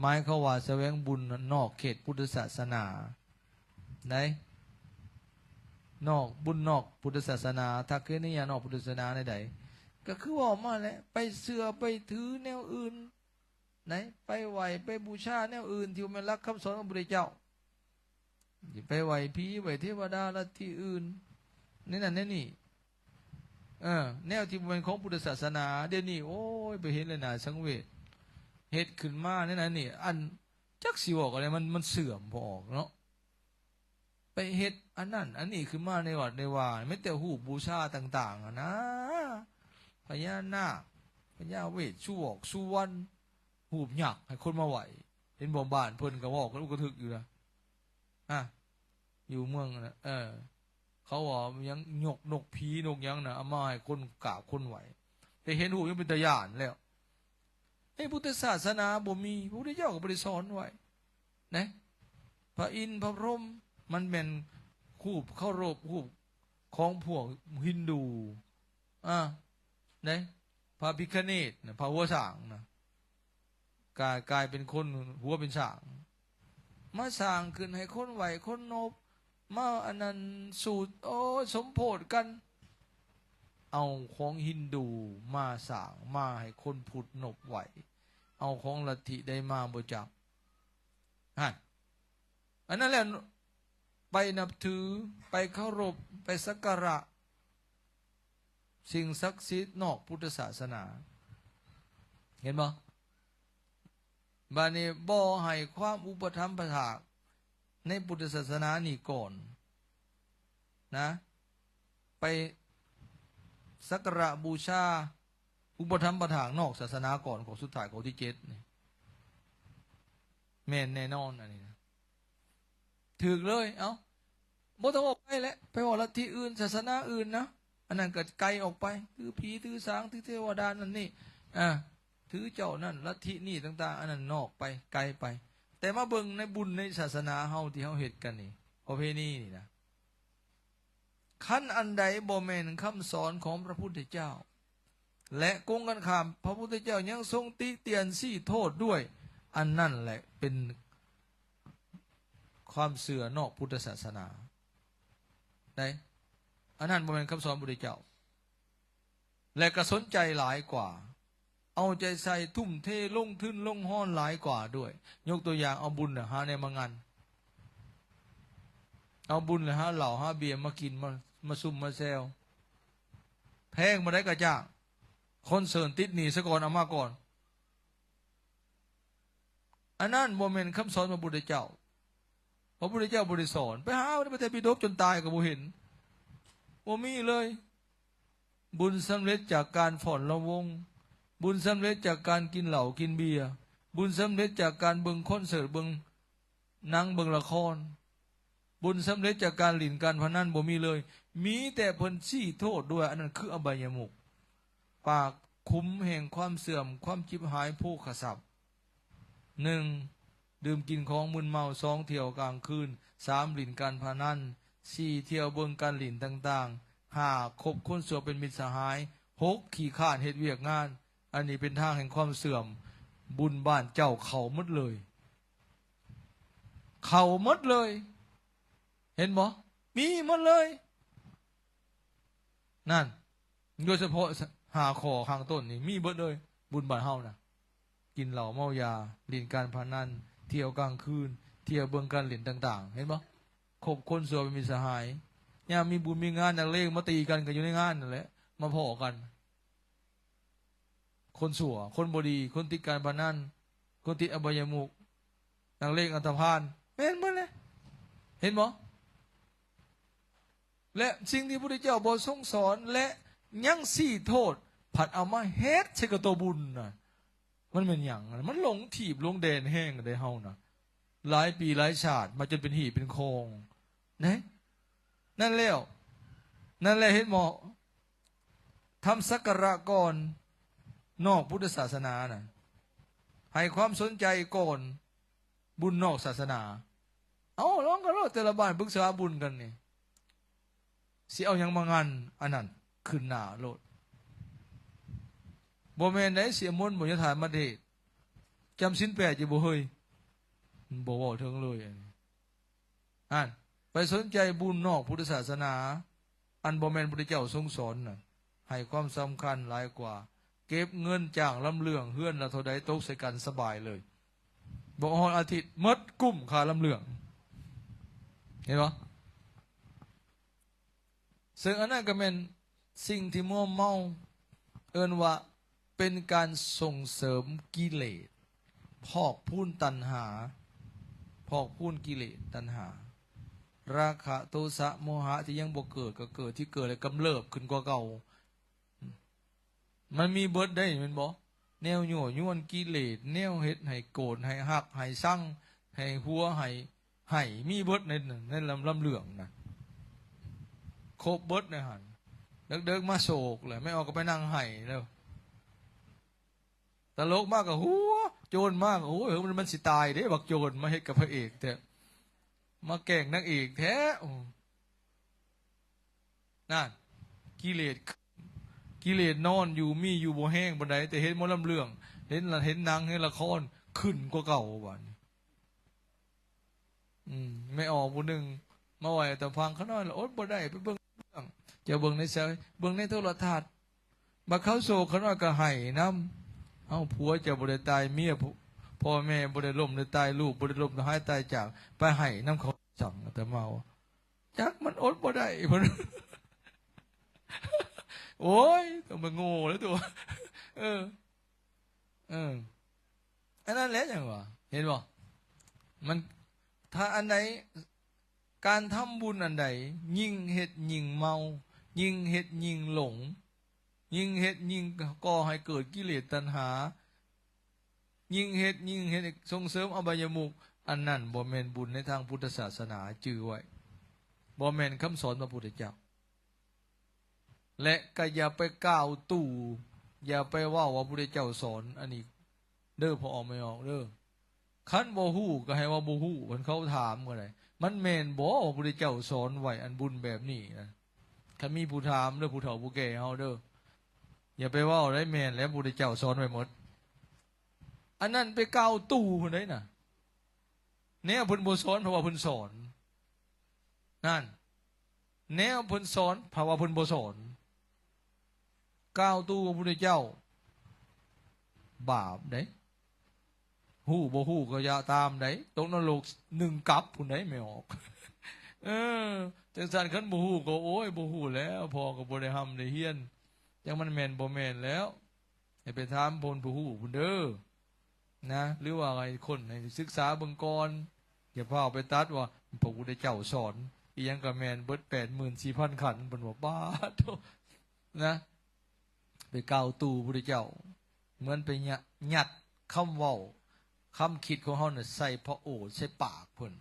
ໝາຍຄວາມວ່າສະແຫວງບຸນນອກເຂດພຸດທະສາສະໜາໃດ໋ ນອກ ບຸນນອກພຸດທະສາສະໜາ ທັກຂະນິຍະນອກພຸດທະສາສະໜາໃດ໋. ກໍຄືເວົ້າມາແຫຼະ ໄປເຊື່ອໄປຖືແນວອື່ນ ໄປໄຫວ້ໄປບູຊາແນວອື່ນທີ່ບໍ່ແມ່ນຫຼັກຄຳສອນຂອງພະພຸດທະເຈົ້າ ຊິໄປໄຫວ້ຜີໄຫວ້ເທວະດາລັດທິອື່ນ ໃນນັ້ນໃນນີ້ ເອີ ແນວທີ່ບໍ່ແມ່ນຂອງພຸດທະສາສະໜາ. ດຽວນີ້ ໂອ້ຍ ໄປເຫັນແລ້ວໜ້າສັງເວດ ເຮັດຂຶ້ນມາໃນນັ້ນນີ້ ອັນ ຈັກຊິເວົ້າກັນແລ້ວ ມັນ ມັນເສື່ອມບໍ່ອອກເນາະ ໄປເຮັດອັນນັ້ນອັນນີ້ຂຶ້ນມາໃນວັດໃນວາ ແມ່ນແຕ່ຮູບບູຊາຕ່າງໆຫັ້ນນະ ພະຍານາກ ພະຍາເວດ ສຸວອກສຸວັນ ຮູບຍັກໃຫ້ຄົນມາໄຫວ້ ເຫັນບໍ່? ບ້ານເພິ່ນກໍເວົ້າກັນອຸກະທຶກຢູ່ນະ ອາ ຢູ່ເມືອງນັ້ນນະ ເອີ ເຂົາວ່າຍັງຍົກນົກຜີນົກຫຍັງນະ ເອົາມາໃຫ້ຄົນກາບຄົນໄຫວ້ ແຕ່ເຫັນຮູບຍັງເປັນຕາຢ້ານແລ້ວ. ໃນພຸດທະສາສະໜາບໍ່ມີ ພະພຸດທະເຈົ້າກໍບໍ່ໄດ້ສອນໄວ້ນະ ພະອິນ ພະພົມ ມັນແມ່ນຮູບເຄົາລົບ ຮູບຂອງພວກຮິນດູ ອາ ໃນ ພະພິຄະເນດນະ ພະຫົວຊ້າງນະ ກາຍ ກາຍເປັນຄົນຫົວເປັນຊ້າງ ມາສ້າງຂຶ້ນໃຫ້ຄົນໄຫວ້ຄົນນົບ ມາອັນນັ້ນສູດ ໂອ້ຍ ສົມໂພດກັນ ເອົາຂອງຮິນດູມາສ້າງ ມາໃຫ້ຄົນພຸດນົບໄຫວ້ ເອົາຂອງລັດທິໃດມາບໍ່ຈັກ ຫັ້ນ ອັນນັ້ນແຫຼະ ໄປນັບຖື ໄປເຄົາລົບ ໄປສັກກາລະສິ່ງສັກສິດນອກພຸດທະສາສະໜາ ເຫັນບໍ່? ບາດນີ້ບໍ່ໃຫ້ຄວາມອຸປະຖຳປະຖາກໃນພຸດທະສາສະໜານີ້ກ່ອນນະ ໄປສັກກາລະບູຊາ ອຸປະຖຳປະຖາກນອກສາສະໜາກ່ອນ ຂໍ້ສຸດທ້າຍ ຂໍ້ທີເຈັດນີ້ ແມ່ນແນ່ນອນອັນນີ້ນະ ຖືກເລີຍ ເອົ້າ ບໍ່ຕ້ອງອອກໄປແຫຼະ ໄປເວົ້າລັດທິອື່ນ ສາສະໜາອື່ນນະ ອັນນັ້ນກໍໄກອອກໄປ ຖືຜີຖືສາງ ຖືເທວະດານັ້ນນີ້ ອາ ຖືເຈົ້ານັ້ນ ລັດທິນີ້ຕ່າງໆ ອັນນັ້ນນອກໄປ ໄກໄປ ແຕ່ມາເບິ່ງໃນບຸນໃນສາສະໜາເຮົາທີ່ເຮົາເຮັດກັນນີ້ ປະເພນີນີ້ນະ ຄັນອັນໃດບໍ່ແມ່ນຄຳສອນຂອງພະພຸດທະເຈົ້າ ແລະ ກົງກັນຂ້າມ ພະພຸດທະເຈົ້າຍັງຊົງຕິຕຽນຊີ້ໂທດດ້ວຍ ອັນນັ້ນແຫຼະເປັນຄວາມເຊື່ອນອກພຸດທະສາສະໜາ ໃດ໋ ອັນນັ້ນບໍ່ແມ່ນຄຳສອນພະພຸດທະເຈົ້າ ແລະ ກໍສົນໃຈຫຼາຍກວ່າ ເອົາໃຈໃສ່ ທຸ່ມເທ ລົງທຶນ ລົງຮອນຫຼາຍກວ່າດ້ວຍ. ຍົກຕົວຢ່າງ ເອົາບຸນນະ ຫາແນວມາງັນ ເອົາບຸນນະ ຫາເຫຼົ້າ ຫາເບຍມາກິນ ມາ ມາຊຸມມາແຊວ ແພງປານໃດກໍຈ້າງ ຄົນເຊີນຕິດໜີ້ຊະກ່ອນ ເອົາມາກ່ອນ. ອັນນັ້ນບໍ່ແມ່ນຄຳສອນພະພຸດທະເຈົ້າ. ພະພຸດທະເຈົ້າບໍ່ໄດ້ສອນ. ໄປຫາໃນພະໄຕປິດົກຈົນຕາຍກໍບໍ່ເຫັນ. ບໍ່ມີເລີຍ. ບຸນສຳເລັດຈາກການຟ້ອນລຳວົງ, ບຸນສຳເລັດຈາກການກິນເຫຼົ້າກິນເບຍ, ບຸນສຳເລັດຈາກການເບິ່ງຄອນເສີດ, ເບິ່ງໜັງ, ເບິ່ງລະຄອນ, ບຸນສຳເລັດຈາກການຫຼິ້ນການພະນັນ ບໍ່ມີເລີຍ. ມີແຕ່ເພິ່ນຊີ້ໂທດດ້ວຍ ອັນນັ້ນຄືອະບາຍະມຸກ. ປາກຂຸມແຫ່ງຄວາມເສື່ອມ, ຄວາມຈິບຫາຍ, ໂພຄະຊັບ. ໜຶ່ງ ດື່ມກິນຂອງມຶນເມົາ. ສອງ ທ່ຽວກາງຄືນ. ສາມ ຫຼິ້ນການພະນັນ. ສີ່ ທ່ຽວເບິ່ງການຫຼິ້ນຕ່າງໆ. ຫ້າ ຄົບຄົນຊົ່ວເປັນມິດສະຫາຍ. ຫົກ ຂີ້ຄ້ານເຮັດວຽກງານ. ອັນນີ້ເປັນທາງແຫ່ງຄວາມເສື່ອມ. ບຸນບ້ານເຈົ້າເຂົ້າໝົດເລີຍ. ເຂົ້າໝົດເລີຍ. ເຫັນບໍ່? ມີໝົດເລີຍ. ນັ້ນ ໂດຍສະເພາະຫ້າຂໍ້ຂ້າງຕົ້ນນີ້ມີເບິດເລີຍ. ບຸນບ້ານເຮົານະ ກິນເຫຼົ້າເມົາຢາ, ຫຼິ້ນການພະນັນ, ທ່ຽວກາງຄືນ, ທ່ຽວເບິ່ງການຫຼິ້ນຕ່າງໆ. ເຫັນບໍ່? ຄົບຄົນຊົ່ວເປັນມິດສະຫາຍ. ຍາມມີບຸນມີງານ ນັກເລງມາຕີກັນ ກໍຢູ່ໃນງານນັ້ນແຫຼະ ມາພໍ້ກັນ. ຄົນຊົ່ວ, ຄົນບໍ່ດີ, ຄົນຕິດການພະນັນ, ຄົນຕິດອະບາຍະມຸກ, ນັກເລງອັນຕະພານ, ແມ່ນເບິດເລີຍ. ເຫັນບໍ່? ແລະ ສິ່ງທີ່ພະພຸດທະເຈົ້າບໍ່ຊົງສອນ ແລະ ຍັງຊີ້ໂທດ ພັດເອົາມາເຮັດໃສ່ກັບໂຕບຸນນະ. ມັນແມ່ນຫຍັງ? ມັນຫຼົງທີບຫຼົງແດນແຮງເດ້ເຮົານະ. ຫຼາຍປີຫຼາຍຊາດມາຈົນເປັນຮີເປັນຄອງເດ້. ນັ້ນແລ້ວ ນັ້ນແຫຼະ ເຫັນບໍ່? ທຳສັກກາລະກ່ອນ ນອກພຸດທະສາສະໜານະ ໃຫ້ຄວາມສົນໃຈກ່ອນບຸນນອກສາສະໜາ. ເອົາ ລອງກັນໂລດ ແຕ່ລະບ້ານປຶກສາຫາບຸນກັນນີ້ ຊິເອົາຫຍັງມາງັນອັນນັ້ນຂຶ້ນໜ້າໂລດ. ບໍ່ແມ່ນໃດ ເສຍມົນບໍ່ຍາຖາມາເດດ ຈຳສິນແປດຢູ່ບໍ່ເຮີ້ຍ? ບໍ່ເວົ້າເຖິງເລີຍອັນນີ້. ຫັ້ນ ໄປສົນໃຈບຸນນອກພຸດທະສາສະໜາ ອັນບໍ່ແມ່ນພະພຸດທະເຈົ້າຊົງສອນນະ. ໃຫ້ຄວາມສຳຄັນຫຼາຍກວ່າ ເກັບເງິນຈ້າງລຳເລື່ອງເຮືອນລະເທົ່າໃດ ຕົກໃສ່ກັນສະບາຍເລີຍ ບໍ່ຮອດອາທິດໝົດ ກຸ້ມຄ່າລຳເລື່ອງ ເຫັນບໍ່? ເຊິ່ງອັນນັ້ນກໍແມ່ນສິ່ງທີ່ມົວເມົາ ເອີ້ນວ່າເປັນການສົ່ງເສີມກິເລດ ພອກພູນຕັນຫາ ພອກພູນກິເລດຕັນຫາ ລາຄະ ໂທສະ ໂມຫະ ທີ່ຍັງບໍ່ເກີດກໍເກີດ ທີ່ເກີດແລ້ວກຳເລີບຂຶ້ນກວ່າເກົ່າ. ມັນມີເບິດໄດ໋ແມ່ນບໍ່? ແນວຍົວະຍວນກິເລດ ແນວເຮັດໃຫ້ໂກດ ໃຫ້ຮັກ ໃຫ້ຊັງ ໃຫ້ຫົວ ໃຫ້ ໃຫ້ ມີເບິດໃນ ໃນລຳ ລຳເລື່ອງນະ ຄົບເບິດໃນຫັ້ນ. ເດິກໆມາໂສກແຫຼະ ແມ່ອອກກໍໄປນັ່ງໄຫ້ແລ້ວ ຕະຫຼົກມາກໍຫົວ ໂຈນມາກໍ ໂອ້ຍ ມັນ ມັນຊິຕາຍເດ້ ບັກໂຈນ ມາເຮັດກັບພະເອກແທ້ ມາແກ້ງນາງເອກແທ້. ໂອ້ ນັ້ນ ກິເລດ ກິເລດນອນຢູ່ ມີຢູ່ບໍ່ແຮງປານໃດ ແຕ່ເຫັນໝໍລຳເລື່ອງ ເຫັນລະ ເຫັນໜັງ ເຫັນລະຄອນ ຂຶ້ນກວ່າເກົ່າບາດນີ້. ອືມ ແມ່ອອກຜູ້ໜຶ່ງມາໄຫວ້ຕາຟັງ ຂະນ້ອຍລະອົດບໍ່ໄດ້ ໄປເບິ່ງເລື່ອງ ເຈົ້າເບິ່ງໃນໃສ ເບິ່ງໃນໂທລະທັດ ບັດເຂົາໂສກ ຂະນ້ອຍກໍໄຫ້ນຳ. ເອົ້າ ຜົວເຈົ້າບໍ່ໄດ້ຕາຍ ເມຍ ພໍ່ແມ່ບໍ່ໄດ້ລົ້ມໄດ້ຕາຍ ລູກບໍ່ໄດ້ລົ້ມໄດ້ຫາຍຕາຍຈາກ ໄປໄຫ້ນຳເຂົາ ສັງອາດຕະມາວ່າ ຈັກມັນອົດບໍ່ໄດ້ ເພິ່ນ ໂອ້ຍ ຕ້ອງໄປໂງ່ແລ້ວຕົວະ ເອີ ເອີ ອັນນັ້ນແຫຼະ ຫຍັງວະ ເຫັນບໍ່? ມັນ ຖ້າອັນໃດ ການທຳບຸນອັນໃດ ຍິ່ງເຮັດຍິ່ງເມົາ ຍິ່ງເຮັດຍິ່ງຫຼົງ ຍິ່ງເຮັດຍິ່ງກໍ່ໃຫ້ເກີດກິເລດຕັນຫາ ຍິ່ງເຮັດ ຍິ່ງເຮັດ ສົ່ງເສີມອະບາຍະມຸກ ອັນນັ້ນບໍ່ແມ່ນບຸນໃນທາງພຸດທະສາສະໜາ ຈື່ໄວ້ ບໍ່ແມ່ນຄຳສອນພະພຸດທະເຈົ້າ ແລະ ກໍຢ່າໄປກ່າວຕູ້ ຢ່າໄປເວົ້າວ່າພະພຸດທະເຈົ້າສອນ ອັນນີ້ເດີ ພໍ່ອອກແມ່ອອກເດີ. ຄັນບໍ່ຮູ້ກໍໃຫ້ວ່າບໍ່ຮູ້ ຄັນເຂົາຖາມກໍໄດ້ ມັນແມ່ນບໍ່ວ່າພະພຸດທະເຈົ້າສອນໄວ້ອັນບຸນແບບນີ້ນະ? ຄັນມີຜູ້ຖາມເດີ ຜູ້ເຖົ້າຜູ້ແກ່ເຮົາເດີ ຢ່າໄປເວົ້າໄດ້ ແມ່ນແລ້ວ ພະພຸດທະເຈົ້າສອນໄວ້ໝົດ. ອັນນັ້ນໄປກ່າວຕູ້ພຸ້ນໃດນະ ແນວເພິ່ນບໍ່ສອນ ເພາະວ່າເພິ່ນສອນ ນັ້ນ ແນວເພິ່ນສອນ ເພາະວ່າເພິ່ນບໍ່ສອນ ກ່າວຕູ້ພະພຸດທະເຈົ້າ ບາບເດ້. ຮູ້ບໍ່ຮູ້ກໍຢ່າຕາມໃດ ຕົກນະລົກໜຶ່ງກັບພຸ້ນໃດ ແມ່ອອກ. ເອີ ຈັ່ງຊັ້ນຄັນບໍ່ຮູ້ກໍ ໂອ້ຍ ບໍ່ຮູ້ແລ້ວ ພໍ່ກໍບໍ່ໄດ້ຮ່ຳໄດ້ຮຽນ ຈັກມັນແມ່ນບໍ່ແມ່ນແລ້ວ. ໃຫ້ໄປຖາມເພິ່ນຜູ້ຮູ້ພຸ້ນເດີນະ ຫຼືວ່າໃຫ້ຄົນໃຫ້ສຶກສາເບິ່ງກ່ອນ ຢ່າຟ້າວໄປຕັດວ່າພະພຸດທະເຈົ້າສອນ ອີ່ຫຍັງກໍແມ່ນເບິດ ແປດໝື່ນສີ່ພັນຂັນ ເພິ່ນວ່າ ປາດໂທ້ ນະ ໄປກ່າວຕູ້ພະພຸດທະເຈົ້າ ເໝືອນໄປຍະ ຍັດຄຳເວົ້າ ຄຳຄິດຂອງເຮົານະໃສ່ພະໂອດ ໃສ່ປາກເພິ່ນ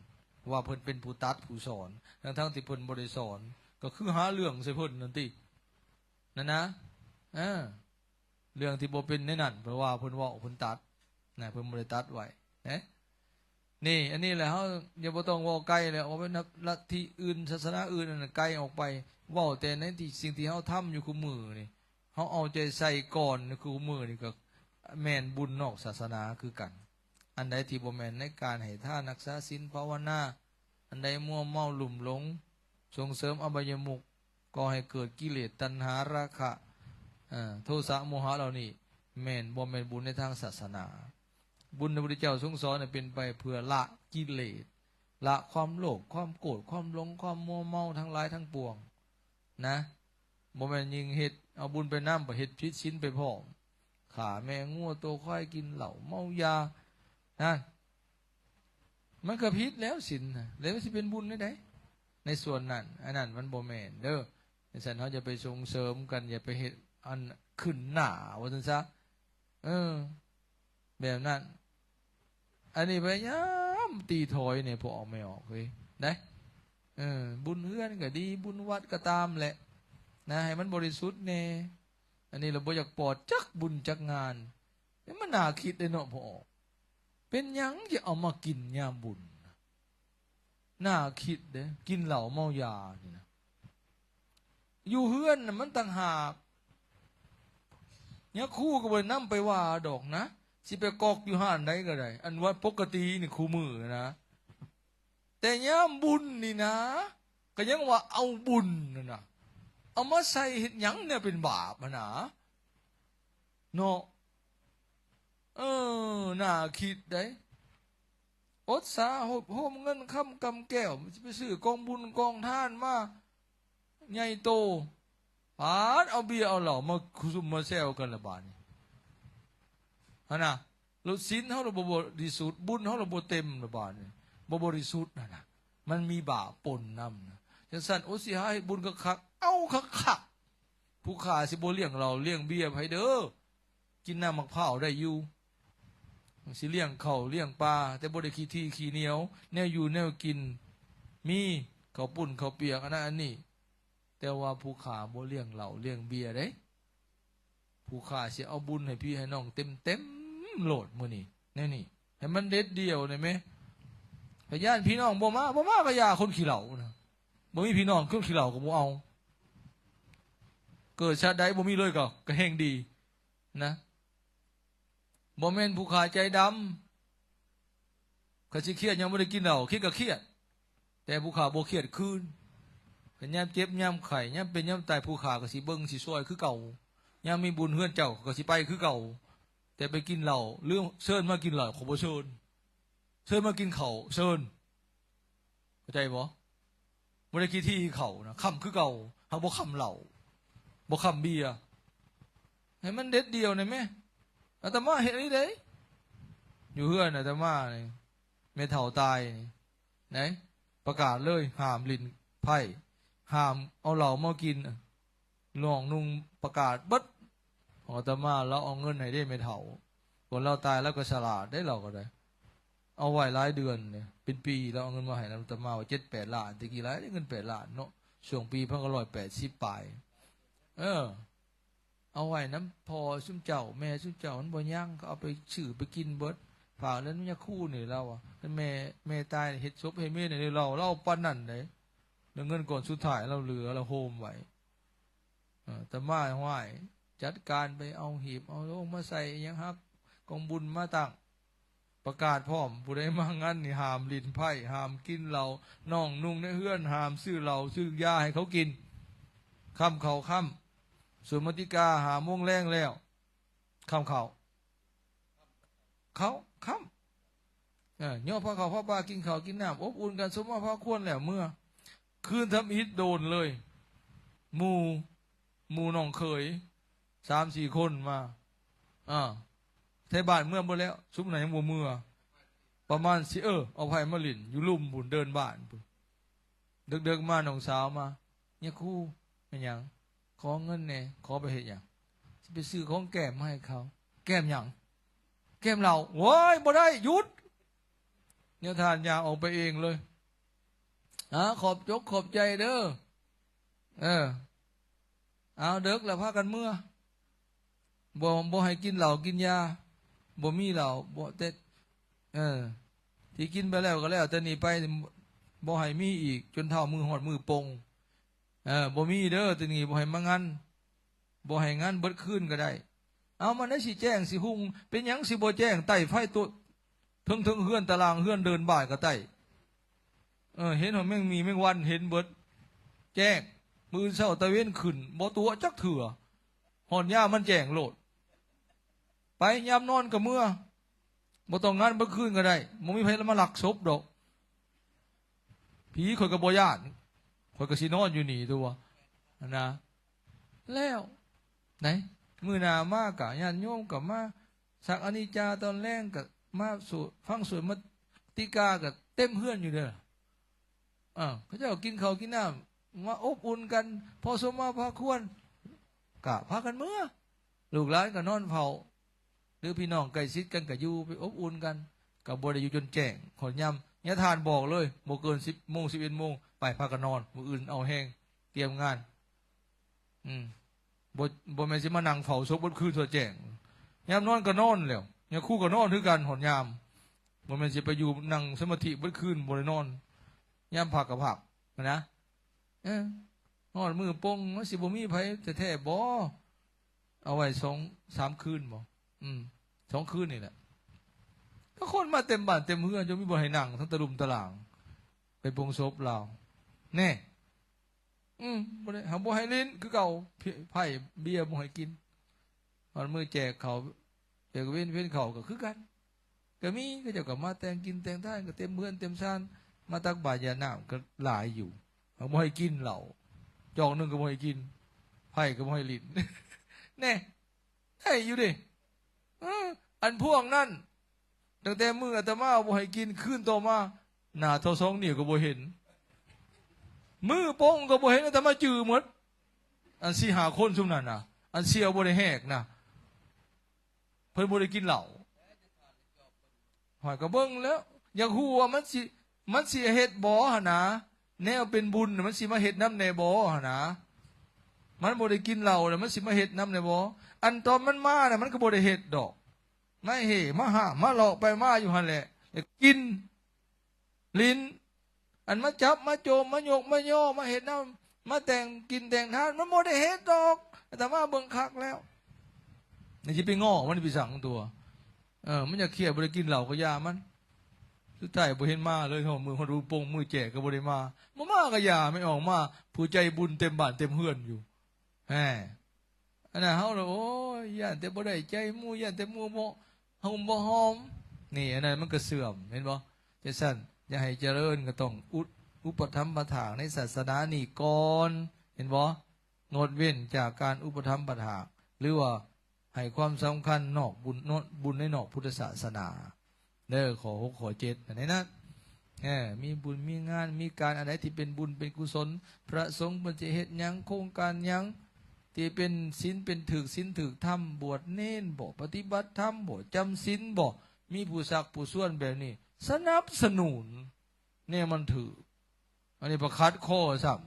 ວ່າເພິ່ນເປັນຜູ້ຕັດຜູ້ສອນ ທັງໆທີ່ເພິ່ນບໍ່ໄດ້ສອນ ກໍຄືຫາເລື່ອງໃສ່ເພິ່ນນັ້ນຕິ ນັ້ນນະ ເອີ ເລື່ອງທີ່ບໍ່ເປັນໃນນັ້ນ ເພາະວ່າເພິ່ນເວົ້າ ເພິ່ນຕັດນະ ເພິ່ນບໍ່ໄດ້ຕັດໄວ້ເດ້. ນີ້ ອັນນີ້ແຫຼະ ເຮົາຢ່າ ບໍ່ຕ້ອງເວົ້າໄກແລ້ວ ເວົ້າໄປນັບລັດທິອື່ນ ສາສະໜາອື່ນ ອັນນັ້ນໄກອອກໄປ ເວົ້າແຕ່ໃນທີ່ ສິ່ງທີ່ເຮົາທຳຢູ່ຄູ່ມື້ນີ້ ເຮົາເອົາໃຈໃສ່ກ່ອນໃນຄູ່ມື້ນີ້ ກໍແມ່ນບຸນນອກສາສະໜາຄືກັນ. ອັນໃດທີ່ບໍ່ແມ່ນໃນການໃຫ້ທານ ຮັກສາສິນ ພາວະນາ ອັນໃດມົວເມົາ ລຸ່ມຫຼົງ ສົ່ງເສີມອະບາຍະມຸກ ກໍ່ໃຫ້ເກີດກິເລດ ຕັນຫາ ລາຄະ ເອີ ໂທສະ ໂມຫະ ເຫຼົ່ານີ້ ແມ່ນ ບໍ່ແມ່ນບຸນໃນທາງສາສະໜາ. ບຸນທີ່ພະພຸດທະເຈົ້າຊົງສອນນະ ເປັນໄປເພື່ອລະກິເລດ ລະຄວາມໂລບ ຄວາມໂກດ ຄວາມຫຼົງ ຄວາມມົວເມົາທັງຫຼາຍທັງປວງນະ. ບໍ່ແມ່ນຍິ່ງເຮັດ ເອົາບຸນໄປນຳ ໄປເຮັດຜິດສິນໄປພ້ອມ ຂ້າແມ່ງົວໂຕຄວາຍ ກິນເຫຼົ້າເມົາຢາ ນະ. ມັນກໍຜິດແລ້ວສິນນະ ແລ້ວມັນຊິເປັນບຸນແນວໃດໃນສ່ວນນັ້ນ? ອັນນັ້ນມັນບໍ່ແມ່ນເດີ. ຈັ່ງຊັ້ນເຮົາຢ່າໄປສົ່ງເສີມກັນ ຢ່າໄປເຮັດອັນຂຶ້ນໜ້າ ວ່າຊັ້ນຊະ. ເອີ ແບບນັ້ນ. ອັນນີ້ພະຍາຍາມຕີຖອຍໃຫ້ພໍ່ອອກແມ່ອອກເລີຍໄດ໋. ເອີ ບຸນເຮືອນກໍດີ ບຸນວັດກໍຕາມແຫຼະນະ ໃຫ້ມັນບໍລິສຸດແດ່. ອັນນີ້ລະບໍ່ຢາກປອດຈັກບຸນຈັກງານ. ມັນໜ້າຄິດເດ້ເນາະ ພໍ່ອອກ. ເປັນຫຍັງຈະເອົາມາກິນຍາມບຸນ? ໜ້າຄິດເດ້ ກິນເຫຼົ້າເມົາຢານີ້ນະ. ຢູ່ເຮືອນນະມັນຕ່າງຫາກ. ຍາຄູກໍບໍ່ໄດ້ນຳໄປວ່າດອກນະ ຊິໄປກອກຢູ່ຮ້ານໃດກໍໄດ້ ອັນວ່າປົກກະຕິນີ້ຄູ່ມື້ນະ. ແຕ່ຍາມບຸນນີ້ນະ ກໍຍັງວ່າເອົາບຸນນັ້ນນະ. ເອົາມາໃສ່ເຮັດຫຍັງແນວເປັນບາບຫັ້ນນະ ເນາະ. ເອີ ໜ້າຄິດເດ້. ອົດສາຮວບຮວມເງິນຄຳກຳແກ້ວ ຊິໄປຊື້ກອງບຸນກອງທານມາໃຫຍ່ໂຕ ປາດເອົາເບຍເອົາເຫຼົ້າມາຊຸມມາແຊວກັນລະບາດນີ້ ຫັ້ນນະ. ແລ້ວສິນເຮົາລະບໍ່ບໍລິສຸດ ບຸນເຮົາລະບໍ່ເຕັມລະບາດນີ້ ບໍ່ບໍລິສຸດຫັ້ນນະ ມັນມີບາບປົນນຳນະ. ຈັ່ງຊັ້ນ ໂອ ຊິຫາເຮັດບຸນຄັກໆ ເອົາຄັກໆ. ຜູ້ຂ້າຊິບໍ່ລ້ຽງເຫຼົ້າລ້ຽງເບຍໃຜເດີ ກິນນ້ຳໝາກພ້າວໄດ້ຢູ່ ຊິລ້ຽງເຂົ້າລ້ຽງປາ ແຕ່ບໍ່ໄດ້ຂີ້ຖີ່ຂີ້ໜຽວ ແນວຢູ່ແນວກິນ ມີເຂົ້າປຸ້ນເຂົ້າປຽກ ອັນນັ້ນອັນນີ້. ແຕ່ວ່າຜູ້ຂ້າບໍ່ລ້ຽງເຫຼົ້າລ້ຽງເບຍເດ້ ຜູ້ຂ້າຊິເອົາບຸນໃຫ້ພີ່ໃຫ້ນ້ອງເຕັມໆໂລດມື້ນີ້ ແນວນີ້ ໃຫ້ມັນເດັດດ່ຽວໄດ້ແມ. ພະຍານພີ່ນ້ອງບໍ່ມາ ບໍ່ມາກໍຢ່າ ຄົນຂີ້ເຫຼົ້ານະ ບໍ່ມີພີ່ນ້ອງ ຄົນຂີ້ເຫຼົ້າກໍບໍ່ເອົາ. ເກີດຊາດໃດບໍ່ມີເລີຍກໍ ກໍແຮ່ງດີນະ. ບໍ່ແມ່ນຜູ້ຂ້າໃຈດຳ ຄັນຊິຄຽດຍັງບໍ່ໄດ້ກິນເຫຼົ້າ ຄຽດກໍຄຽດ ແຕ່ຜູ້ຂ້າບໍ່ຄຽດຄືນ. ຄັນຍາມເຈັບຍາມໄຂ້ ຍາມເປັນຍາມຕາຍ ຜູ້ຂ້າກໍຊິເບິ່ງຊິຊ່ວຍຄືເກົ່າ. ຍາມມີບຸນເຮືອນເຈົ້າ ຂ້າກໍຊິໄປຄືເກົ່າ. ແຕ່ໄປກິນເຫຼົ້າ ຫຼືເຊີນມາກິນເຫຼົ້າ ຂ້ອຍບໍ່ເຊີນ. ເຊີນມາກິນເຂົ້າ ເຊີນ. ເຂົ້າໃຈບໍ່? ບໍ່ໄດ້ຂີ້ຖີ່ເຂົ້ານະ ຄ້ຳຄືເກົ່າ ຫາກບໍ່ຄ້ຳເຫຼົ້າ ບໍ່ຄ້ຳເບຍ. ໃຫ້ມັນເດັດດ່ຽວໄດ້ແມ. ອາດຕະມາເຮັດອີ່ຫຼີເດ້ ຢູ່ເຮືອນອາດຕະມານີ້ ແມ່ເຖົ້າຕາຍນີ້ ໄດ້ປະກາດເລີຍ ຫ້າມຫຼິ້ນໄພ້ ຫ້າມເອົາເຫຼົ້າມາກິນ. ນ້ອງນຸ່ງປະກາດເບິດ. ອາດຕະມາລາວເອົາເງິນໃຫ້ເດ້ແມ່ເຖົ້າ ກ່ອນລາວຕາຍລາວກໍສະຫຼາດເດ້ ລາວກໍໄດ້ ເອົາໄວ້ຫຼາຍເດືອນເດ້ ເປັນປີ ລາວເອົາເງິນມາໃຫ້ອາດຕະມາວ່າເຈັດແປດລ້ານ ແຕ່ກີ້ຫຼາຍເດ້ ເງິນແປດລ້ານເນາະ ຊ່ວງປີໜຶ່ງພັນເກົ້າຮ້ອຍແປດສິບປາຍ. ເອີ ເອົາໄວ້ນຳພໍ່ຊຸມເຈົ້າ ແມ່ຊຸມເຈົ້າ ມັນບໍ່ຍັງ ກໍເອົາໄປຊື້ໄປກິນເບິດ ຝາກເລື່ອງຍາຄູນີ້ ລາວວ່າ ຄັນແມ່ ແມ່ຕາຍເຮັດສົບໃຫ້ເມນະ ລາວ ລາວປານນັ້ນເດ້. ແລ້ວເງິນກ້ອນສຸດທ້າຍລາວເຫຼືອ ລາວໂຮມໄວ້. ເອີ ອາດຕະມາ ຫ້ວຍ ຈັດການໄປເອົາຫີບເອົາໂລງມາໃສ່ຫຍັງ ຮັບກອງບຸນມາຕັ້ງ ປະກາດພ້ອມ ຜູ້ໃດມາງານນີ້ຫ້າມຫຼິ້ນໄພ້ ຫ້າມກິນເຫຼົ້າ ນ້ອງນຸ່ງໃນເຮືອນຫ້າມຊື້ເຫຼົ້າຊື້ຢາໃຫ້ເຂົາກິນ. ຄ່ຳເຂົ້າຄ່ຳ ສວດມະຕິກາ ຫ້າໂມງແລງແລ້ວ ຄ່ຳເຂົ້າ ເຂົ້າຄ່ຳ ເອີ ຍໍພາເຂົ້າພາປາ ກິນເຂົ້າກິນນ້ຳ ອົບອຸ່ນກັນ ສົມມາພາຄວນແລ້ວເມືອ. ຄືນທຳອິດໂດນເລີຍ ໝູ່ ໝູ່ນ້ອງເຂີຍ ສາມສີ່ຄົນມາ ອາ ໄທບ້ານເມືອໝົດແລ້ວ ຊຸມນັ້ນຍັງບໍ່ເມືອ ປະມານຊິ ເອີ ເອົາໄພ້ມາຫຼິ້ນຢູ່ລຸ່ມພຸ້ນ ເດີ່ນບ້ານພຸ້ນ. ເດິກໆມານ້ອງສາວມາ ຍາຄູ ແມ່ນຫຍັງ? ຂໍເງິນແດ່. ຂໍໄປເຮັດຫຍັງ? ຊິໄປຊື້ຂອງແກ້ມມາໃຫ້ເຂົາ. ແກ້ມຫຍັງ? ແກ້ມເຫຼົ້າ. ໂອ້ຍ ບໍ່ໄດ້ ຢຸດ! ຍາທ່ານຍ່າງອອກໄປເອງເລີຍ. ອາ ຂອບຈົກຂອບໃຈເດີ. ເອີ ເອົາ ເດິກແລ້ວພາກັນເມືອ. ບໍ່ ບໍ່ໃຫ້ກິນເຫຼົ້າກິນຢາ ບໍ່ມີເຫຼົ້າ ບໍ່ແຕ່ ເອີ ທີ່ກິນໄປແລ້ວກໍແລ້ວ ແຕ່ນີ້ໄປບໍ່ໃຫ້ມີອີກ ຈົນເທົ່າມື້ຮອດມື້ປົງ. ເອີ ບໍ່ມີເດີ ແຕ່ນີ້ບໍ່ໃຫ້ມາງັນ ບໍ່ໃຫ້ງັນເບິດຄືນກໍໄດ້. ເອົາ ມັນໄດ້ຊິແຈ້ງຊິຮຸ່ງ ເປັນຫຍັງຊິບໍ່ແຈ້ງ ໄຕ້ໄຟໂຕະ ເທິງ ເທິງເຮືອນ ຕາລ່າງເຮືອນ ເດີ່ນບ້ານກໍໄຕ້. ເອີ ເຫັນຮອດແມງໝີ່ແມງວັນ ເຫັນເບິດ ແຈ້ງ. ມື້ອື່ນເຊົ້າຕາເວັນຂຶ້ນ ບໍ່ຕົວະຈັກເທື່ອ ຮອດຍາມມັນແຈ້ງໂລດ. ໄປ ຍາມນອນກໍເມືອ ບໍ່ຕ້ອງງັນເບິດຄືນກໍໄດ້ ບໍ່ມີໃຜມາລັກສົບດອກ. ຜີຂ້ອຍກໍບໍ່ຢ້ານ ຂ້ອຍກໍຊິນອນຢູ່ນີ້ຕົວະ ຫັ້ນນະ. ແລ້ວ ໄດ໋ ມື້ໜ້າມາກະຍາດໂຍມກໍມາສັກອະນິດຈາ ຕອນແລງກໍມາສວດ ຟັງສວດມະຕິກາ ກໍເຕັມເຮືອນຢູ່ເດີ. ເອີ ເຂົາເຈົ້າກິນເຂົ້າກິນນ້ຳ ມາອົບອຸ່ນກັນ ພໍສົມມາພາຄວນ ກະພາກັນເມືອ. ລູກຫຼານກໍນອນເຝົ້າ ຫຼືພີ່ນ້ອງໃກ້ຊິດກັນກໍຢູ່ ໄປອົບອຸ່ນກັນ ກໍບໍ່ໄດ້ຢູ່ຈົນແຈ້ງ. ຮອດຍາມຍາທ່ານບອກເລີຍ ບໍ່ເກີນສິບໂມງ ສິບເອັດໂມງ ໄປ ພາກັນນອນ ມື້ອື່ນເອົາແຮງ ກຽມງານ. ອືມ ບໍ່ ບໍ່ແມ່ນຊິມານັ່ງເຝົ້າສົບເບິດຄືນທົ່ວແຈ້ງ. ຍາມນອນກໍນອນແລ້ວ ຍາຄູກໍນອນຄືກັນ ຮອດຍາມ. ບໍ່ແມ່ນຊິໄປຢູ່ນັ່ງສະມາທິເບິດຄືນ ບໍ່ໄດ້ນອນ. ຍາມພັກກໍພັກ ຫັ້ນນະ. ເອີ ຮອດມື້ປົງ ມັນຊິບໍ່ມີໃຜແທ້ໆບໍ? ເອົາໄວ້ສອງສາມຄືນບໍ? ອືມ ສອງຄືນນີ້ແຫຼະ ກໍຄົນມາເຕັມບ້ານເຕັມເຮືອນ ຈົນມີບ່ອນໃຫ້ນັ່ງ ທັງຕະລຸ່ມຕະຫຼາງ ໄປປົງສົບລາວ ແນ່. ອືມ ບໍ່ໄດ້ ເຮົາບໍ່ໃຫ້ຫຼິ້ນຄືເກົ່າ ໄພ້ເບຍບໍ່ໃຫ້ກິນ. ຮອດມື້ແຈກເຂົ້າ ແຈກເວັນ ເວັນເຂົ້າກໍຄືກັນ ກໍມີ ເຂົາເຈົ້າກໍມາແຕ່ງກິນແຕ່ງທານ ກໍເຕັມເຮືອນເຕັມຊານ ມາຕັກບາດຢາດນ້ຳກໍຫຼາຍຢູ່. ເຮົາບໍ່ໃຫ້ກິນເຫຼົ້າ ຈອກໜຶ່ງກໍບໍ່ໃຫ້ກິນ ໄພ້ກໍບໍ່ໃຫ້ຫຼິ້ນ ແນ່ ໄດ້ຢູ່ເດ້. ເອີ ອັນພວກນັ້ນ ຕັ້ງແຕ່ມື້ອາດຕະມາບໍ່ໃຫ້ກິນ ຄືນຕໍ່ມາ ໜ້າເທົ່າສອງນິ້ວກໍບໍ່ເຫັນ ມືໂປ້ງກໍບໍ່ເຫັນ ອາດຕະມາຈື່ໝົດ. ອັນສີ່ຫ້າຄົນຊຸມນັ້ນນະ ອັນສ່ຽວບໍ່ໄດ້ແຮກນະ ເພິ່ນບໍ່ໄດ້ກິນເຫຼົ້າ. ຂ້ອຍກໍເບິ່ງແລ້ວ ຢາກຮູ້ວ່າມັນຊິ ມັນຊິເຮັດບໍ່ຫັ້ນນາ ແນວເປັນບຸນມັນຊິມາເຮັດນຳແດ່ບໍ່ຫັ້ນນາ. ມັນບໍ່ໄດ້ກິນເຫຼົ້າແລ້ວ ມັນຊິມາເຮັດນຳແດ່ບໍ່? ອັນຕອນມັນມານະ ມັນກໍບໍ່ໄດ້ເຮັດດອກ ມາເຮ່ມາຫ້າມມາເລາະໄປມາຢູ່ຫັ້ນແຫຼະ ແລ້ວກິນ ຫຼິ້ນ ອັນມາຈັບມາໂຈມມາຍົກມາຍໍມາເຮັດນຳ ມາແຕ່ງກິນແຕ່ງທານ ມັນບໍ່ໄດ້ເຮັດດອກ. ອາດຕະມາເບິ່ງຄັກແລ້ວ ນີ້ຊິໄປງໍ້ມັນໄປສັງຕົວະ ເອີ ມັນຢາກເຄຍ ບໍ່ໄດ້ກິນເຫຼົ້າກໍຢ່າມັນ ສຸດທ້າຍບໍ່ເຫັນມາເລີຍ. ຮອດມື້ຮອດໂປ່ງ ມື້ແຈກກໍບໍ່ໄດ້ມາ ບໍ່ມາກໍຢ່າ ແມ່ນອອກມາ ຜູ້ໃຈບຸນເຕັມບ້ານເຕັມເຮືອນຢູ່ ແຮ. ອັນນັ້ນເຮົາລະ ໂອ້ຍ ຢ້ານແຕ່ບໍ່ໄດ້ໃຈໝູ່ ຢ້ານແຕ່ໝູ່ບໍ່ຫຸ້ມບໍ່ຫອມ ນີ້ ອັນນັ້ນມັນກໍເສື່ອມ ເຫັນບໍ່? ຈັ່ງຊັ້ນ ຢາກໃຫ້ຈະເລີນກໍຕ້ອງອຸ ອຸປະຖຳປະຖາກໃນສາສະໜານີ້ກ່ອນ ເຫັນບໍ່? ງົດເວັ້ນຈາກການອຸປະຖຳປະຖາກ ຫຼືວ່າໃຫ້ຄວາມສຳຄັນນອກບຸນ ເນາະ ບຸນໃນນອກພຸດທະສາສະໜາ ເດີ ຂໍ້ຫົກ ຂໍ້ເຈັດ ອັນໃດນັ້ນ ເອີ ມີບຸນມີງານ ມີການອັນໃດທີ່ເປັນບຸນເປັນກຸສົນ ພະສົງເພິ່ນຈະເຮັດຫຍັງ ໂຄງການຫຍັງທີ່ເປັນສິນເປັນຖືກສິນຖືກທຳ ບວດເນນບໍ ປະຕິບັດທຳບໍ ຈຳສິນບໍ ມີຜູ້ຊັກຜູ້ຊວນແບບນີ້ ສະໜັບສະໜູນແນວມັນຖືກ. ອັນນີ້ໄປຂັດຂໍ້ຊ້ຳ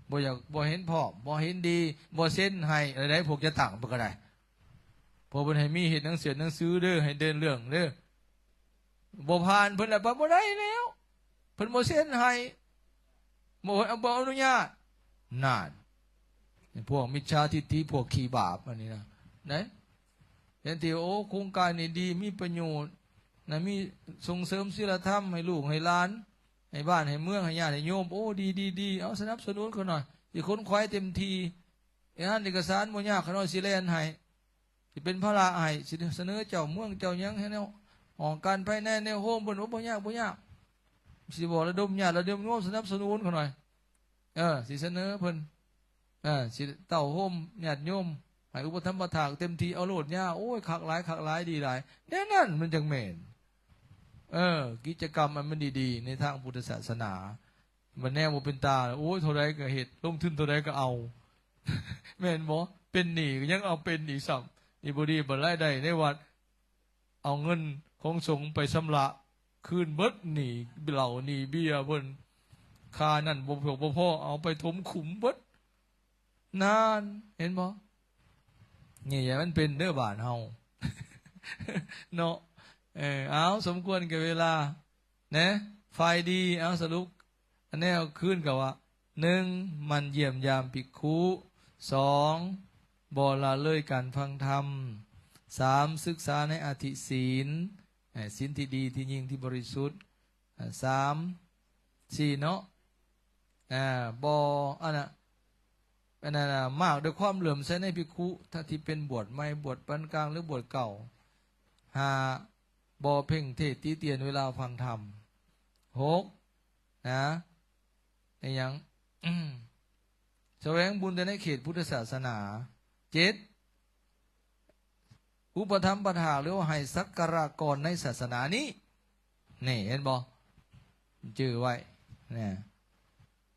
ບໍ່ຢາກ ບໍ່ເຫັນພ້ອມ ບໍ່ເຫັນດີ ບໍ່ເຊັນໃຫ້ ອັນໃດພວກຈະຕັ້ງເພິ່ນກໍໄດ້ ເພາະເພິ່ນໃຫ້ມີເຮັດໜັງເສືອໜັງສືເດີ ໃຫ້ເດີນເລື່ອງເດີ ບໍ່ຜ່ານເພິ່ນລະ ບໍ່ໄດ້ແລ້ວ ເພິ່ນບໍ່ເຊັນໃຫ້ ບໍ່ ບໍ່ອະນຸຍາດ. ນັ້ນ ພວກມິດສາທິດຖິ ພວກຂີ້ບາບອັນນີ້ນະ ໄດ້ ເຫັນທີ່ ໂອ້ ໂຄງການນີ້ດີ ມີປະໂຫຍດນະ ມີສົ່ງເສີມສິລະທຳໃຫ້ລູກໃຫ້ຫຼານ ໃຫ້ບ້ານໃຫ້ເມືອງ ໃຫ້ຍາດໃຫ້ໂຍມ ໂອ້ ດີໆໆ ເອົາສະໜັບສະໜູນເຂົາໜ່ອຍ ຊິຂົນຂວາຍເຕັມທີ່ ເອກະສານບໍ່ຍາກ ຂ້ານ້ອຍຊິແລ່ນໃຫ້ ຊິເປັນພາລະໃຫ້ ຊິສະເໜີເຈົ້າເມືອງເຈົ້າຫຍັງໃຫ້ແນວຫ້ອງການພາຍໃນແນວໂຮມເພິ່ນ ໂອ້ ບໍ່ຍາກ ບໍ່ຍາກ ຊິບອກລະດົມຍາດລະດົມໂຍມສະໜັບສະໜູນເຂົາໜ່ອຍ ເອີ ຊິສະເໜີເພິ່ນ ເອີ ຊິເຕົ້າໂຮມຍາດໂຍມ ໃຫ້ອຸປະຖຳປະຖາກເຕັມທີ່ ເອົາໂລດຍາ ໂອ້ຍ ຄັກຫຼາຍ ຄັກຫຼາຍ ດີຫຼາຍ ແນວນັ້ນມັນຈັ່ງແມ່ນ ເອີ ກິດຈະກຳອັນມັນດີໆ ໃນທາງພຸດທະສາສະໜາ. ບັດແນວບໍ່ເປັນຕາ ໂອ້ຍ ເທົ່າໃດກໍເຮັດ ລົງທຶນເທົ່າໃດກໍເອົາ ແມ່ນບໍ່? ເປັນໜີ້ກໍຍັງເອົາເປັນອີກຊ້ຳ ດີບໍ່ດີ ບັດລາຍໄດ້ໃນວັດ ເອົາເງິນຂອງສົງໄປຊຳລະຄືນເບິດ ໜີ້ເຫຼົ້າໜີ້ເບຍເພິ່ນ ຄ່ານັ້ນບໍ່ພໍ ບໍ່ພໍ ເອົາໄປຖົມຂຸມເບິດ ນັ້ນ ເຫັນບໍ່? ນີ້ຢ່າໃຫ້ມັນເປັນເດີບ້ານເຮົາ ເນາະ ເອີ ເອົາ ສົມຄວນແກ່ເວລາ ແນະ ຝ່າຍດີ ເອົາ ສະຫຼຸບ ອັນແນວຄືນກໍວ່າ ໜຶ່ງ ໝັ່ນຢ້ຽມຢາມພິກຂຸ ສອງ ບໍ່ລະເລີຍການຟັງທຳ ສາມ ສຶກສາໃນອະທິສິນ ເອີ ສິນທີ່ດີ ທີ່ຍິ່ງ ທີ່ບໍລິສຸດ ເອີ ສາມ ສີ່ ເນາະ ອາ ບໍ່ ອັນນະ ອັນນັ້ນນະ ມາກດ້ວຍຄວາມເຫຼື້ອມໃສໃນພິກຂຸ ທັງທີ່ເປັນບວດໃໝ່ ບວດປານກາງ ຫຼືບວດເກົ່າ ຫ້າ ບໍ່ເພັ່ງເທດຕິຕຽນເວລາຟັງທຳ ຫົກ ນະ ອີຫຍັງ ສະແຫວງບຸນແຕ່ໃນເຂດພຸດທະສາສະໜາ ເຈັດ ອຸປະຖຳປະຖາກ ຫຼືວ່າໃຫ້ສັກກາລະກອນໃນສາສະໜານີ້ ນີ້ ເຫັນບໍ່? ຈື່ໄວ້ນະ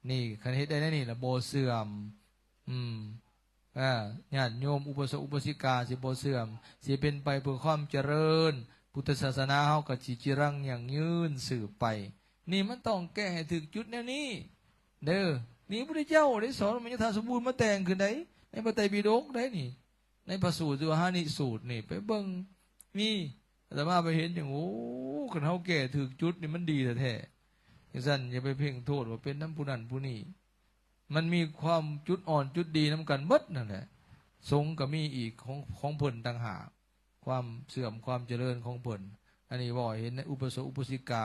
ນີ້ ຄັນເຮັດໄດ້ແນວນີ້ລະບໍ່ເສື່ອມ ອືມ ອາ ຍາດໂຍມອຸບາສົກອຸບາສິກາຊິບໍ່ເສື່ອມ ຊິເປັນໄປເພື່ອຄວາມຈະເລີນ ພຸດທະສາສະໜາເຮົາກໍຊິຈິຣັງຢັ້ງຍືນສືບໄປ. ນີ້ມັນຕ້ອງແກ້ໃຫ້ຖືກຈຸດແນວນີ້ເດີ. ນີ້ພະພຸດທະເຈົ້າໄດ້ສອນມາຍັງທ່ານສົມບູນມາແຕ່ງຂຶ້ນໄດ໋ ໃນພະໄຕປິດົກໄດ໋ນີ້ ໃນພະສູດ ວາຫານິສູດນີ້ ໄປເບິ່ງ ມີ ອາດຕະມາໄປເຫັນຈັ່ງ ໂອ້ ຄັນເຮົາແກ້ຖືກຈຸດນີ້ມັນດີແທ້ໆ. ຈັ່ງຊັ້ນຢ່າໄປເພັ່ງໂທດວ່າເປັນນຳຜູ້ນັ້ນຜູ້ນີ້ ມັນມີຄວາມຈຸດອ່ອນຈຸດດີນຳກັນເບິດນັ້ນແຫຼະ. ສົງກໍມີອີກຂອງ ຂອງເພິ່ນຕ່າງຫາກ ຄວາມເສື່ອມຄວາມຈະເລີນຂອງເພິ່ນ. ອັນນີ້ເວົ້າໃຫ້ເຫັນໃນອຸບາສົກອຸບາສິກາ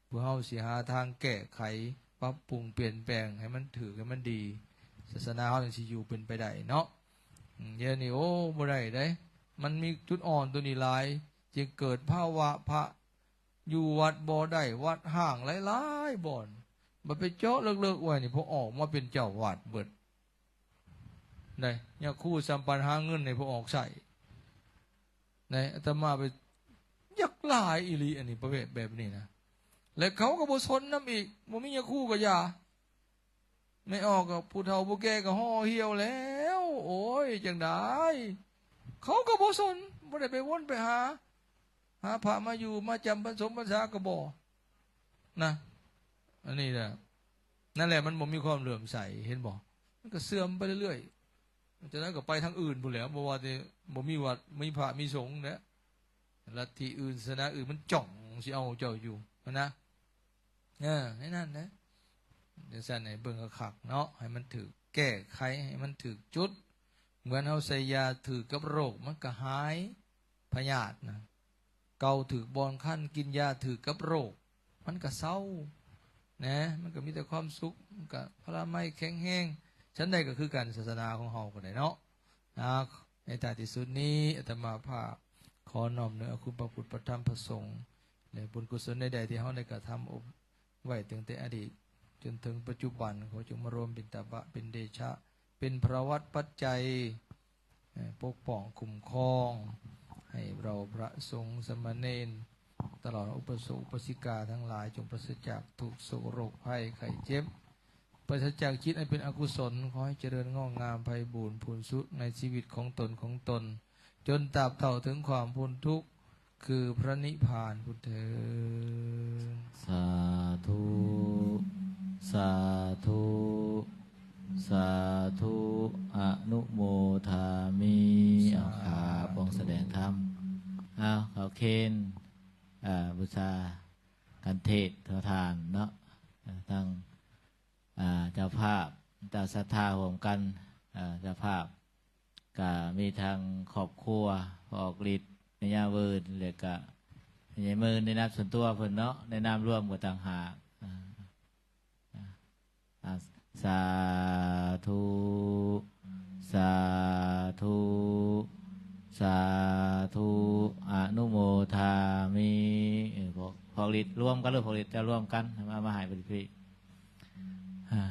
ພວກເຮົາຊິຫາທາງແກ້ໄຂ ປັບປຸງ ປ່ຽນແປງໃຫ້ມັນຖືກ ໃຫ້ມັນດີ. ສາສະໜາເຮົາຈັ່ງຊິຢູ່ເປັນໄປໄດ້ເນາະ. ອືມ ດຽວນີ້ ໂອ້ ບໍ່ໄດ້ເດ້ ມັນມີຈຸດອ່ອນຕົວນີ້ຫຼາຍ ຈຶ່ງເກີດພາວະພະຢູ່ວັດບໍ່ໄດ້ ວັດຮ້າງຫຼາຍໆບ່ອນ. ບັດໄປເຈາະເລິກໆໄວ້ນີ້ ພວກອອກມາເປັນເຈົ້າວັດເບິດ. ໄດ້ ຍາຄູສຳປັນຫາເງິນໃຫ້ພວກອອກໃຊ້ ໄດ້ ອາດຕະມາໄປຢາກຫຼາຍອີ່ຫຼີ ອັນນີ້ປະເພດແບບນີ້ນະ. ແລະເຂົາກໍບໍ່ສົນນຳອີກ ບໍ່ມີຍາຄູກໍຢ່າ ແມ່ອອກກໍຜູ້ເຖົ້າຜູ້ແກ່ກໍຫໍ່ຫ່ຽວແລ້ວ ໂອ້ຍ ຈັ່ງໃດ ເຂົາກໍບໍ່ສົນ ບໍ່ໄດ້ໄປວົນໄປຫາ ຫາພະມາຢູ່ມາຈຳພັນສົມພັນສາກໍບໍ່ນະ. ອັນນີ້ນະ ນັ້ນແຫຼະ ມັນບໍ່ມີຄວາມເຫຼື້ອມໃສ ເຫັນບໍ່? ມັນກໍເສື່ອມໄປເລື້ອຍໆ. ຈາກນັ້ນກໍໄປທາງອື່ນພຸ້ນແຫຼະ ບໍ່ວ່າແຕ່ບໍ່ມີວັດ ມີພະມີສົງແຫຼະ ລັດທິອື່ນ ສາສະໜາອື່ນ ມັນຈ້ອງຊິເອົາເຈົ້າຢູ່ຫັ້ນນະ. ເອີ ໃນນັ້ນແຫຼະ ຈັ່ງຊັ້ນໃຫ້ເບິ່ງຄັກໆເນາະ ໃຫ້ມັນຖືກແກ້ໄຂ ໃຫ້ມັນຖືກຈຸດ. ເໝືອນເຮົາໃສ່ຢາຖືກກັບໂລກ ມັນກໍຫາຍ ພະຍາດນະ ເກົາຖືກບ່ອນຄັນ ກິນຢາຖືກກັບໂລກ ມັນກໍເຊົານະ ມັນກໍມີແຕ່ຄວາມສຸກ ມັນກໍພະລາໄມແຂງແຮງ. ຊັ້ນໃດກໍຄືກັນ ສາສະໜາຂອງເຮົາກໍໄດ້ເນາະ. ອາ ໃນທ້າຍທີ່ສຸດນີ້ ອາດຕະມາພາບຂໍນ້ອມເນື້ອຄຸນພະພຸດ ພະທຳ ພະສົງ ແລະ ບຸນກຸສົນໃດໆທີ່ເຮົາໄດ້ກະທຳອົບໄວ້ຕັ້ງແຕ່ອະດີດຈົນເຖິງປັດຈຸບັນ ຂໍຈົ່ງມາລວມເປັນຕະບະ ເປັນເດຊະ ເປັນພະລະວັດປັດໄຈ ເອີ ປົກປ້ອງຄຸ້ມຄອງ ໃຫ້ເຮົາພະສົງສາມະເນນ ຕະຫຼອດອຸບາສົກອຸບາສິກາທັງຫຼາຍ ຈົ່ງປາສະຈາກທຸກໂສກໂລກໄພໄຂ້ເຈັບ ປາສະຈາກຈິດອັນເປັນອະກຸສົນ ຂໍໃຫ້ຈະເລີນງອກງາມໄພບູນພູນສຸກໃນຊີວິດຂອງຕົນຂອງຕົນ ຈົນຕາບເທົ່າເຖິງຄວາມພົ້ນທຸກ ຄືພະນິບພານພຸ້ນເທີ້ນ. ສາທຸ ສາທຸ ສາທຸ ອະນຸໂມທາມິ. ເອົາ ຂາບອົງສະແດງທຳ ເອົາ ເຂົ້າເຄນ ອາ ບູຊາກັນເທດທະທານເນາະ ທັງ ອາ ເຈົ້າພາບ ເຈົ້າສັດທາຮ່ວມກັນ ອາ ເຈົ້າພາບ ກະມີທັງຄອບຄົວ ພໍ່ອອກລິດ ແມ່ຍ່າເວີນ ແລະກະແມ່ໃຫຍ່ເມີນ ໃນນາມສ່ວນຕົວເພິ່ນເນາະ ໃນນາມລວມກໍຕ່າງຫາກ. ອາ ອາ ສາທຸ ສາທຸ ສາທຸ ອະນຸໂມທາມິ. ເອີ ພວກ ພວກລິດລວມກັນເລີຍ ພວກລິດຈະລວມກັນ ມາ ມາໃຫ້ເພິ່ນພີ້. ອາ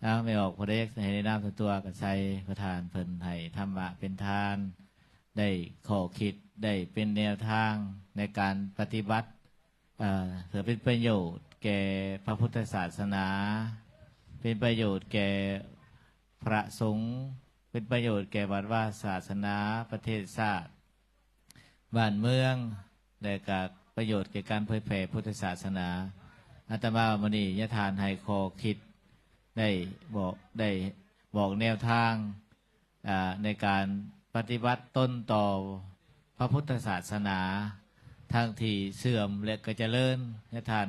ອາ ແມ່ອອກ ຜູ້ໃດຢາກໃຫ້ແນະນຳສ່ວນຕົວກໍໃສ່ ປະທານເພິ່ນໃຫ້ທຳມະເປັນທານ ໄດ້ຂໍ້ຄິດ ໄດ້ເປັນແນວທາງໃນການປະຕິບັດ ເພື່ອເປັນປະໂຫຍດແກ່ພະພຸດທະສາສະໜາ ເປັນປະໂຫຍດແກ່ພະສົງ ເປັນປະໂຫຍດແກ່ວັດວາສາສະໜາ ປະເທດຊາດ ບ້ານເມືອງ ແລະກະປະໂຫຍດແກ່ການເຜີຍແຜ່ພຸດທະສາສະໜາ. ອາດຕະມາມື້ນີ້ຍາທ່ານໃຫ້ຂໍ້ຄິດ ໄດ້ບອກ ໄດ້ບອກແນວທາງ ອາ ໃນການປະຕິບັດຕົນຕໍ່ພະພຸດທະສາສະໜາ ທັງທີ່ເສື່ອມ ແລະກໍຈະເລີນ. ຍາທ່ານ